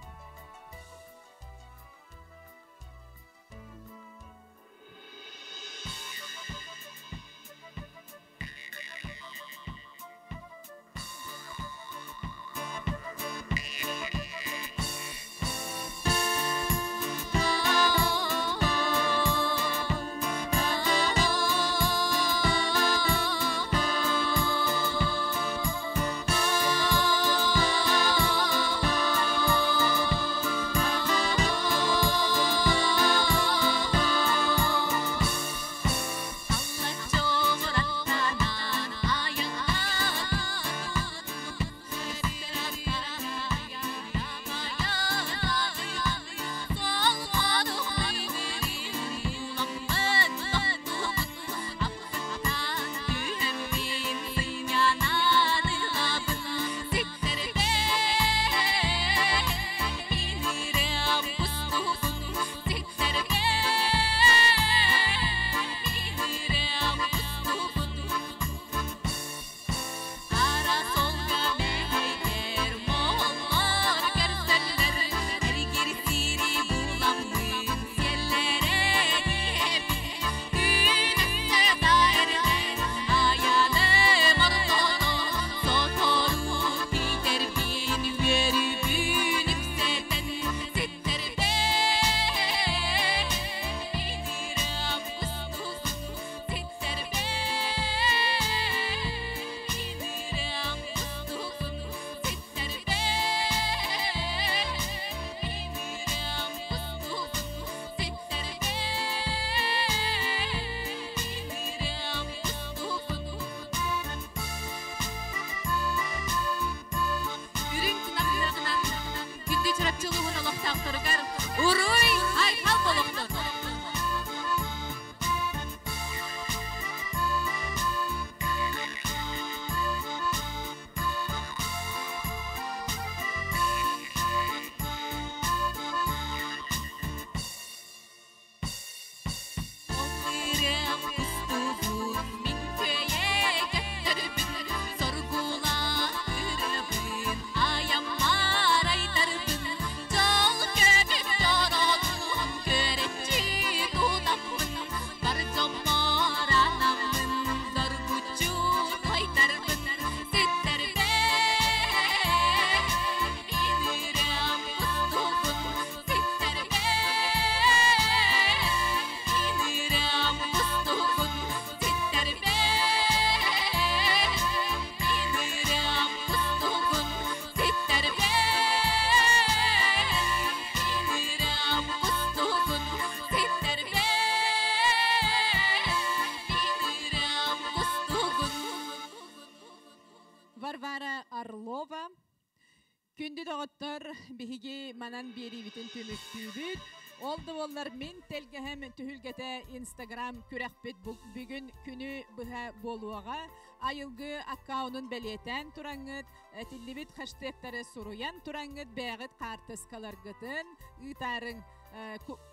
Күндү доҕоттор, биһиги манан биэриибитин түмүктүүбүт. Ол да буоллар мин тэлгэһэм түһүлгэтэ Инстаграм күрэхпит бүгүн күнү быһа буолуоҕа. Айылгы аккаунун бэлиэтээн тураҥҥыт, этиллибит хэштегтары суруйан тураҥҥыт бэйэҕит хаартыскаларгытын ыытаарыҥ.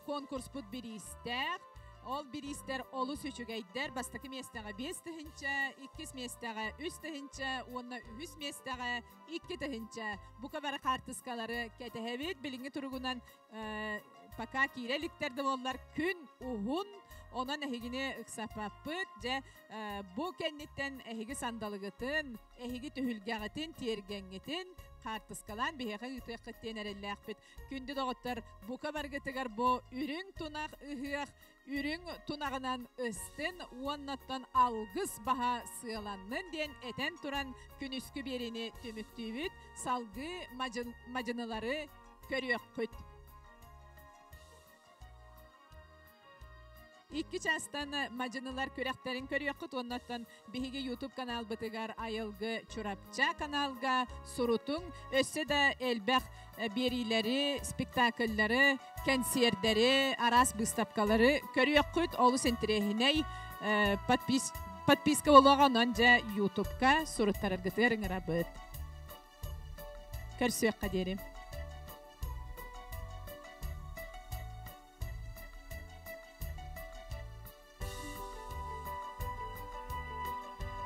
Конкурспут бириистээх. Ол бириистэр олус үчүгэйдэр. Бастакы миэстэҕэ 5 тыһыынча, иккис миэстэҕэ 3 тыһыынча уонна үһүс миэстэҕэ 2 тыһыынча. Бука бары хаартыскалары кэтэһэбит. Билиҥҥи туругунан пока киирэ иликтэр да буоллар күн уһун, онон эһигини ыксаппаппыт. Дьэ, бу кэнниттэн эһиги сандалыгытын, эһиги түһүлгэҕитин, тиэргэҥҥитин хаартыскалаан биһиэхэ ыытыаххыт диэн эрэллээхпит. Күндү доҕоттор, бука баргытыгар бу үрүҥ тунах ыһыах үрүҥ тунаҕынан ыстын уоннаттан алгыс баһа сыаланнын диэн этэн туран күнүскү биэриини түмүктүүбүт. Салгыы мадьынылары көрүөххүт. 2 чаастан мадьынылар күрэхтэрин көрүөххүт уоннаттан биһиги YouTube каналбытыгар Айылгы Чурапча каналга сурутуҥ өссө да элбэх биэриилэри, спектакльлары, кэнсиэрдэри, араас выставкалары көрүөххүт олус интэриэһинэй подписка буолуоҕа онон дьэ YouTubeка суруттараргытыгар ыҥырабыт. Көрсүөххэ диэри.